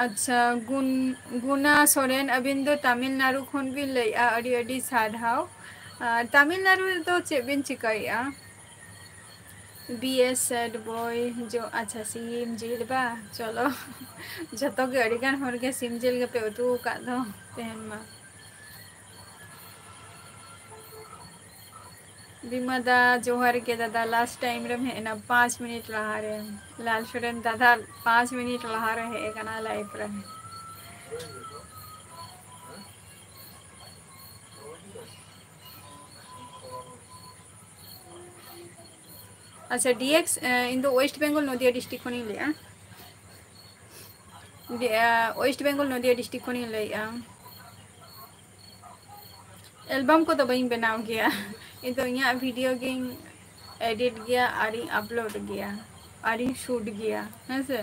ᱟᱪᱪᱷᱟ, ᱜᱩᱱ-, ᱜᱩᱱᱟ ᱥᱚᱨᱮᱱ, ᱟᱹᱵᱤᱱ ᱫᱚ ᱛᱟᱢᱤᱞᱱᱟᱲᱩ ᱠᱷᱚᱱ ᱵᱤᱱ ᱞᱟᱹᱭᱮᱜᱼᱟ, ᱟᱹᱰᱤ ᱟᱹᱰᱤ ᱥᱟᱨᱦᱟᱣ᱾ ᱟᱨ ᱛᱟᱢᱤᱞᱱᱟᱲᱩ ᱨᱮᱫᱚ ᱪᱮᱫ ᱵᱤᱱ ᱪᱤᱠᱟᱹᱭᱮᱜᱼᱟ? B S Sad Boy, ᱡᱚ, ᱟᱪᱪᱷᱟ, ᱥᱤᱢ ᱡᱤᱞ ᱵᱟ, ᱪᱚᱞᱚ᱾ ᱡᱚᱛᱚ ᱜᱮ, ᱟᱹᱰᱤ ᱜᱟᱱ ᱦᱚᱲ ᱜᱮ ᱥᱤᱢ ᱡᱤᱞ ᱜᱮᱯᱮ ᱩᱛᱩ ᱟᱠᱟᱫ ᱫᱚ ᱛᱮᱦᱮᱧ ᱢᱟ᱾ ᱵᱤᱢᱟ ᱫᱟ, ᱡᱚᱦᱟᱨ ᱜᱮ ᱫᱟᱫᱟ, last time ᱨᱮᱢ ᱦᱮᱡ ᱮᱱᱟ, ᱯᱟᱸᱪ ᱢᱤᱱᱤᱴ ᱞᱟᱦᱟᱨᱮ᱾ ᱞᱟᱞ ᱥᱚᱨᱮᱱ ᱫᱟᱫᱟ ᱯᱟᱸᱪ ᱢᱤᱱᱤᱴ ᱞᱟᱦᱟᱨᱮ ᱦᱮᱡ ᱟᱠᱟᱱᱟ live ᱨᱮ᱾ ᱟᱪᱪᱷᱟ, D X, ᱮ, ᱤᱧ ᱫᱚ West Bengal ᱱᱚᱫᱤᱭᱟ district ᱠᱷᱚᱱᱤᱧ ᱞᱟᱹᱭᱮᱜᱼᱟ᱾ ᱰᱤ-, ᱮ, West Bengal ᱱᱚᱫᱤᱭᱟ district ᱠᱷᱚᱱᱤᱧ ᱞᱟᱹᱭᱮᱜᱼᱟ᱾ Album ᱠᱚᱫᱚ ᱵᱟᱹᱧ ᱵᱮᱱᱟᱣ ᱜᱮᱭᱟ᱾ ᱤᱧ ᱫᱚ ᱤᱧᱟᱹᱜ video ᱜᱤᱧ edit ᱜᱮᱭᱟ, ᱟᱨᱤᱧ upload ᱜᱮᱭᱟ, ᱟᱨᱤᱧ shoot ᱜᱮᱭᱟ, ᱦᱮᱸ ᱥᱮ᱾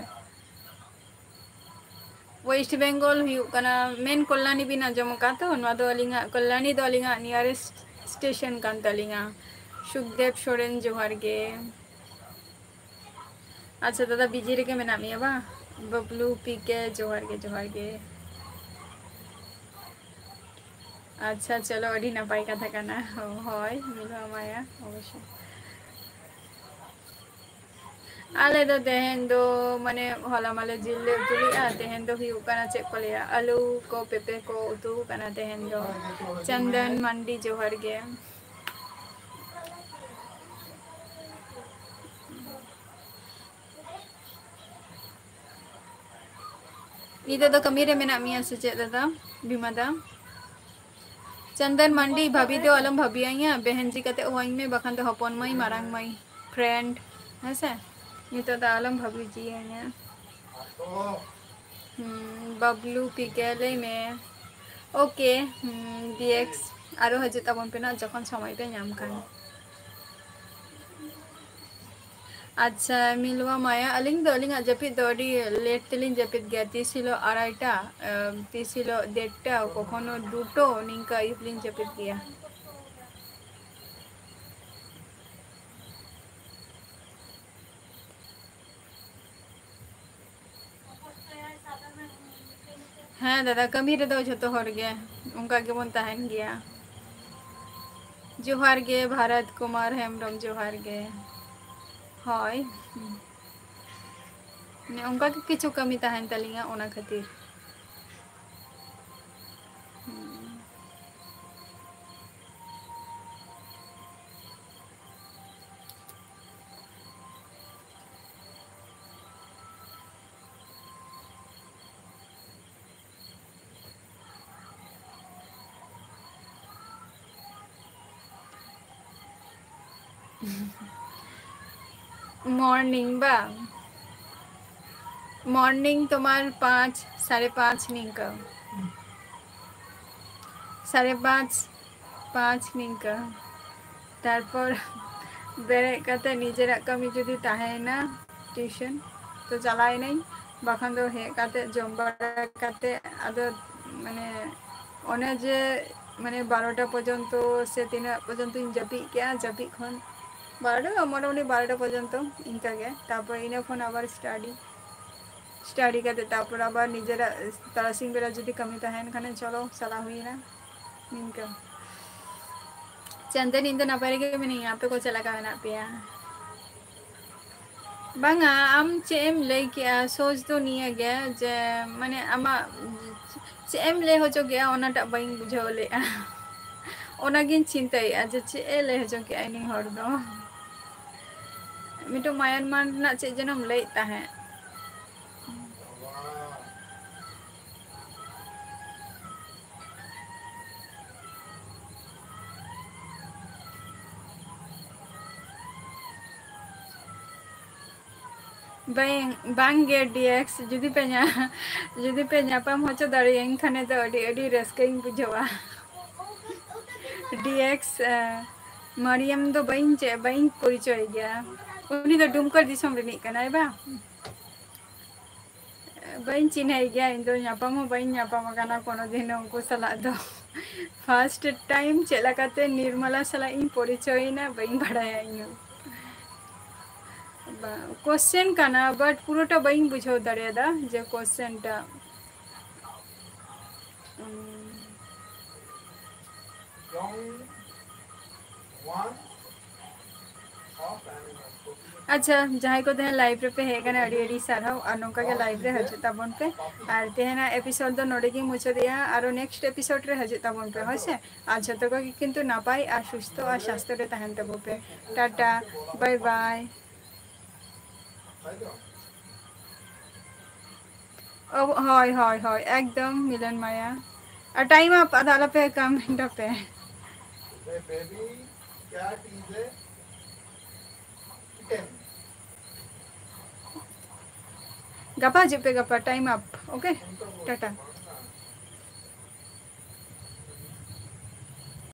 West Bengal ᱦᱩᱭᱩᱜ ᱠᱟᱱᱟ, ᱢᱮᱱ ᱠᱚᱞᱞᱟᱱᱤ ᱵᱤᱱ ᱟᱸᱡᱚᱢ ᱟᱠᱟᱫ ᱛᱚ? ᱱᱚᱣᱟ ᱫᱚ ᱟᱹᱞᱤᱧᱟᱜ, ᱠᱚᱞᱞᱟᱱᱤ ᱫᱚ ᱟᱹᱞᱤᱧᱟᱜ nearest station ᱠᱟᱱ ᱛᱟᱹᱞᱤᱧᱟ᱾ ᱥᱩᱠᱫᱮᱵ ᱥᱚᱨᱮᱱ, ᱡᱚᱦᱟᱨ ᱜᱮ᱾ ᱟᱪᱪᱷᱟ ᱫᱟᱫᱟ, ᱵᱤᱡᱤ ᱨᱮᱜᱮ ᱢᱮᱱᱟᱜ ᱢᱮᱭᱟ ᱵᱟᱝ? ᱵᱟᱵᱞᱩ ᱯᱤ ᱠᱮ, ᱡᱚᱦᱟᱨ ᱜᱮ, ᱡᱚᱦᱟᱨ ᱜᱮ᱾ ᱟᱪᱪᱷᱟ, ᱪᱚᱞᱚ, ᱟᱹᱰᱤ ᱱᱟᱯᱟᱭ ᱠᱟᱛᱷᱟ ᱠᱟᱱᱟ᱾ ᱦᱳᱭ, ᱢᱤᱞᱩᱣᱟ ᱢᱟᱭᱟ, ᱚᱵᱚᱥᱥᱳᱭ᱾ ᱟᱞᱮ ᱫᱚ ᱛᱮᱦᱮᱧ ᱫᱚ, ᱢᱟᱱᱮ, ᱦᱚᱞᱟ ᱢᱟᱞᱮ ᱡᱤᱞ ᱞᱮ ᱩᱛᱩ ᱞᱮᱫᱼᱟ, ᱛᱮᱦᱮᱧ ᱫᱚ ᱦᱩᱭᱩᱜ ᱠᱟᱱᱟ, ᱪᱮᱫ ᱠᱚ ᱞᱟᱹᱭᱟ, ᱟᱹᱞᱩ ᱠᱚ, ᱯᱮᱸᱯᱮ ᱠᱚ ᱩᱛᱩ ᱠᱟᱱᱟ ᱛᱮᱦᱮᱧ ᱫᱚ᱾ ᱪᱚᱱᱫᱚᱱ ᱢᱟᱱᱰᱤ, ᱡᱚᱦᱟᱨ ᱜᱮ᱾ ᱱᱤᱛᱚᱜ ᱫᱚ ᱠᱟᱹᱢᱤ ᱨᱮ ᱢᱮᱱᱟᱜ ᱢᱮᱭᱟ ᱥᱮ ᱪᱮᱫ ᱫᱟᱫᱟ, ᱵᱷᱤᱢᱟ ᱫᱟ? ᱪᱚᱱᱫᱚᱱ ᱢᱟᱱᱰᱤ, ᱵᱷᱟᱵᱤ ᱫᱚ ᱟᱞᱚᱢ ᱵᱷᱟᱵᱤᱭᱟᱹᱧᱟ, ᱵᱮᱦᱮᱱ ᱡᱤ ᱠᱟᱛᱮ ᱦᱚᱦᱚᱧ ᱢᱮ, ᱵᱟᱠᱷᱟᱱ ᱫᱚ ᱦᱚᱯᱚᱱ ᱢᱟᱹᱭ, ᱢᱟᱨᱟᱝ ᱢᱟᱹᱭ, friend, ᱦᱮᱸ ᱥᱮ? ᱱᱤᱛᱚᱜ ᱫᱚ ᱟᱞᱚᱢ ᱵᱷᱟᱵᱤ ᱡᱤᱭᱟᱹᱧᱟ᱾ ᱦᱩᱸ, ᱵᱟᱵᱞᱩ ᱯᱤ ᱠᱮ, ᱞᱟᱹᱭ ᱢᱮ᱾ OK, ᱦᱩᱸ, ᱰᱤ ᱮᱠᱥ, ᱟᱨᱚ ᱦᱤᱡᱩᱜ ᱛᱟᱵᱚᱱ ᱯᱮ ᱱᱟᱜ, ᱡᱚᱠᱷᱚᱱ ᱥᱚᱢᱚᱭ ᱯᱮ ᱧᱟᱢ ᱠᱷᱟᱱ᱾ ᱟᱪᱪᱷᱟ, ᱢᱤᱞᱣᱟ ᱢᱟᱭᱟ, ᱟᱹᱞᱤᱧ ᱫᱚ, ᱟᱹᱞᱤᱧᱟᱜ ᱡᱟᱹᱯᱤᱫ ᱫᱚ ᱟᱹᱰᱤ late ᱛᱮᱞᱤᱧ ᱡᱟᱹᱯᱤᱫ ᱜᱮᱭᱟ᱾ ᱛᱤᱥ ᱦᱤᱞᱳᱜ ᱟᱲᱟᱭᱴᱟ, ᱮ, ᱛᱤᱥ ᱦᱤᱞᱳᱜ ᱰᱮᱲᱴᱟ, ᱠᱚᱠᱷᱚᱱᱳ ᱫᱩᱴᱳ, ᱱᱤᱝᱠᱟ ᱟᱹᱭᱩᱵ ᱞᱤᱧ ᱡᱟᱹᱯᱤᱫ ᱜᱮᱭᱟ᱾ ᱦᱮᱸ ᱫᱟᱫᱟ, ᱠᱟᱹᱢᱤ ᱨᱮᱫᱚ ᱡᱷᱚᱛᱚ ᱦᱚᱲ ᱜᱮ ᱚᱱᱠᱟ ᱜᱮᱵᱚᱱ ᱛᱟᱦᱮᱱ ᱜᱮᱭᱟ᱾ ᱡᱚᱦᱟᱨ ᱜᱮ ᱵᱷᱟᱨᱚᱛ ᱠᱩᱢᱟᱨ ᱦᱮᱢᱵᱨᱚᱢ, ᱡᱚᱦᱟᱨ ᱜᱮ᱾ ᱦᱳᱭ, ᱢᱟᱱᱮ ᱚᱱᱠᱟ ᱜᱮ ᱠᱤᱪᱷᱩ ᱠᱟᱹᱢᱤ ᱛᱟᱦᱮᱱ ᱛᱟᱹᱞᱤᱧᱟ, ᱚᱱᱟ ᱠᱷᱟᱹᱛᱤᱨ᱾ Morning ᱵᱟᱝ, morning ᱛᱳᱢᱟᱨ ᱯᱟᱸᱪ, ᱥᱟᱲᱮ ᱯᱟᱸᱪ ᱱᱤᱝᱠᱟᱹ, ᱥᱟᱲᱮ ᱯᱟᱸᱪ, ᱯᱟᱸᱪ ᱱᱤᱝᱠᱟᱹ᱾ ᱛᱟᱨᱯᱚᱨ ᱵᱮᱨᱮᱫ ᱠᱟᱛᱮ ᱱᱤᱡᱮᱨᱟᱜ ᱠᱟᱹᱢᱤ ᱡᱩᱫᱤ ᱛᱟᱦᱮᱸᱭᱮᱱᱟ, tuition, ᱛᱚ ᱪᱟᱞᱟᱣᱮᱱᱟᱹᱧ᱾ ᱵᱟᱠᱷᱟᱱ ᱫᱚ ᱦᱮᱡ ᱠᱟᱛᱮ ᱡᱚᱢ ᱵᱟᱲᱟ ᱠᱟᱛᱮ ᱟᱫᱚ ᱢᱟᱱᱮ ᱚᱱᱮ ᱡᱮ ᱢᱟᱱᱮ ᱵᱟᱨᱚᱴᱟ ᱯᱚᱨᱡᱚᱱᱛᱚ ᱥᱮ ᱛᱤᱱᱟᱹᱜ ᱯᱚᱨᱡᱚᱱᱛᱚᱧ ᱡᱟᱹᱯᱤᱫ ᱠᱮᱜᱼᱟ, ᱡᱟᱹᱯᱤᱫ ᱠᱷᱚᱱ ᱵᱟᱨᱚᱴᱟ, ᱢᱚᱴᱟᱢᱩᱴᱤ ᱵᱟᱨᱚᱴᱟ ᱯᱚᱨᱡᱚᱱᱛᱚ ᱤᱱᱠᱟᱹ ᱜᱮ᱾ ᱛᱟᱨᱯᱚᱨ ᱤᱱᱟᱹ ᱠᱷᱚᱱ ᱟᱵᱟᱨ ᱥᱴᱟᱰᱤ, ᱥᱴᱟᱰᱤ ᱠᱟᱛᱮ ᱛᱟᱨᱯᱚᱨ ᱟᱵᱟᱨ ᱱᱤᱡᱮᱨᱟᱜ ᱛᱟᱨᱟᱥᱤᱧ ᱵᱮᱲᱟ ᱡᱩᱫᱤ ᱠᱟᱹᱢᱤ ᱛᱟᱦᱮᱱ ᱠᱷᱟᱱ ᱪᱚᱞᱚ ᱪᱟᱞᱟᱣ ᱦᱩᱭᱮᱱᱟ᱾ ᱱᱤᱝᱠᱟᱹ᱾ ᱪᱟᱱᱫᱟᱱᱤ, ᱤᱧ ᱫᱚ ᱱᱟᱯᱟᱭ ᱨᱮᱜᱮ ᱢᱤᱱᱟᱹᱧᱟ, ᱟᱯᱮ ᱠᱚ ᱪᱮᱫ ᱞᱮᱠᱟ ᱢᱮᱱᱟᱜ ᱯᱮᱭᱟ? ᱵᱟᱝᱟ, ᱟᱢ ᱪᱮᱫ ᱮᱢ ᱞᱟᱹᱭ ᱠᱮᱜᱼᱟ? ᱥᱳᱪ ᱫᱚ ᱱᱤᱭᱟᱹ ᱜᱮ ᱡᱮ, ᱢᱟᱱᱮ, ᱟᱢᱟᱜ ᱪᱮᱫ ᱮᱢ ᱞᱟᱹᱭ ᱦᱚᱪᱚ ᱠᱮᱜᱼᱟ, ᱚᱱᱟᱴᱟᱜ ᱵᱟᱹᱧ ᱵᱩᱡᱷᱟᱹᱣ ᱞᱮᱜᱼᱟ᱾ ᱚᱱᱟᱜᱤᱧ ᱪᱤᱱᱛᱟᱹᱭᱮᱜᱼᱟ ᱡᱮ ᱪᱮᱫ ᱮ ᱞᱟᱹᱭ ᱦᱚᱪᱚ ᱠᱮᱜᱼᱟ ᱩᱱᱤ ᱦᱚᱲ ᱫᱚ᱾ ᱢᱤᱫᱴᱟᱝ ᱢᱟᱭᱟᱱᱢᱟᱨ ᱨᱮᱱᱟᱜ ᱪᱮᱫ ᱡᱮᱱᱚᱢ ᱞᱟᱹᱭᱮᱫ ᱛᱟᱦᱮᱸᱫ᱾ ᱵᱟᱝ, ᱵᱟᱝ ᱜᱮ ᱰᱤᱭᱮᱠᱥ, ᱡᱩᱫᱤ ᱯᱮ ᱧᱟ-, ᱡᱩᱫᱤ ᱯᱮ ᱧᱟᱯᱟᱢ ᱦᱚᱪᱚ ᱫᱟᱲᱮᱭᱟᱹᱧ ᱠᱷᱟᱱ ᱫᱚ ᱟᱹᱰᱤ, ᱟᱹᱰᱤ ᱨᱟᱹᱥᱠᱟᱹᱧ ᱵᱩᱡᱷᱟᱹᱣᱟ᱾ ᱰᱤᱭᱮᱠᱥ, ᱮ, ᱢᱟᱨᱤᱭᱟᱢ ᱫᱚ ᱵᱟᱹᱧ ᱪᱮ-, ᱵᱟᱹᱧ ᱯᱚᱨᱤᱪᱚᱭ ᱜᱮᱭᱟ᱾ ᱩᱱᱤ ᱫᱚ ᱰᱩᱢᱠᱟ ᱫᱤᱥᱚᱢ ᱨᱤᱱᱤᱡ ᱠᱟᱱᱟᱭ ᱵᱟᱝ? ᱵᱟᱹᱧ ᱪᱤᱱᱦᱟᱹᱭ ᱜᱮᱭᱟ, ᱤᱧ ᱫᱚ ᱧᱟᱯᱟᱢ ᱦᱚᱸ ᱵᱟᱹᱧ ᱧᱟᱯᱟᱢ ᱟᱠᱟᱱᱟ ᱠᱳᱱᱳ ᱫᱤᱱ ᱩᱱᱠᱩ ᱥᱟᱞᱟᱜ ᱫᱚ᱾ ᱯᱷᱟᱥᱴ ᱴᱟᱭᱤᱢ ᱪᱮᱫ ᱞᱮᱠᱟᱛᱮ ᱱᱤᱨᱢᱚᱞᱟ ᱥᱟᱞᱟᱜ ᱤᱧ ᱯᱚᱨᱤᱪᱚᱭᱮᱱᱟ ᱵᱟᱹᱧ ᱵᱟᱲᱟᱭᱟ ᱤᱧ ᱦᱚᱸ᱾ ᱵᱟ-, ᱠᱚᱥᱪᱮᱱ ᱠᱟᱱᱟ, but ᱯᱩᱨᱟᱹᱴᱟ ᱵᱟᱹᱧ ᱵᱩᱡᱷᱟᱹᱣ ᱫᱟᱲᱮᱭᱟᱫᱟ ᱡᱮ ᱠᱚᱥᱪᱮᱱ ᱴᱟ᱾ ᱩᱸ᱾ ᱟᱪᱪᱷᱟ, ᱡᱟᱦᱟᱸᱭ ᱠᱚ ᱛᱮᱦᱮᱧ ᱞᱟᱭᱤᱵᱷ ᱨᱮᱯᱮ ᱦᱮᱡ ᱟᱠᱟᱱᱟ, ᱟᱹᱰᱤ ᱟᱹᱰᱤ ᱥᱟᱨᱦᱟᱣ, ᱟᱨ ᱱᱚᱝᱠᱟ ᱜᱮ ᱞᱟᱭᱤᱵᱷ ᱨᱮ ᱦᱤᱡᱩᱜ ᱛᱟᱵᱚᱱ ᱯᱮ᱾ ᱟᱨ ᱛᱮᱦᱮᱧᱟᱜ ᱮᱯᱤᱥᱳᱰ ᱫᱚ ᱱᱚᱰᱮ ᱜᱤᱧ ᱢᱩᱪᱟᱹᱫᱮᱜᱼᱟ, ᱟᱨᱚ ᱱᱮᱠᱥᱴ ᱮᱯᱤᱥᱳᱰ ᱨᱮ ᱦᱤᱡᱩᱜ ᱛᱟᱵᱚᱱ ᱯᱮ, ᱦᱳᱭ ᱥᱮ? ᱟᱨ ᱡᱷᱚᱛᱚ ᱠᱚᱜᱮ ᱠᱤᱱᱛᱩ ᱱᱟᱯᱟᱭ ᱟᱨ ᱥᱩᱥᱛᱷᱚ ᱟᱨ ᱥᱟᱥᱛᱷᱚ ᱨᱮ ᱛᱟᱦᱮᱱ ᱛᱟᱵᱚ ᱯᱮ᱾ ᱴᱟᱴᱟ, ᱵᱟᱭ ᱵᱟᱭ᱾ ᱚ, ᱦᱳᱭ, ᱦᱳᱭ, ᱦᱳᱭ, ᱮᱠᱫᱚᱢ ᱢᱤᱞᱚᱱ ᱢᱟᱭᱟ᱾ ᱟᱨ ᱴᱟᱭᱤᱢ ᱟᱯ, ᱟᱫᱚ ᱟᱞᱚᱯᱮ ᱠᱚᱢᱮᱱᱴ ᱟᱯᱮ᱾ ᱜᱟᱯᱟ ᱦᱤᱡᱩᱜ ᱯᱮ, ᱜᱟᱯᱟ ᱴᱟᱭᱤᱢ ᱟᱯ, ᱳᱠᱮ? ᱴᱟᱴᱟ᱾